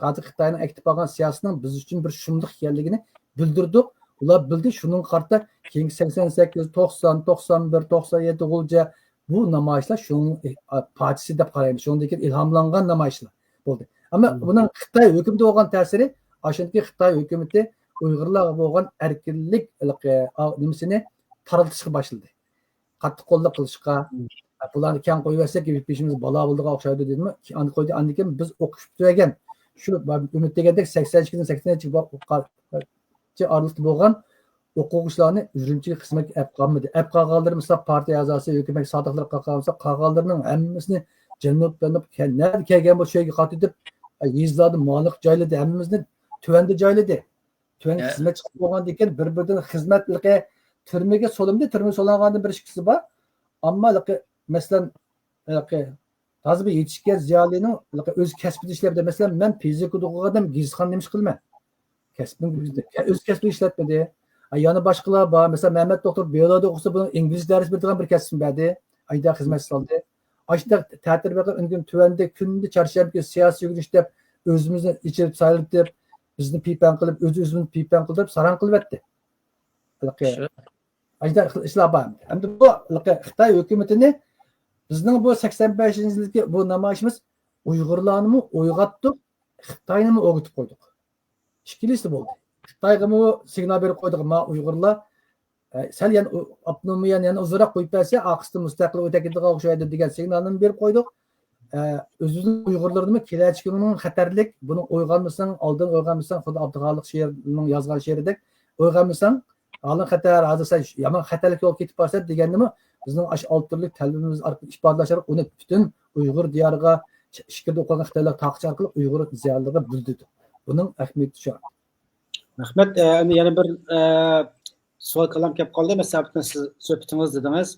ھازىر خىتاينىڭ ئەكېتىپ بارغان سىياسىتىنىڭ بىز ئۈچۈن بىر شۇملۇق ئىكەنلىكىنى بىلدۈردۇق. ئۇلار بىلدى، شۇنىڭغا قارىتا كېيىنكى سەكسەن سەككىز، توقسان، توقسان بىر، توقسان يەتتە غۇلجا بۇ نامايىشلار شۇنىڭ، ئە، پارچىسى دەپ قارايمىز. شۇنىڭدىن كېيىن ئىلھاملانغان نامايىشلار بولدى. ئەمما بۇنىڭ خىتاي ھۆكۈمىتىگە بولغان تەسىرى، ئاشۇندىكى خىتاي ھۆكۈمىتى ئۇيغۇرلارغا بولغان ئەركىنلىك، ئە، نېمىسىنى تارلىتىشقا باشلىدى. قاتتىق قوللۇق قىلىشقا، بۇلارنى كەڭ قويۇۋەتسەك، بېشىمىز بالا بولىدىغان ئوخشايدۇ دېدىم. ئاندىن قويدى، ئاندىن كېيىن بىز ئوقۇش پۈتتۈرگەن، شۇ ئۈمىد دېگەندەك سەكسەن ئىككىدىن سەكسەن ئۈچ ئارىلىقتا بولغان ئوقۇغۇچىلارنى ئۈرۈمچىگە خىزمەتكە ئەپ قالمىدى. ئەپ قالغانلىرى مىسال پارتىيە ئەزاسى، ھۆكۈمەت سادىقلىرى قالغان بولسا، قالغانلىرىنىڭ ھەممىسىنى جەنۇب، جەنۇب، نەدە كەلگەن بولسا شۇ يەرگە قايتىپ، يېزىلاردا مالىق جايلىدى، ھەممىمىزنى تۆۋەندە جايلىدى. تۆۋەن خىزمەت چىقىپ بولغاندىن كېيىن بىر-بىرىدىن خىزمەتلىكى تۈرمىگە سولىمىدى، تۈرمىگە سولانغاندىن بىر ئىككىسى بار. ئەمما لىقى، مەسىلەن، لىقى، تازا بىر يېتىشكەن زىيالىينىڭ لىقى ئۆز كەسپىدە ئىشلەپ، مەسىلەن، مەن فىزىكا ئوقۇغان ئادەم گېزىتخانا نېمە ئىش قىلىمەن؟ كەسپىم، ئۆز كەسپىنى ئىشلەتمىدى. ئا، يەنە باشقىلار بار. مەسىلەن، مەمەت دوختۇر بىيولوگىيە ئوقۇسا، بۇنىڭ ئىنگلىزچە دەرس بېرىدىغان بىر كەسپىم بەردى. ئايدا خىزمەت سالدى. ئاشۇنداق تەتۈر بېقىپ، ئۈنگۈن تۆۋەندە كۈندە چارشەنبە كۈنى سىياسىي يۆگىنىش دەپ ئۆزىمىزنى ئېچىپ سايلىتىپ، بىزنى پىپەڭ قىلىپ، ئۆز-ئۆزىمىزنى پىپەڭ قىلدۇرۇپ، ساراڭ قىلىۋەتتى. ھېلىقى ئاشۇنداق ئىشلار بار. ئەمدى بۇ ھېلىقى خىتاي ھۆكۈمىتىنى بىزنىڭ بۇ سەكسەن بەشىنچى يىلدىكى بۇ نامايىشىمىز ئۇيغۇرلارنىمۇ ئويغاتتۇق، خىتاينىمۇ ئويغىتىپ قويدۇق. ئىككىلىسى بولدى. خىتايغىمۇ سىگنال بېرىپ قويدۇق، ما ئۇيغۇرلار، ئە، سەل يەنە ئاپتونومىيەنى يەنە ئۇزۇنراق قويۇپ بەرسە، ئارقىسىدا مۇستەقىل ئۆتەكىدىغان ئوخشايدۇ دېگەن سىگنالنى بېرىپ قويدۇق. ئە، ئۆزىمىزنىڭ ئۇيغۇرلىرىنىمۇ كېلەچىكىنىڭ خەتەرلىك، بۇنى ئويغانمىساڭ، ئالدىن ئويغانمىساڭ، خۇددى ئابدۇخالىق شېئىرنىڭ يازغان شېئىرىدەك، ئويغانمىساڭ، ھالىڭ خەتەر، ھازىر سەن يامان خەتەرلىك يولغا كېتىپ بارىسەن دېگەننىمۇ بىزنىڭ ئاشۇ ئالتە تۈرلۈك تەلىپىمىز ئارقىلىق ئىپادىلەش ئارقىلىق ئۇنى پۈتۈن ئۇيغۇر دىيارىغا، ئىچكىرىدە ئوقۇغان خىتايلار تاقىچى ئارقىلىق ئۇيغۇر زىيالىيلىرىغا بىلدۈردۇق. بۇنىڭ ئەھمىيىتى شۇ. رەھمەت. ئە، ئەمدى يەنە بىر، ئە، سوئال كالام كەپ قالدى. مەسىلەن، سىز سۆھبىتىڭىز دېدىڭىز،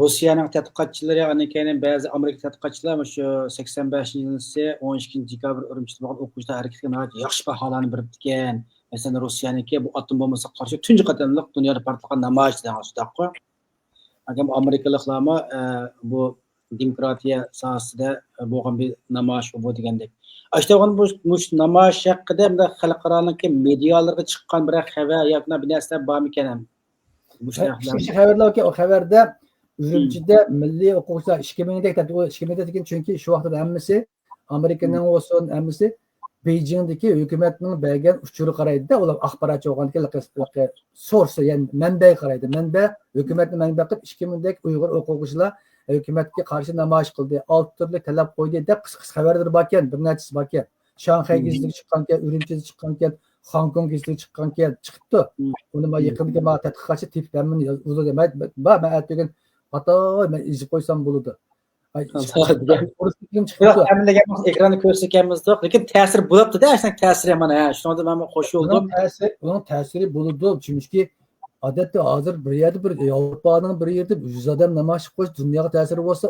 روسىيەنىڭ تەتقىقاتچىلىرى، ئاندىن كېيىن بەزى ئامېرىكا تەتقىقاتچىلار مۇشۇ سەكسەن بەشىنچى يىلى ئون ئىككىنچى دېكابىر ئۈرۈمچىدە بولغان ئوقۇغۇچىلار ھەرىكىتىگە ناھايىتى ياخشى باھالارنى بېرىپتىكەن. مەسىلەن، روسىيەنىڭكى بۇ ئاتوم بومبىسىغا قارشى تۇنجى قېتىملىق دۇنيادا پارتلىغان نامايىش دېگەن شۇنداققۇ. ئامېرىكىلىقلارمۇ، ئە، بۇ دېموكراتىيە ساھەسىدە بولغان بىر نامايىش بۇ دېگەندەك. ئاشۇنداق بۇ، مۇشۇ نامايىش ھەققىدە مۇنداق خەلقئارانىڭكى مېدىيالىرىغا چىققان بىرەر خەۋەر ياكى بىر نەرسىلەر بارمىكەن؟ مۇشۇ ئىككىنچى خەۋەردە، ئۇ خەۋەردە ئۈرۈمچىدە مىللىي ئوقۇغۇچىلار ئىككى مىڭدەك دەپ، ئۇ ئىككى مىڭدەك دېگەن، چۈنكى شۇ ۋاقىتتا ھەممىسى ئامېرىكىنىڭ بولسۇن، ھەممىسى بېيجىڭدىكى ھۆكۈمەتنىڭ بەرگەن ئۇچۇرىغا قارايدىدا، ئۇلار ئاخباراتچى بولغاندىكىن، سورس، يەنى مەنبەگە قارايدۇ. مەنبە ھۆكۈمەتنى مەنبە قىلىپ، ئىككى مىڭدەك ئۇيغۇر ئوقۇغۇچىلار ھۆكۈمەتكە قارشى نامايىش قىلدى، ئالتە تۈرلۈك تەلەپ قويدى دەپ قىسقا، قىسقا خەۋەرلىرى باركەن، بىر نەچچىسى باركەن. شاڭخەي گېزىتىگە چىققانكەن، ئۈرۈمچىدە چىققانكەن، خوڭكوڭ گېزىتىگە چىققانكەن، چىقىپتۇ. ئۇنى ما يېقىندىكى ما تەتقىقاتچى تېپىپ ھەممىنى يازدى. مەن، مەن ئەتىگۈن ئاتاي مەن يېزىپ قويسام بولىدۇ. ئاي، ئورۇس تىلىم چىقىپتۇ. ھەممىلىگە ئېكراندا كۆرسىتىپ كەلمىزدۇق، لېكىن تەسىر بولۇپتۇ-دە، ئاشۇنىڭ تەسىرى مانا، ھە، شۇنىڭدىن مانا خوش بولدۇم. تەسىر، ئۇنىڭ تەسىرى بولىدۇ، چۈنكى ئادەتتە ھازىر بىر يەردە، بىر ياۋروپانىڭ بىر يېرىدە يۈز ئادەم نامايىش قىلىپ قويسا، دۇنياغا تەسىرى بولسا،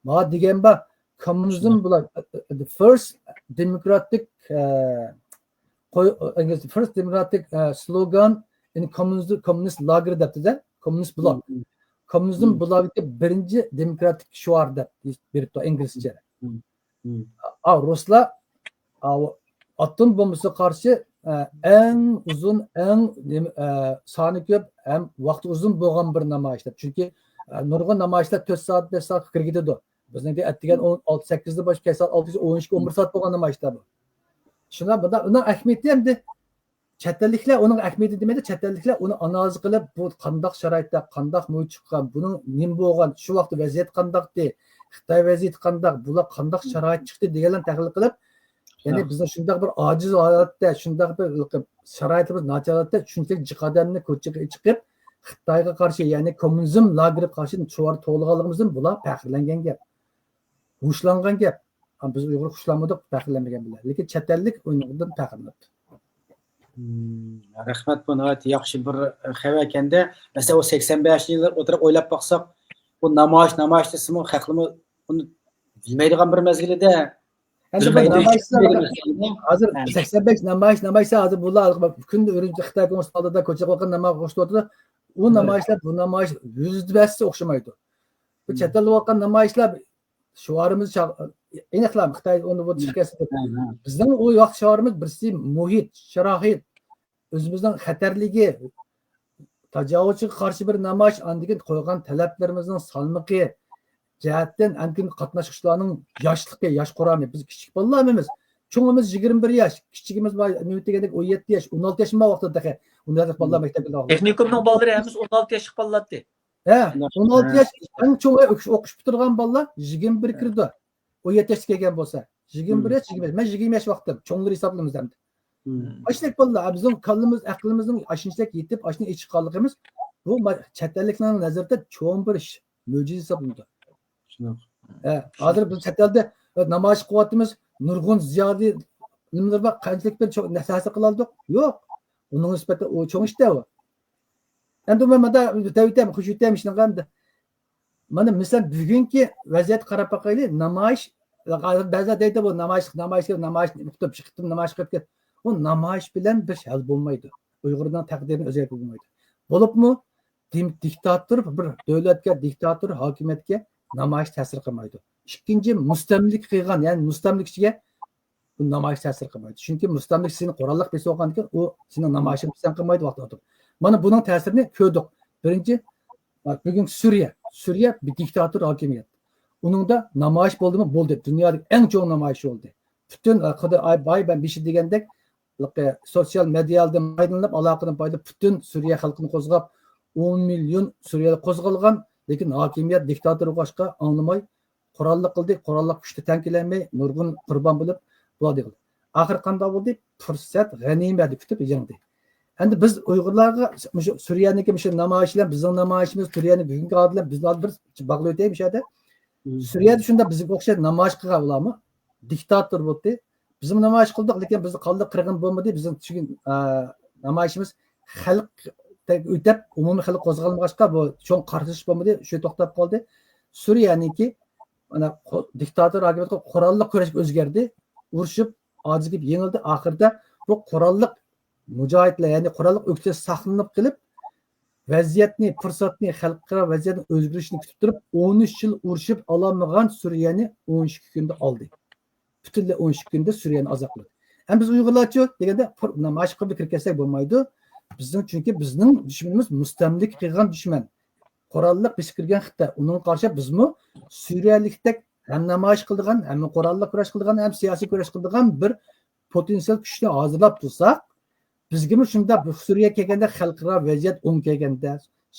ما دېگەن بار، كوممۇنىزم بۇلار، the first democratic، ئە، قوي-، ئىنگلىزچە، first democratic، ئە، slogan in communist، communist lager دەپتۇ-دە، كوممۇنىست بلاك. كوممۇنىزم بلاكىدىكى بىرىنچى دېموكراتىك شوئار دەپ بېرىپتۇ ئىنگلىزچە. ئا، رۇسلار، ئا، ئاتوم بومبىسىغا قارشى، ئە، ئەڭ ئۇزۇن، ئەڭ نېمە، ئە، سانى كۆپ ھەم ۋاقتى ئۇزۇن بولغان بىر نامايىش دەپ. چۈنكى، ئە، نۇرغۇن نامايىشلار تۆت سائەت، بەش سائەتكە كىرگۈدىدۇ. بىزنىڭكى ئەتىگەن ئون ئالتە، سەككىزدە باش، كەچ سائەت ئالتە، ئون ئىككى، ئون بىر سائەت بولغان نامايىشلار بۇ. شۇنداق، بۇنداق، ئۇنىڭ ئەھمىيىتى ئەمدى چەت ئەللىكلەر ئۇنىڭ ئەھمىيىتى دېمەيدۇ، چەت ئەللىكلەر ئۇنى ئانالىز قىلىپ، بۇ قانداق شارائىتتا، قانداق مۇھىت چىققان، بۇنىڭ نېمە بولغان، شۇ ۋاقىتتا ۋەزىيەت قانداقتى، خىتاي ۋەزىيىتى قانداق، بۇلار قانداق شارائىت چىقتى دېگەنلەرنى تەھلىل قىلىپ، يەنى بىزنىڭ شۇنداق بىر ئاجىز ھالەتتە، شۇنداق بىر شارائىتىمىز ناچار ھالەتتە، شۇنچىلىك جىق ئادەمنى كوچىغا چىقىپ، خىتايغا قارشى، يەنى كوممۇنىزم لاگېرىغا قارشى شوئار توۋلىغانلىقىمىزدىن بۇلار پەخىرلەنگەن گەپ. ھوشلانغان گەپ. ئەمما بىز ئۇيغۇر خۇشلانمىدۇق، پەخىرلەنمىگەن بىلەن. لېكىن چەت ئەللىك ئۇنىڭدىن پەخىرلىنىپتۇ. مم، رەھمەت، بۇ ناھايىتى ياخشى بىر خەۋەر ئىكەندە. مەسىلەن، ئۇ سەكسەن بەشىنچى يىللار ئولتۇرۇپ ئويلاپ باقساق، بۇ نامايىش، نامايىش دېسىمۇ، خەقلىمۇ ئۇنى بىلمەيدىغان بىر مەزگىلىدە. ئەمدى بۇ نامايىشلار، ھازىر سەكسەن بەش نامايىش، نامايىشلار ھازىر بۇلار كۈندە ئۈرۈمچى خىتاي كونسۇل ئالدىدا كوچىغا قويغان نامايىش قوشۇپ ئولتۇرىدۇ. ئۇ نامايىشلار بۇ نامايىش يۈزدە بەشسى ئوخشىمايدۇ. بۇ چەت ئەلدە بولغان نامايىشلار شوئارىمىز ئېنىقلا خىتاي ئۇنى بۇ چىقىپ كەتسە. بىزنىڭ ئۇ ۋاقىت شوئارىمىز بىرسى مۇھىت، شارائىت، ئۆزىمىزنىڭ خەتەرلىكى، تاجاۋۇزچىغا قارشى بىر نامايىش، ئاندىن كېيىن قويغان تەلەپلىرىمىزنىڭ سالمىقى جەھەتتىن، ئاندىن كېيىن قاتناشقۇچىلارنىڭ ياشلىقى، ياش قۇرامى. بىز كىچىك بالىلار ئەمەس. چوڭىمىز يىگىرمە بىر ياش، كىچىكىمىز نېمە دېگەندەك ئون يەتتە ياش، ئون ئالتە ياش ما ۋاقتىدا تېخى ئۇنداق بالىلار مەكتەپكە. تېخنىكومنىڭ بالىلىرى ھەممىسى ئون ئالتە ياشلىق بالىلار. ھە، ئون ئالتە ياش ئەڭ چوڭ ئوقۇش، ئوقۇش پۈتتۈرگەن بالىلار يىگىرمە بىر كىرىدۇ. ئون يەتتە ياشقا كەلگەن بولسا، يىگىرمە بىر ياش، يىگىرمە ياش، مەن يىگىرمە ياش ۋاقتىم، چوڭلىرى ھېسابلىمىز ئەمدى. ئاشۇنداق بالىلار، بىزنىڭ كاللىمىز، ئەقلىمىزنىڭ ئاشۇنچىلىك يېتىپ، ئاشۇنى ئېچىققانلىقىمىز، بۇ ما-، چەت ئەللىكلەرنىڭ نەزىرىدە چوڭ بىر ئىش، مۆجىزە ھېسابلىنىدۇ. شۇنداق. ھە، ھازىر بىز چەت ئەلدە نامايىش قىلىۋاتىمىز، نۇرغۇن زىيالىي نېمىلەر بار، قانچىلىك بىر چوڭ تەسىر قىلالدۇق؟ يوق. ئۇنىڭ نىسبەتتە ئۇ چوڭ ئىش-دە ئۇ. ئەمدى مەن مۇندا دەۋېتەم، خۇش ئۆتەم ئىشنىڭغا ئەمدى. مانا مىسال، بۈگۈنكى ۋەزىيەتكە قاراپ باقايلى. نامايىش، بەزىلەر دەيدۇ، بۇ نامايىش، نامايىش، نامايىش، نامايىش قىلىپ كەت. ئۇ نامايىش بىلەن بىر ئىش ھەل بولمايدۇ. ئۇيغۇرنىڭ تەقدىرىنى ئۆزگەرتكىلى بولمايدۇ. بولۇپمۇ دېم-، دىكتاتور بىر دۆلەتكە، دىكتاتور ھاكىمىيەتكە نامايىش تەسىر قىلمايدۇ. ئىككىنچى، مۇستەملىكە قىلغان، يەنى مۇستەملىكىچىگە بۇ نامايىش تەسىر قىلمايدۇ. چۈنكى مۇستەملىكە سېنى قوراللىق بېسىۋالغاندىن كېيىن، ئۇ سېنىڭ نامايىشىڭنى پىسەنت قىلمايدۇ ۋاقتىدا تۇرۇپ. مانا بۇنىڭ تەسىرىنى كۆردۇق. بىرىنچى، بۈگۈنكى سۈرىيە. سۈرىيە بىر دىكتاتور ھاكىمىيەت. ئۇنىڭدا نامايىش بولدىمۇ؟ بولدى. دۇنيادىكى ئەڭ چوڭ نامايىش بولدى. پۈتۈن، ئە، خۇددى ئاي، باي، مەن بېشى دېگەندەك، سوتسىيال مېدىيادىن پايدىلىنىپ، ئالاقىدىن پايدىلىنىپ، پۈتۈن سۈرىيە خەلقىنى قوزغاپ، ئون مىليون سۈرىيەلىك قوزغالغان، لېكىن ھاكىمىيەت دىكتاتور بولغاچقا ئاڭلىماي، قوراللىق قىلدى، قوراللىق كۈچتە تەڭ كېلەلمەي، نۇرغۇن قۇربان بولۇپ، بۇلار دېگىلى. ئاخىر قانداق بولدى؟ پۇرسەت، غەنىيمەتنى كۈتۈپ يەڭدى. ئەمدى بىز ئۇيغۇرلارغا مۇشۇ سۈرىيەنىڭكى مۇشۇ نامايىش بىلەن بىزنىڭ نامايىشىمىز، سۈرىيەنىڭ بۈگۈنكى ھالى بىلەن بىز بىر باغلىۋېتەي مۇشۇ يەردە. سۈرىيەدە شۇنداق بىزگە ئوخشاش نامايىش قىلغان ئۇلارمۇ دىكتاتور بولدى. بىزمۇ نامايىش قىلدۇق، لېكىن بىزنى قانلىق قىرغىن بولمىدى. بىزنىڭ چۈنكى، ئە، نامايىشىمىز خەلق ئۆتەپ، ئومۇمىي خەلق قوزغالمىغاچقا، بۇ چوڭ قارشىلىشىش بولمىدى، شۇ توختاپ قالدى. سۈرىيەنىڭكى مانا قو-، دىكتاتور ھاكىمىيىتى قوراللىق كۈرەشكە ئۆزگەردى. ئۇرۇشۇپ، ئاجىز گېپى يېڭىلدى. ئاخىرىدا بۇ قوراللىق مۇجاھىدلار، يەنى قوراللىق ئۆكتە ساقلىنىپ قېلىپ، ۋەزىيەتنى، پۇرسەتنى، خەلقئارا ۋەزىيەتنىڭ ئۆزگىرىشىنى كۈتۈپ تۇرۇپ، ئون ئۈچ يىل ئۇرۇشۇپ ئالالمىغان سۈرىيەنى ئون ئىككى كۈندە ئالدى. پۈتۈنلەي ئون ئىككى كۈندە سۈرىيەنى ئازاد قىلدى. ئەمدى بىز ئۇيغۇرلارچۇ دېگەندە، پۇر-، نامايىش قىلىپ كىرىپ كەتسەك بولمايدۇ. بىزنىڭ، چۈنكى بىزنىڭ دۈشمىنىمىز مۇستەملىكە قىلغان دۈشمەن. قوراللىق بېسىپ كىرگەن خىتاي. ئۇنىڭغا قارشى بىزمۇ سۈرىيەلىكتەك ھەم نامايىش قىلىدىغان، ھەم قوراللىق كۈرەش قىلىدىغان، ھەم سىياسىي كۈرەش قىلىدىغان بىر پوتېنسىيال كۈچنى ھازىرلاپ تۇرساق، بىزگىمۇ شۇنداق بىر سۈرىيە كەلگەندە، خەلقئارا ۋەزىيەت ئوڭ كەلگەندە،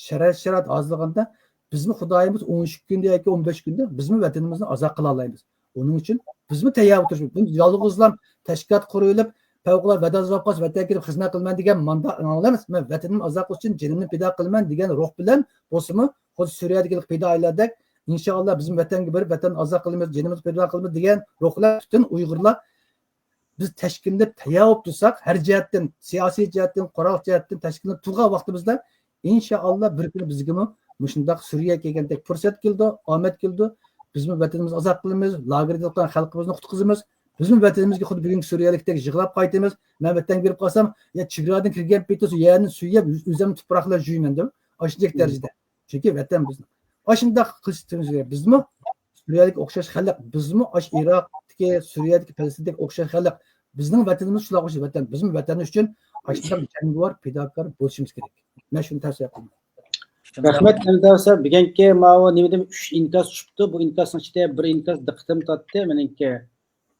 شارائىت، شارائىت ھازىرلىغاندا، بىزمۇ خۇدايىمىز ئون ئىككى كۈندە ياكى ئون بەش كۈندە بىزمۇ ۋەتىنىمىزنى ئازاد قىلالايمىز. ئۇنىڭ ئۈچۈن بىزمۇ تەييار تۇرۇشىمىز. بۇ يالغۇزلام تەشكىلات قۇرۇۋېلىپ، پەۋقۇلئاددە ۋەتەن ئازاد بولۇپ قالسا، ۋەتەنگە كېلىپ خىزمەت قىلىمەن دېگەن ماندا ئەمەس. مەن ۋەتىنىمنى ئازاد قىلىش ئۈچۈن جېنىمنى پىدا قىلىمەن دېگەن روھ بىلەن بولسىمۇ، خۇددى سۈرىيەدىكى پىدائىيلەردەك، ئىنشائاللا، بىزمۇ ۋەتەنگە بېرىپ، ۋەتەننى ئازاد قىلىمىز، جېنىمىزنى پىدا قىلىمىز دېگەن روھ بىلەن پۈتۈن ئۇيغۇرلار بىز تەشكىللىنىپ تەييار بولۇپ تۇرساق، ھەر جەھەتتىن، سىياسىي جەھەتتىن، قورال جەھەتتىن تەشكىللىنىپ تۇرغان ۋاقتىمىزدا، ئىنشائاللا، بىر كۈنى بىزگىمۇ مۇشۇنداق سۈرىيەگە كەلگەندەك پۇرسەت كېلىدۇ، ئامەت كېلىدۇ. بىزمۇ ۋەتىنىمىزنى ئازاد قىلىمىز، لاگېردا ياتقان خەلقىمىزنى قۇتقۇزىمىز. بىزمۇ ۋەتىنىمىزگە خۇددى بۈگۈنكى سۈرىيەلىكتەك يىغلاپ قايتىمىز. مەن ۋەتەنگە بېرىپ قالسام، يا چېگرادىن كىرگەن پېتى شۇ يەرنى سۆيۈپ، ئۆزۈمنىڭ تۇپراقلىرىنى جۇيىمەن دەپ، ئاشۇنداق دەرىجىدە. چۈنكى ۋەتەن بىزنىڭ. ئاشۇنداق قىلىش كېرەك. بىزمۇ سۈرىيەدىكى ئوخشاش خەلق، بىزمۇ ئاشۇ ئىراقتىكى، سۈرىيەدىكى، پەلەستىندىكى ئوخشاش خەلق. بىزنىڭ ۋەتىنىمىز شۇلارغا ئوخشاش ۋەتەن. بىزمۇ ۋەتەن ئۈچۈن ئاشۇنداق جەڭگىۋار، پىداكار بولۇشىمىز كېرەك. مەن شۇنى تەۋسىيە قىلىمەن. رەھمەت، ئەمدى سەن بۈگۈنكى ماۋۇ نېمىدىن ئۈچ ئىنكاس چىقتى. بۇ ئىنكاسنىڭ ئىچىدە بىر ئىنكاس دىققىتىمنى تارتتى مېنىڭكى.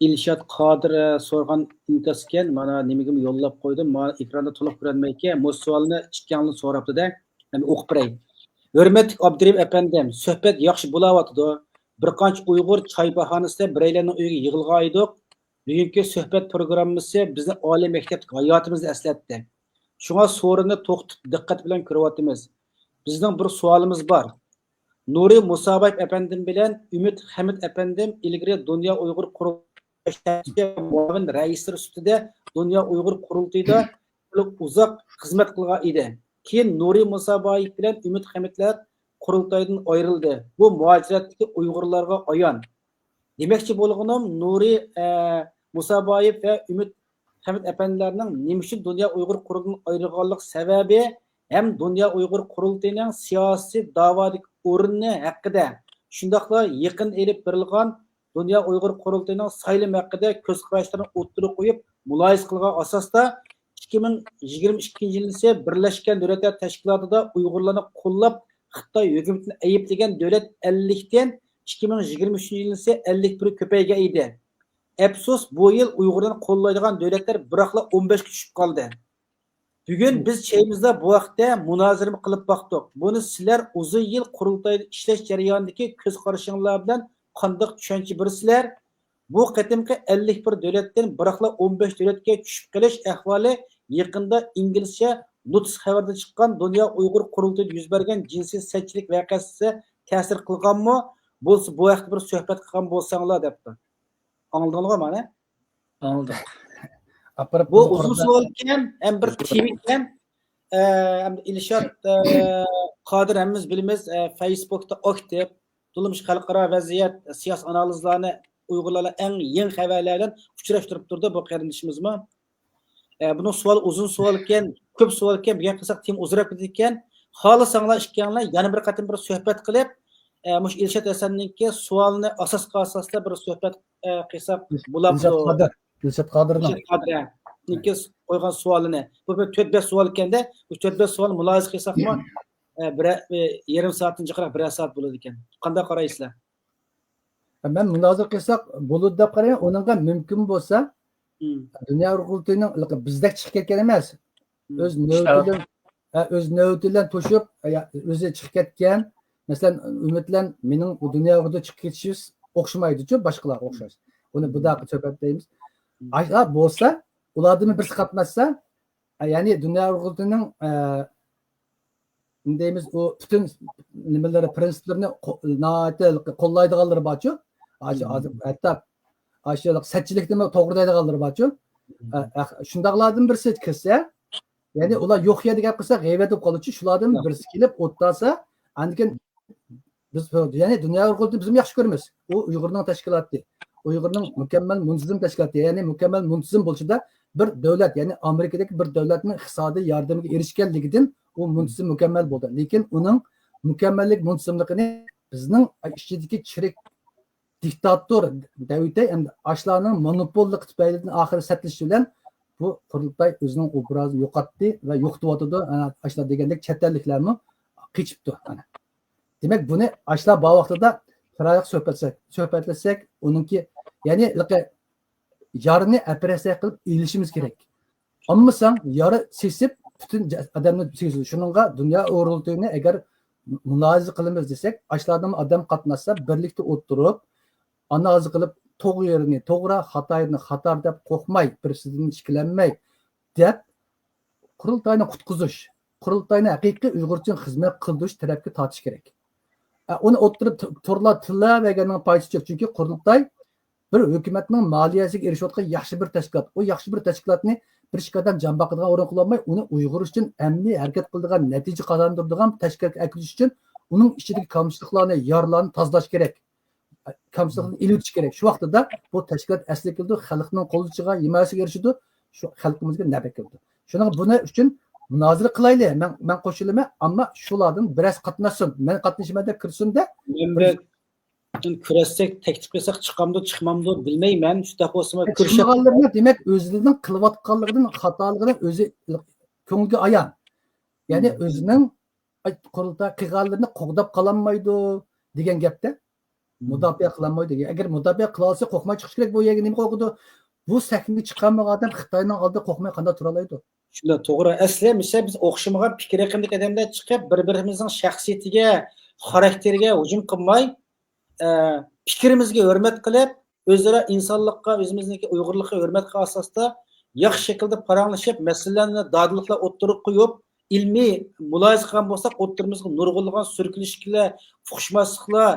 ئىلشات قادىر سورىغان ئىنكاس ئىكەن، مانا نېمىگىمۇ يوللاپ قويدۇم، مانا ئېكراندا تولۇق كۆرۈنمەيدىكەن، مۇشۇ سوئالنى ئىككىڭلار سوراپتۇ-دە، مەن ئوقۇپ بېرەي. ھۆرمەتلىك ئابدۇرېھىم ئەپەندىم، سۆھبەت ياخشى بولاۋاتىدۇ. بىر قانچە ئۇيغۇر چاي باھانىسىدا بىرەيلەننىڭ ئۆيىگە يىغىلغانىدۇق. بۈگۈنكى سۆھبەت پروگراممىسى بىزنى ئالىي مەكتەپتىكى ھاياتىمىزنى ئەسلەتتى. شۇڭا سورۇننى توختىتىپ دىققەت بىلەن كۆرۈۋاتىمىز. بىزنىڭ بىر سوئالىمىز بار. نۇرى مۇسابايېف ئەپەندىم بىلەن ئۈمىد خەمىت ئەپەندىم ئىلگىرى دۇنيا ئۇيغۇر قۇرۇلتىيى مۇئاۋىن رەئىسلىرى سۈپىتىدە دۇنيا ئۇيغۇر قۇرۇلتىيىدا ئۇزاق خىزمەت قىلغان ئىدى. كېيىن نۇرى مۇسابايېف بىلەن ئۈمىد خەمىتلەر قۇرۇلتايدىن ئايرىلدى. بۇ مۇھاجىرەتتىكى ئۇيغۇرلارغا ئايان. دېمەكچى بولغىنىم، نۇرى، ئە، مۇسابايېۋ ۋە ئۈمىد خەمىت ئەپەندىلەرنىڭ نېمە ئۈچۈن دۇنيا ئۇيغۇر قۇرۇلتىيىدىن ئايرىلغانلىق سەۋەبى ھەم دۇنيا ئۇيغۇر قۇرۇلتىيىنىڭ سىياسىي داۋادىكى ئورنى ھەققىدە، شۇنداقلا يېقىندا ئېلىپ بېرىلغان دۇنيا ئۇيغۇر قۇرۇلتىيىنىڭ سايلىمى ھەققىدە كۆز قاراشلىرىنى ئوتتۇرىغا قويۇپ مۇلاھىزە قىلغان ئاساستا، ئىككى مىڭ يىگىرمە ئىككىنچى يىلىسى بىرلەشكەن دۆلەتلەر تەشكىلاتىدا ئۇيغۇرلارنى قوللاپ خىتاي ھۆكۈمىتىنى ئەيىبلىگەن دۆلەت ئەللىكتىن ئىككى مىڭ يىگىرمە ئۈچىنچى يىلىسى ئەللىك بىرگە كۆپەيگەن ئىدى. ئەپسۇس، بۇ يىل ئۇيغۇرلارنى قوللايدىغان دۆلەتلەر بىراقلا ئون بەشكە چۈشۈپ قالدى. بۈگۈن بىز چېيىمىزدا بۇ ھەقتە مۇنازىرە قىلىپ باقتۇق. بۇنى سىلەر ئۇزۇن يىل قۇرۇلتايدا ئىشلەش جەريانىدىكى كۆز قارىشىڭلار بىلەن قانداق چۈشەنچە بېرىسىلەر؟ بۇ قېتىمقى ئەللىك بىر دۆلەتتىن بىراقلا ئون بەش دۆلەتكە چۈشۈپ قېلىش ئەھۋالى يېقىندا ئىنگلىزچە لوتۇس خەۋىرىدە چىققان دۇنيا ئۇيغۇر قۇرۇلتىيىدا يۈز بەرگەن جىنسىي سەتچىلىك ۋەقەسىگە تەسىر قىلغانمۇ؟ بولسا بۇ ھەقتە بىر سۆھبەت قىلغان بولساڭلار دەپتۇ. ئاڭلىدىڭلارغۇ مانا؟ ئاڭلىدىق. ئاپىرىپ بۇ ئۇزۇن سوئال ئىكەن، ھەم بىر تېما ئىكەن. ئە، ئەمدى ئىلشات، ئە، قادىر ھەممىمىز بىلىمىز، ئە، فەيسبۇكتا ئاكتىپ، تولىمۇ خەلقئارا ۋەزىيەت، سىياسىي ئانالىزلارنى، ئۇيغۇرلارنى ئەڭ يېڭى خەۋەرلەر بىلەن ئۇچراشتۇرۇپ تۇرىدۇ بۇ قېرىندىشىمىزمۇ. ئە، بۇنىڭ سوئالى ئۇزۇن سوئال ئىكەن، كۆپ سوئال ئىكەن، بۈگۈن قىلساق تېما ئۇزىراپ كېتىدىكەن. خالىساڭلار ئىككىڭلار يەنە بىر قېتىم بىر سۆھبەت قىلىپ، ئە، مۇشۇ ئىلشات ھەسەننىڭكى سوئالىنى ئاساس قىلساق بىر سۆھبەت، ئە، قىلساق بولامدۇ؟ ئىلشات قادىر، ئىلشات قادىرنىڭ. ئىلشات قادىر، ھە. نىڭكى قويغان سوئالىنى. بۇ بىر تۆت بەش سوئال ئىكەندە، بۇ تۆت بەش سوئال مۇلاھىزە قىلساقمۇ، ئە، بىرەر، بىر يېرىم سائەتتىن جىقراق بىرەر سائەت بولىدىكەن. قانداق قارايسىلەر؟ مەن مۇنازىرە قىلساق بولىدۇ دەپ قارايمەن. ئۇنىڭغا مۇمكىن بولسا، مم. دۇنيا ئۇيغۇر قۇرۇلتىيىنىڭ بىزدەك چىقىپ كەتكەن ئەمەس. مم. ئۆز نۆۋىتى بىلەن، ھە، ئۆز نۆۋىتى بىلەن توشۇپ، يا، ئۆزى چىقىپ كەتكەن. مەسىلەن، ئۈمىد بىلەن مېنىڭ بۇ دۇنيا ئۇيغۇردا چىقىپ كېتىشىمىز ئوخشىمايدۇچۇ، باشقىلارغا ئوخشاش. ئۇنى بۇ مم. دەققە سۆھبەت دەيمىز. مم. ئاشۇ بولسا، ئۇلاردىن بىرسى قاتناشسا، يەنى دۇنيا ئۇيغۇر قۇرۇلتىيىنىڭ، ئە، دەيمىز، ئۇ پۈتۈن نېمىلىرى، پىرىنسىپلىرىنى قو-، ناھايىتى قوللايدىغانلىرى بارچۇ. ئاشۇ، مم. ھازىر ھەتتا ئاشۇ سەتچىلىكنىمۇ توغرا دەيدىغانلىرى بارچۇ. مم. ئە، ئە، شۇنداقلاردىن بىرسى كىرسە، يەنى مم. ئۇلار يوق يەردە گەپ قىلسا، غەيۋەت بولۇپ قالىدۇ. شۇلاردىن ياق. بىرسى كېلىپ ئولتۇرسا، ئاندىن كېيىن بىز، يەنى دۇنيا ئۇيغۇر قۇرۇلتىيىنى بىزمۇ ياخشى كۆرىمىز. ئۇ ئۇيغۇرنىڭ تەشكىلاتى، ئۇيغۇرنىڭ مۇكەممەل مۇنتىزىم تەشكىلاتى، يەنى مۇكەممەل مۇنتىزىم بولۇشىدا بىر دۆلەت، يەنى ئامېرىكىدىكى بىر دۆلەتنىڭ ئىقتىسادىي ياردىمىگە ئېرىشكەنلىكىدىن ئۇ مۇنتىزىم مۇكەممەل بولدى. لېكىن ئۇنىڭ مۇكەممەللىك مۇنتىزىملىقىنى بىزنىڭ ئىچىدىكى چىرىك دىكتاتور دەۋېتەي، ئەمدى ئاشۇلارنىڭ مونوپوللۇقى تۈپەيلىدىن ئاخىرى سەتلىشى بىلەن بۇ قۇرۇلتاي ئۆزىنىڭ ئوبرازىنى يوقاتتى ۋە يوقىتىۋاتىدۇ. ئاشۇلار دېگەندەك چەت ئەللىكلەرمۇ قېچىپتۇ. دېمەك، بۇنى ئاشۇلار بار ۋاقتىدا چىرايلىق سۆھبەتلەشسەك، سۆھبەتلەشسەك، ئۇنىڭكى، يەنى، ھېلىقى يارىنى ئوپېراتسىيە قىلىپ ئېلىشىمىز كېرەك. ئالمىساڭ، يارا سېسىپ، پۈتۈن جە-، ئادەمنى سېسىدۇ. شۇنىڭغا دۇنيا ئۇيغۇر قۇرۇلتىيىنى ئەگەر مۇلاھىزە قىلىمىز دېسەك، ئاشۇلاردىن ئادەم قاتناشسا، بىرلىكتە ئولتۇرۇپ، ئانالىز قىلىپ، توغرا يېرىنى توغرا، خاتا يېرىنى خاتا دەپ قورقماي، بىرسىدىن ئىككىلەنمەي دەپ، قۇرۇلتاينى قۇتقۇزۇش، قۇرۇلتاينى ھەقىقىي ئۇيغۇر ئۈچۈن خىزمەت قىلدۇرۇش تەرەپكە تارتىش كېرەك. ئە، ئۇنى ئوتتۇرىدا ت-، تورلار تىللاۋەرگەننىڭ پايدىسى يوق. چۈنكى قۇرۇلتاي بىر ھۆكۈمەتنىڭ مالىيەسىگە ئېرىشىۋاتقان ياخشى بىر تەشكىلات. ئۇ ياخشى بىر تەشكىلاتنى بىر ئىككى ئادەم جان باقىدىغان ئورۇن قىلالماي، ئۇنى ئۇيغۇر ئۈچۈن ئەمەلىي ھەرىكەت قىلىدىغان، نەتىجە قازاندۇرىدىغان تەشكىلاتقا ئەكىرىش ئۈچۈن ئۇنىڭ ئىچىدىكى كامچىلىقلارنى، يارىلارنى تازىلاش كېرەك. كامچىلىقنى ئېلىۋېتىش كېرەك. شۇ ۋاقتىدا بۇ تەشكىلات ئەسلىگە كېلىدۇ، خەلقنىڭ قوللىشىغا، ھىمايىسىگە ئېرىشىدۇ، شۇ خەلقىمىزگە نەپ ئەكېلىدۇ. شۇنىڭ بۇنى ئۈچۈن مۇنازىرە قىلايلى، مەن، مەن قوشۇلىمەن، ئەمما شۇلارنىڭ بىرەرسى قاتناشسۇن، مەن قاتنىشىمەن دەپ كىرسۇن-دە. مەن بىر كۆرۈشسەك، تەكلىپ قىلساق چىقامدۇ، چىقمامدۇ بىلمەيمەن. شۇنداق بولسىمۇ كۆرۈشۈپ چىقمىغانلىرىنى، دېمەك، ئۆزىنىڭ قىلىۋاتقانلىقىدىن، خاتالىقىدىن ئۆزى كۆڭلىگە ئايان. يەنى مم. ئۆزىنىڭ، ئاي، قۇرۇلتاي قىلغانلىرىنى قوغداپ قالالمايدۇ دېگەن گەپتە. مم. مۇداپىئە قىلالمايدۇ دېگەن. ئەگەر مۇداپىئە قىلالىسا، قوقماي چىقىشى كېرەك. بۇ يەرگە نېمە قوقىدۇ؟ بۇ سەھنىگە چىقالمىغان ئادەم خىتاينىڭ ئالدىدا قوقماي قانداق تۇرالايدۇ؟ شۇنداق، توغرا. ئەسلى، مىسال، بىز ئوخشىمىغان پىكىر ئېقىمدىكى ئادەملەر چىقىپ، بىر-بىرىمىزنىڭ شەخسىيىتىگە، خاراكتېرىگە ھۇجۇم قىلماي، ئە، پىكرىمىزگە ھۆرمەت قىلىپ، ئۆزئارا ئىنسانلىققا، ئۆزىمىزنىڭكى ئۇيغۇرلۇققا ھۆرمەت قىلغان ئاساستا ياخشى شەكىلدە پاراڭلىشىپ، مەسىلىلەرنى دادىللىقلا ئوتتۇرىغا قويۇپ، ئىلمىي مۇلاھىزە قىلغان بولساق، ئوتتۇرىمىزغا نۇرغۇنلىغان سۈركىلىشىشلەر، ئۇقۇشماسلىقلار،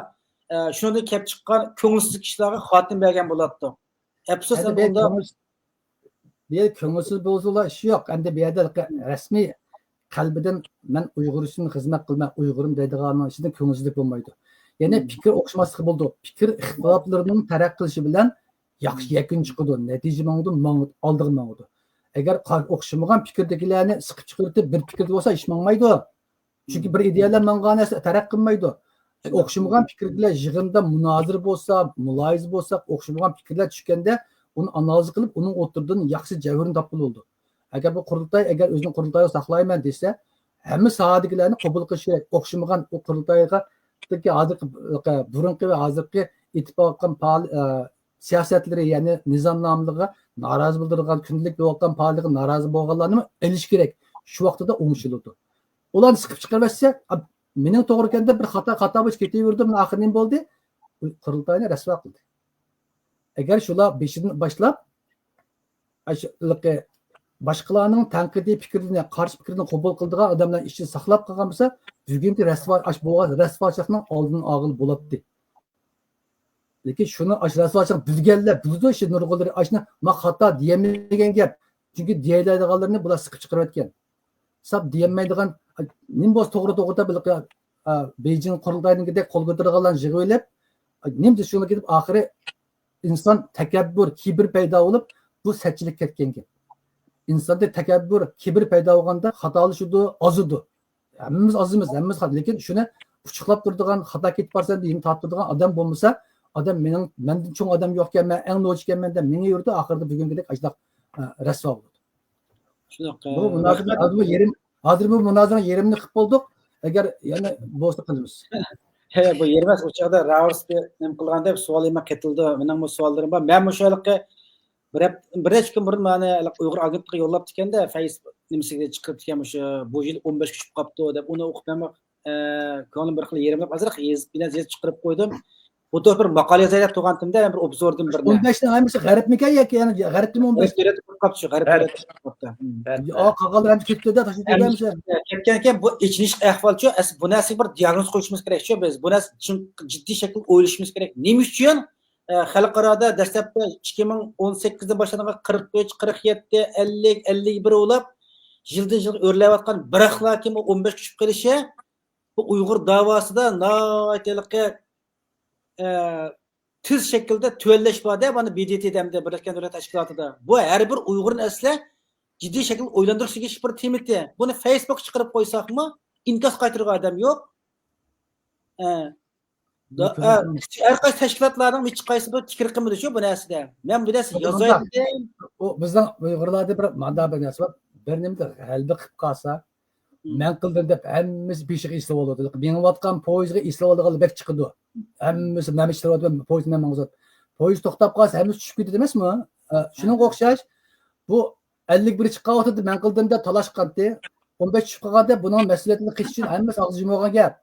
ئە، شۇنىڭدىن كېلىپ چىققان كۆڭۈلسىزلىك ئىشلارغا خاتىمە بەرگەن بولاتتۇق. ئەپسۇس، ئەمدى ئەمدى بۇ يەردە ئۇنداق كۆڭۈلسىز، بۇ يەردە كۆڭۈلسىز بولسىلا ئىش يوق. ئەمدى بۇ يەردە رەسمىي قەلبىدىن مەن ئۇيغۇر ئۈچۈن خىزمەت قىلىمەن، ئۇيغۇرۇم دەيدىغاننىڭ ئىچىدىن كۆڭۈلسىزلىك بولمايدۇ. يەنى پىكىر ئوخشىماسلىقى بولىدۇ. پىكىر ئىختىلاپلىرىنىڭ تەرەققىي قىلىشى بىلەن ياخشى يەكۈن چىقىدۇ، نەتىجە ماڭىدۇ، ماڭىدۇ، ئالدىغا ماڭىدۇ. ئەگەر قار-، ئوخشىمىغان پىكىردىكىلەرنى سىقىپ چىقىرىپ، بىر پىكىردە بولسا، ئىش ماڭمايدۇ. چۈنكى بىر ئىدىيەلەر ماڭغان نەرسە تەرەققىي قىلمايدۇ. ئوخشىمىغان پىكىردىكىلەر يىغىندا مۇنازىرە بولسا، مۇلاھىزە بولسا، ئوخشىمىغان پىكىرلەر چۈشكەندە ئۇنى ئانالىز قىلىپ، ئۇنىڭ ئوتتۇرىدىن ياخشى جەۋھىرىنى تاپقىلى بولىدۇ. ئەگەر بۇ قۇرۇلتاي، ئەگەر ئۆزىنىڭ قۇرۇلتايىغا ساقلايمەن دېسە، ھەممە ساھەدىكىلەرنى قوبۇل قىلىش كېرەك. ئوخشىمىغان ئۇ قۇرۇلتايغا ھازىرقى، بۇرۇنقى ۋە ھازىرقى ئېتىپ باققان پائال-، ئە، سىياسەتلىرى، يەنى نىزامنامىلىرىغا نارازى بولىدىغان، كۈندىلىك بولۇۋاتقان پائالىيىتىگە نارازى بولغانلارنىمۇ ئېلىش كېرەك. شۇ ۋاقتىدا ئوڭشىلىدۇ. ئۇلارنى سىقىپ چىقىرىۋەتسە، «ئا، مېنىڭ توغرا ئىكەن» دەپ بىر خاتا، خاتا بولۇپ كېتىۋېرىدۇ. مانا ئاخىرى نېمە بولدى؟ قۇرۇلتاينى رەسۋا قىلدى. ئەگەر شۇلار بېشىدىن باشلاپ، ئاشۇ باشقىلارنىڭ تەنقىدىي پىكرىنى، قارشى پىكرىنى قوبۇل قىلىدىغان ئادەملەرنى ئىچىدە ساقلاپ قالغان بولسا، بۈگۈنكى رەسۋا-، ئاش بولغان رەسۋاچىلىقنىڭ ئالدىنى ئالغىلى بولاتتى. لېكىن شۇنى ئاش رەسۋاچىلىق بىلگەنلەر بىلىدۇ، شۇ نۇرغۇنلىرى ئاشۇنى ما خاتا دېيەلمىگەن گەپ. چۈنكى دېيەلەيدىغانلىرىنى بۇلار سىقىپ چىقىرىۋەتكەن. ساپ دېيەلمەيدىغان، نېمە بولسا توغرا، توغرا دەپ، بېيجىڭ قۇرۇلتايىنىڭكىدەك قول كۆتۈرىدىغانلارنى يىغىۋېلىپ، نېمە دېسە شۇنى كېتىپ، ئاخىرى ئىنسان تەكەببۇر، كىبىر پەيدا بولۇپ، بۇ سەتچىلىك كەتكەن گەپ. ئىنساندا تەكەببۇر، كىبىر پەيدا بولغاندا خاتالىشىدۇ، ئازىدۇ. ھەممىمىز ئازىمىز، ھەممىمىز خاتا. لېكىن شۇنى ئۇچۇقلاپ تۇرىدىغان، خاتا كېتىپ بارسا يېڭى تارتىدىغان ئادەم بولمىسا، ئادەم مېنىڭ، مەندىن چوڭ ئادەم يوقكەن، مەن ئەڭ نوچىكەنمەن دەپ مېڭىۋېرىدۇ، ئاخىرىدا بۈگۈنكىدەك ئاشۇنداق، ئە، رەسۋا بولىدۇ. شۇنداق، بۇ ئە، مۇنازىرە، ھازىر بۇ يېرىم، ھازىر بۇ مۇنازىرىنىڭ يېرىمىنى قىلىپ بولدۇق. ئەگەر يەنە بولسا قىلىمىز. ھە، بۇ يېرىم ئەمەس، ئۇ چاغدا راۋۇرس نېمە قىلغاندا سوئال يەنە قېتىلدى. مېنىڭمۇ سوئاللىرىم بار. مەنمۇ شۇ ھېلىقى بىر ھەپ-، بىر نەچچە كۈن بۇرۇن مانا ئۇيغۇر ئاگېنتلىقىغا يوللاپتىكەن-دە، فەيس نېمىسىگە چىقىرىپتىكەن، مۇشۇ بۇ يىل ئون بەشكە چۈشۈپ قاپتۇ دەپ، ئۇنى ئوقۇپ مەنمۇ، ئە، كۆڭلۈم بىر خىل يېرىملاپ، ئازراق يېزىپ، بىر نەرسە يېزىپ چىقىرىپ قويدۇم. بۇ توپ بىر ماقالە يازاي دەپ تۇرغانتىمدا، بىر ئوبزوردىن بىر ئون بەشنىڭ ھەممىسى غەربمىكەن ياكى يەنە غەربتىنمۇ ئون بەش؟ غەرب دۆلەتتە بولۇپ قاپتۇ، شۇ غەرب دۆلەتتە بولۇپ قاپتۇ. ھىم. يا، قالغانلىرى ھەممىسى كېتىپتۇ-دە، تاشلىۋېتىلگەن ھەممىسى. كەتكەنكەن، بۇ ئېچىنىشلىق ئەھۋالچۇ. ئەسلى بۇ نەرسىگە بىر دىياگنوز قويۇشىمىز كېرەكچۇ بىز. بۇ نەرسە چىڭ، جىددىي شەكىلدە ئويلىشىمىز كېرەك. نېمە ئۈچۈن، ئە، خەلقئارادا دەسلەپتە ئىككى مىڭ ئون سەككىزدىن باشلانغان قىرىق ئۈچ، قىرىق يەتتە، ئەللىك، ئەللىك بىر بولاپ، يىلدىن يىلغا ئۆرلەۋاتقان بىراقلا كىم ئۇ ئون بەشكە چۈشۈپ قېلىشى، بۇ ئۇيغۇر داۋاسىدا ناھايىتى ھېلىقى، ئە، تېز شەكىلدە تۆۋەنلەش بار-دە، مانا ب د ت دە ھەمدە بىرلەشكەن دۆلەت تەشكىلاتىدا. بۇ ھەر بىر ئۇيغۇرنى ئەسلى جىددىي شەكىلدە ئويلاندۇرۇشقا تېگىشلىك بىر تېما. بۇنى فېيسبۇكقا چىقىرىپ قويساقمۇ، ئىنكاس قايتۇرىدىغان ئادەم يوق. ئە، دا-، ئە، ھەر قايسى تەشكىلاتلارنىڭ ھېچقايسى بىر پىكىر قىلمىدىچۇ بۇ نەرسىدە. مەن بۇ نەرسە يازاي دېدىم. ئۇ بىزنىڭ ئۇيغۇرلاردا بىر مانداق بىر نەرسە بار. بىر نېمىدە غەلىبە قىلىپ قالسا، مەن قىلدىم دەپ ھەممىسى بېشىغا ئېسىلىۋالىدۇ. مېڭىۋاتقان پويىزغا ئېسىلىۋالىدىغانلار بەك چىقىدۇ. ھەممىسى نەمە ئىشلەۋاتىدۇ، پويىز نەم ماڭغۇزۇپ. پويىز توختاپ قالسا، ھەممىسى چۈشۈپ كېتىدۇ ئەمەسمۇ؟ ئە، شۇنىڭغا ئوخشاش، بۇ ئەللىك بىر چىققان ۋاقتىدا مەن قىلدىم دەپ تالاشقانتى. ئون بەش چۈشۈپ قالغاندا بۇنىڭ مەسئۇلىيىتىنى قىلىش ئۈچۈن ھەممىسى ئاغزى يۇمۇلغان گەپ.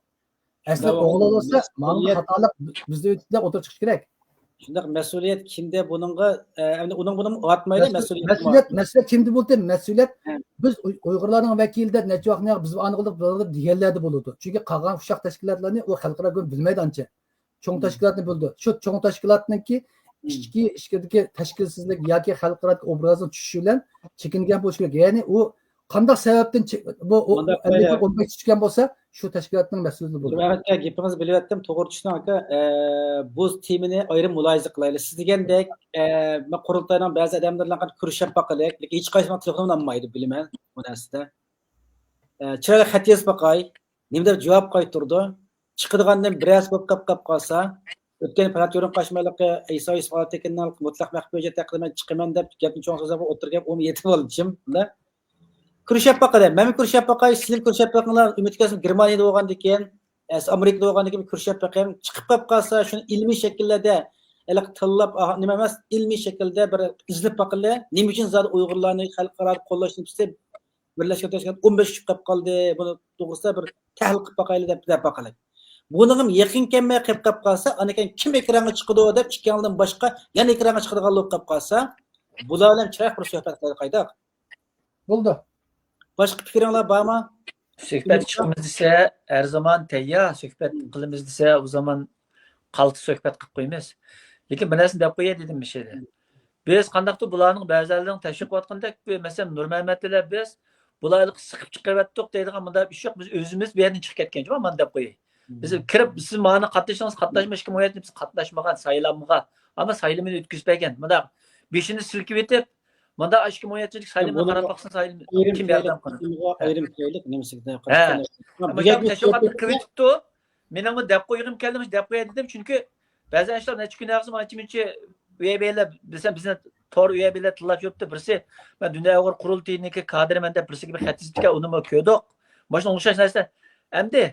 ئەسلى ئوغۇل بولسا، ماڭا خاتالىق بىزدە ئۆتتى دەپ ئوتتۇرىغا چىقىشى كېرەك. شۇنداق مەسئۇلىيەت كىمدە بۇنىڭغا، ئە، ئەمدى ئۇنىڭ بۇنىڭ ئاتمايدۇ، مەسئۇلىيەت، مەسئۇلىيەت، مەسئۇلىيەت كىمدە بولدى؟ مەسئۇلىيەت بىز ئۇي-، ئۇيغۇرلارنىڭ ۋەكىلىدە نەچچە ۋاقىت بىز ئانىغىلىق دېگەنلەردە بولىدۇ. چۈنكى قالغان ئۇششاق تەشكىلاتلارنى ئۇ خەلقئارا گۇرۇپپا بىلمەيدۇ ئانچە. چوڭ تەشكىلاتنى بىلىدۇ. شۇ چوڭ تەشكىلاتنىڭكى ئىچكى، ئىچكىرىدىكى تەشكىلسىزلىك ياكى خەلقئارادىكى ئوبرازىنىڭ چۈشۈشى بىلەن چېكىنگەن بولۇشى كېرەك. يەنى ئۇ قانداق سەۋەبتىن چى-، بۇ ئۇ ئەللىك بىر ئون بەش چۈشكەن بولسا، شۇ تەشكىلاتنىڭ مەسئۇلىيىتى بولىدۇ. ئەمەت ئاكا، گېپىڭىزنى بۆلۈۋەتتىم، توغرا چۈشىنىڭ ئاكا. ئە، بۇ تېمىنى ئايرىم مۇلاھىزە قىلايلى. سىز دېگەندەك، ئە، مەن قۇرۇلتاينىڭ بەزى ئادەملىرى بىلەن كۆرۈشۈپ باقىلى، لېكىن ھېچقايسىمنىڭ تېلېفونىنى ئالمايدۇ، بىلىمەن بۇ نەرسىدە. ئە، چىرايلىق خەت يېزىپ باقاي. نېمە دەپ جاۋاب قايتۇرىدۇ؟ چىقىدىغاندىن بىرەرسى بولۇپ قاپ، قاپ قالسا، ئۆتكەن پىلات يورۇن قاچمايلىقى ئەيسا يۈسۈپ ئالتەكىننىڭ مۇتلەق مەخپىيەت ھەققىدە مەن چىقىمەن دەپ گەپنى چوڭ سۆزلەپ ئوتتۇرىغا ئۇمۇ يېتىپ ئالدىم. كۆرۈشۈپ باقىلى، مەنمۇ كۆرۈشۈپ باقاي، سىزمۇ كۆرۈشۈپ بېقىڭلار. ئۈمىد كەلسۇن گېرمانىيەدە بولغاندىكىن، ئەس-، ئامېرىكىدا بولغاندىكىن كۆرۈشۈپ بېقىڭ. چىقىپ قاپ قالسا، شۇنى ئىلمىي شەكىللەردە، ھېلىقى تىللاپ، ئاھ، نېمە ئەمەس، ئىلمىي شەكىلدە بىر ئىزدەپ باقىلى. نېمە ئۈچۈن زادى ئۇيغۇرلارنى خەلقئارا قوللاش نېمىسى بىرلەشكەن تەشكىلات ئون بەش چۈشۈپ قاپ قالدى، بۇنى توغرىسىدا بىر تەھلىل قىلىپ باقايلى دەپ، دەپ باقىلى. بۇنىڭ ھەم يېقىن كەلمەي قېلىپ قاپ قالسا، ئانىكەن كىم ئېكرانغا چىقىدۇ دەپ ئىككىڭلىدىن باشقا يەنە ئېكرانغا چىقىدىغان بولۇپ قاپ قالسا، بۇلار بىلەن چىرايلىق بىر سۆھبەت قىلايلى قايتاق. بولدى. باشقا پىكرىڭلار بارمۇ؟ سۆھبەت چىقىمىز دېسە، ھەر زامان تەييار. سۆھبەت قىلىمىز دېسە، ئۇ زامان قالتىس سۆھبەت قىلىپ قويىمىز. لېكىن بىر نەرسىنى دەپ قوياي دېدىم مۇشۇ يەردە. بىز قانداقتۇر بۇلارنىڭ بەزىلىرىنىڭ تەشۋىق قىلىۋاتقاندەك، بىر مەسىلەن، نۇرمەمەتلەر بىز بۇلارنى سىقىپ چىقىرىۋەتتۇق دەيدىغان مۇنداق ئىش يوق. بىز ئۆزىمىز بۇ يەردىن چىقىپ كەتكەن، جۇمۇ، مانا دەپ قوياي. بىز كىرىپ، سىز مانا قاتنىشىڭىز، قاتناشما ئىككى مىڭ ئون يەتتە، بىز قاتناشمىغان سايلامغا. ئەمما سايلىمىنى ئۆتكۈزۈپ بەرگەن. مۇنداق بېشىنى سىلكىۋېتىپ، مۇنداق ئىككى مىڭ ئون يەتتىدىكى سايلىمىنى قاراپ باقسىڭىز، سايلىم كىم ياردەم قىلىدۇ؟ ئايرىم كېلەيلى، نېمىسىگە ھە. قاراپ مۇشۇ تەشۋىقاتنى قىلىۋېتىپتۇ. مېنىڭمۇ دەپ قويغۇم كەلدى، مۇشۇ دەپ قوياي دېدىم، چۈنكى بەزى ئىشلار نەچچە كۈن ئاغزىم ئانچە-مۇنچە ئۆيەبىيەلەر، بىلسەم بىزنى تور ئۆيەبىيەلەر تىللاپ يۈرۈپتۇ. بىرسى، مەن دۇنيا ئۇيغۇر قۇرۇلتىيىنىڭكى كادىرىمەن دەپ بىرسىگە بىر خەت يېزىپتىكەن، ئۇنىمۇ كۆردۇق. مۇشۇنىڭغا ئوخشاش نەرسە. ئەمدى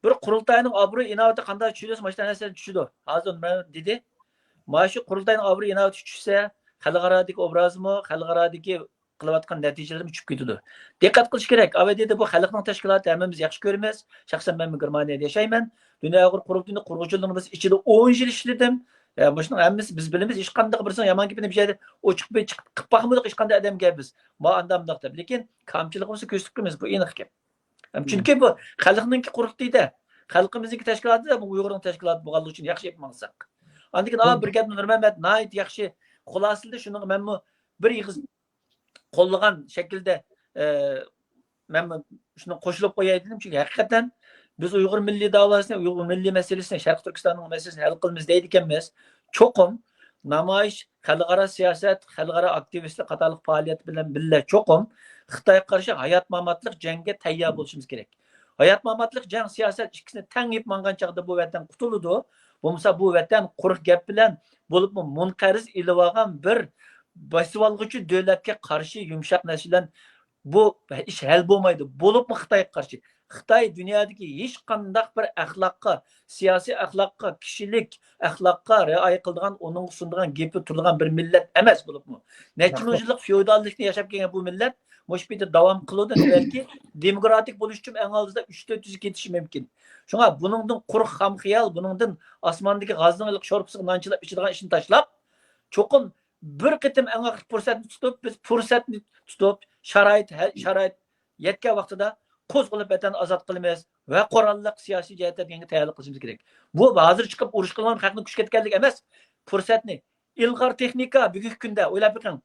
بىر قۇرۇلتاينىڭ ئابرۇي ئىناۋىتى قانداق چۈشىدۇ، مۇشۇنداق نەرسىلەر چۈشىدۇ. ھازىر مەن دېدى. مانا شۇ قۇرۇلتاينىڭ ئابرۇي ئىناۋىتى چۈشسە، خەلقئارادىكى ئوبرازىمۇ، خەلقئارادىكى قىلىۋاتقان نەتىجىلىرىمۇ چۈشۈپ كېتىدۇ. دىققەت قىلىش كېرەك. ئاۋەي دېدى، بۇ خەلقنىڭ تەشكىلاتى، ھەممىمىز ياخشى كۆرىمىز. شەخسەن مەنمۇ گېرمانىيەدە ياشايمەن. دۇنيا ئۇيغۇر قۇرۇلتىيىنىڭ قۇرغۇچىلىرىنىڭ بىرسى ئىچىدە ئون يىل ئىشلىدىم. ئە، مۇشۇنىڭ ھەممىسى بىز بىلىمىز، ھېچقانداق بىرسىنىڭ يامان گېپىنى بىر يەردە ئوچۇق بىر چىقىپ قىلىپ باقمىدۇق ھېچقانداق ئادەمگە بىز. ما ئانداق مۇنداق دەپ. لېكىن كامچىلىقىمىزنى كۆرسىتىپ قويىمىز، بۇ ئېنىق گەپ. ھەم چۈنكى بۇ خەلقنىڭكى قۇرۇلتىيىدە، خەلقىمىزنىڭكى تەشكىلاتىدا، بۇ ئۇيغۇرنىڭ تەشكىلاتى بولغانلىقى ئۈچۈن ياخشى ئېلىپ ماڭساق. ئاندىن كېيىن، ئا، بىر گەپنى نۇرمەمەت ناھايىتى ياخشى خۇلاسىلىدى، شۇنىڭغا مەنمۇ بىر ئېغىز قوللىغان شەكىلدە، ئە، مەنمۇ شۇنى قوشۇلۇپ قوياي دېدىم، چۈنكى ھەقىقەتەن بىز ئۇيغۇر مىللىي داۋاسىنى، ئۇيغۇر مىللىي مەسىلىسىنى، شەرقىي تۈركىستاننىڭ مەسىلىسىنى ھەل قىلىمىز دەيدىكەنمىز. چوقۇم نامايىش، خەلقئارا سىياسەت، خەلقئارا ئاكتىۋىستلىق قاتارلىق پائالىيەت بىلەن بىللە چوقۇم خىتايغا قارشى ھايات-ماماتلىق جەڭگە تەييار بولۇشىمىز كېرەك. ھايات-ماماتلىق جەڭ، سىياسەت ئىككىسىنى تەڭ ئېلىپ ماڭغان چاغدا بۇ ۋەتەن قۇتۇلىدۇ. بولمىسا بۇ ۋەتەن قۇرۇق گەپ بىلەن، بولۇپمۇ مۇنقەرز ئېلىۋالغان بىر بېسىۋالغۇچى دۆلەتكە قارشى يۇمشاق نەرسە بىلەن بۇ ئىش ھەل بولمايدۇ. بولۇپمۇ خىتايغا قارشى. خىتاي دۇنيادىكى ھېچقانداق بىر ئەخلاققا، سىياسىي ئەخلاققا، كىشىلىك ئەخلاققا رىئايە قىلىدىغان، ئۇنىڭغا سۇنىدىغان گېپى تۇرىدىغان بىر مىللەت ئەمەس. بولۇپمۇ نەچچە مىڭ يىللىق فېئوداللىقنى ياشاپ كەلگەن بۇ مىللەت مۇشۇ پېتى داۋام قىلىدۇ. بەلكى دېموكراتىك بولۇش ئۈچۈن ئەڭ ئالدىدا ئۈچ تۆت يۈز كېتىشى مۇمكىن. شۇڭا بۇنىڭدىن قۇرۇق خام خىيال، بۇنىڭدىن ئاسماندىكى غازنىڭ ھېلىقى شورپىسىغا نان چىلاپ ئىچىدىغان ئىشنى تاشلاپ، چوقۇم بىر قېتىم ئەڭ ئاخىرقى پۇرسەتنى تۇتۇپ، بىز پۇرسەتنى تۇتۇپ، شارائىت، ھە، شارائىت يەتكەن ۋاقتىدا قوزغىلىپ ۋەتەننى ئازاد قىلىمىز ۋە قوراللىق سىياسىي جەھەتتە دېگەنگە تەييارلىق قىلىشىمىز كېرەك. بۇ ھازىر چىقىپ ئۇرۇش قىلغان خەقنى كۈچكە يەتكەنلىك ئەمەس. پۇرسەتنى، ئىلغار تېخنىكا، بۈگۈنكى كۈندە ئويلاپ بېقىڭ.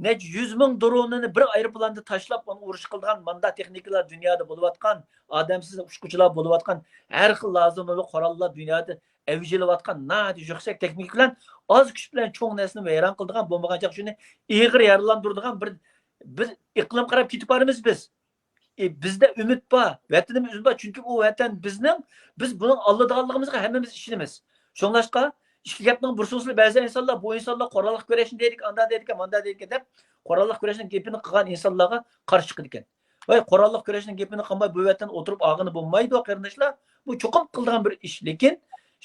نەچچە يۈز مىڭ درونىنى بىر ئايروپىلاندا تاشلاپ، ئۇنى ئۇرۇش قىلىدىغان مانداق تېخنىكىلار دۇنيادا بولۇۋاتقان، ئادەمسىز ئۇچقۇچىلار بولۇۋاتقان، ھەر خىل لازىملىق قوراللار دۇنيادا ئەۋج ئېلىۋاتقان ناھايىتى يۈكسەك تېخنىكا بىلەن ئاز كۈچ بىلەن چوڭ نەرسىنى ۋەيران قىلىدىغان، بولمىغان چاغ شۇنى ئېغىر يارىلاندۇرىدىغان بىر، بىر ئىقلىمغا قاراپ كېتىپ بارىمىز بىز. ئى، بىزدە ئۈمىد بار، ۋەتىنىمىز ئۈمىد بار، چۈنكى ئۇ ۋەتەن بىزنىڭ، بىز بۇنىڭ ئاللىدىغانلىقىمىزغا ھەممىمىز ئىشىنىمىز. شۇڭلاشقا ئىككى گەپنىڭ بىر سۆزى، بەزى ئىنسانلار، بۇ ئىنسانلار قوراللىق كۈرەشنى دەيدىكەن، ئانداق دەيدىكەن، مانداق دەيدىكەن دەپ، قوراللىق كۈرەشنىڭ گېپىنى قىلغان ئىنسانلارغا قارشى چىقىدىكەن. ۋاي، قوراللىق كۈرەشنىڭ گېپىنى قىلماي بۇ ۋەتەن ئولتۇرۇپ ئالغىلى بولمايدۇ، قېرىنداشلار. بۇ چوقۇم قىلىدىغان بىر ئىش، لېكىن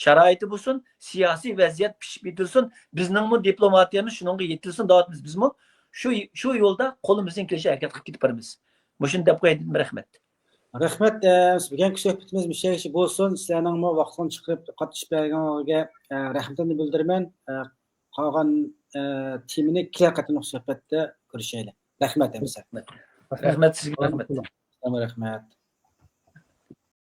شارائىتى بولسۇن، سىياسىي ۋەزىيەت پىشىپ يېتىلسۇن، بىزنىڭمۇ دىپلوماتىيەمىز شۇنىڭغا يېتىلسۇن دەۋاتىمىز. بىزمۇ شۇ، شۇ يولدا قولىمىزدىن كېلىشىچە ھەرىكەت قىلىپ كېتىپ بارىمىز. مۇشۇنى دەپ قوياي دېدىم، رەھمەت. رەھمەت، ئە، بۈگۈنكى سۆھبىتىمىز مۇشۇ يەرگىچە بولسۇن. سىلەرنىڭمۇ ۋاقىتنى چىقىرىپ قاتنىشىپ بەرگىنىڭىزگە، ئە، رەھمىتىمنى بىلدۈرىمەن. ئە، قالغان، ئە، تېمىنى كېلەر قېتىملىق سۆھبەتتە كۆرۈشەيلى. رەھمەت، ئەمىسە. رەھمەت سىزگە، رەھمەت. رەھمەت.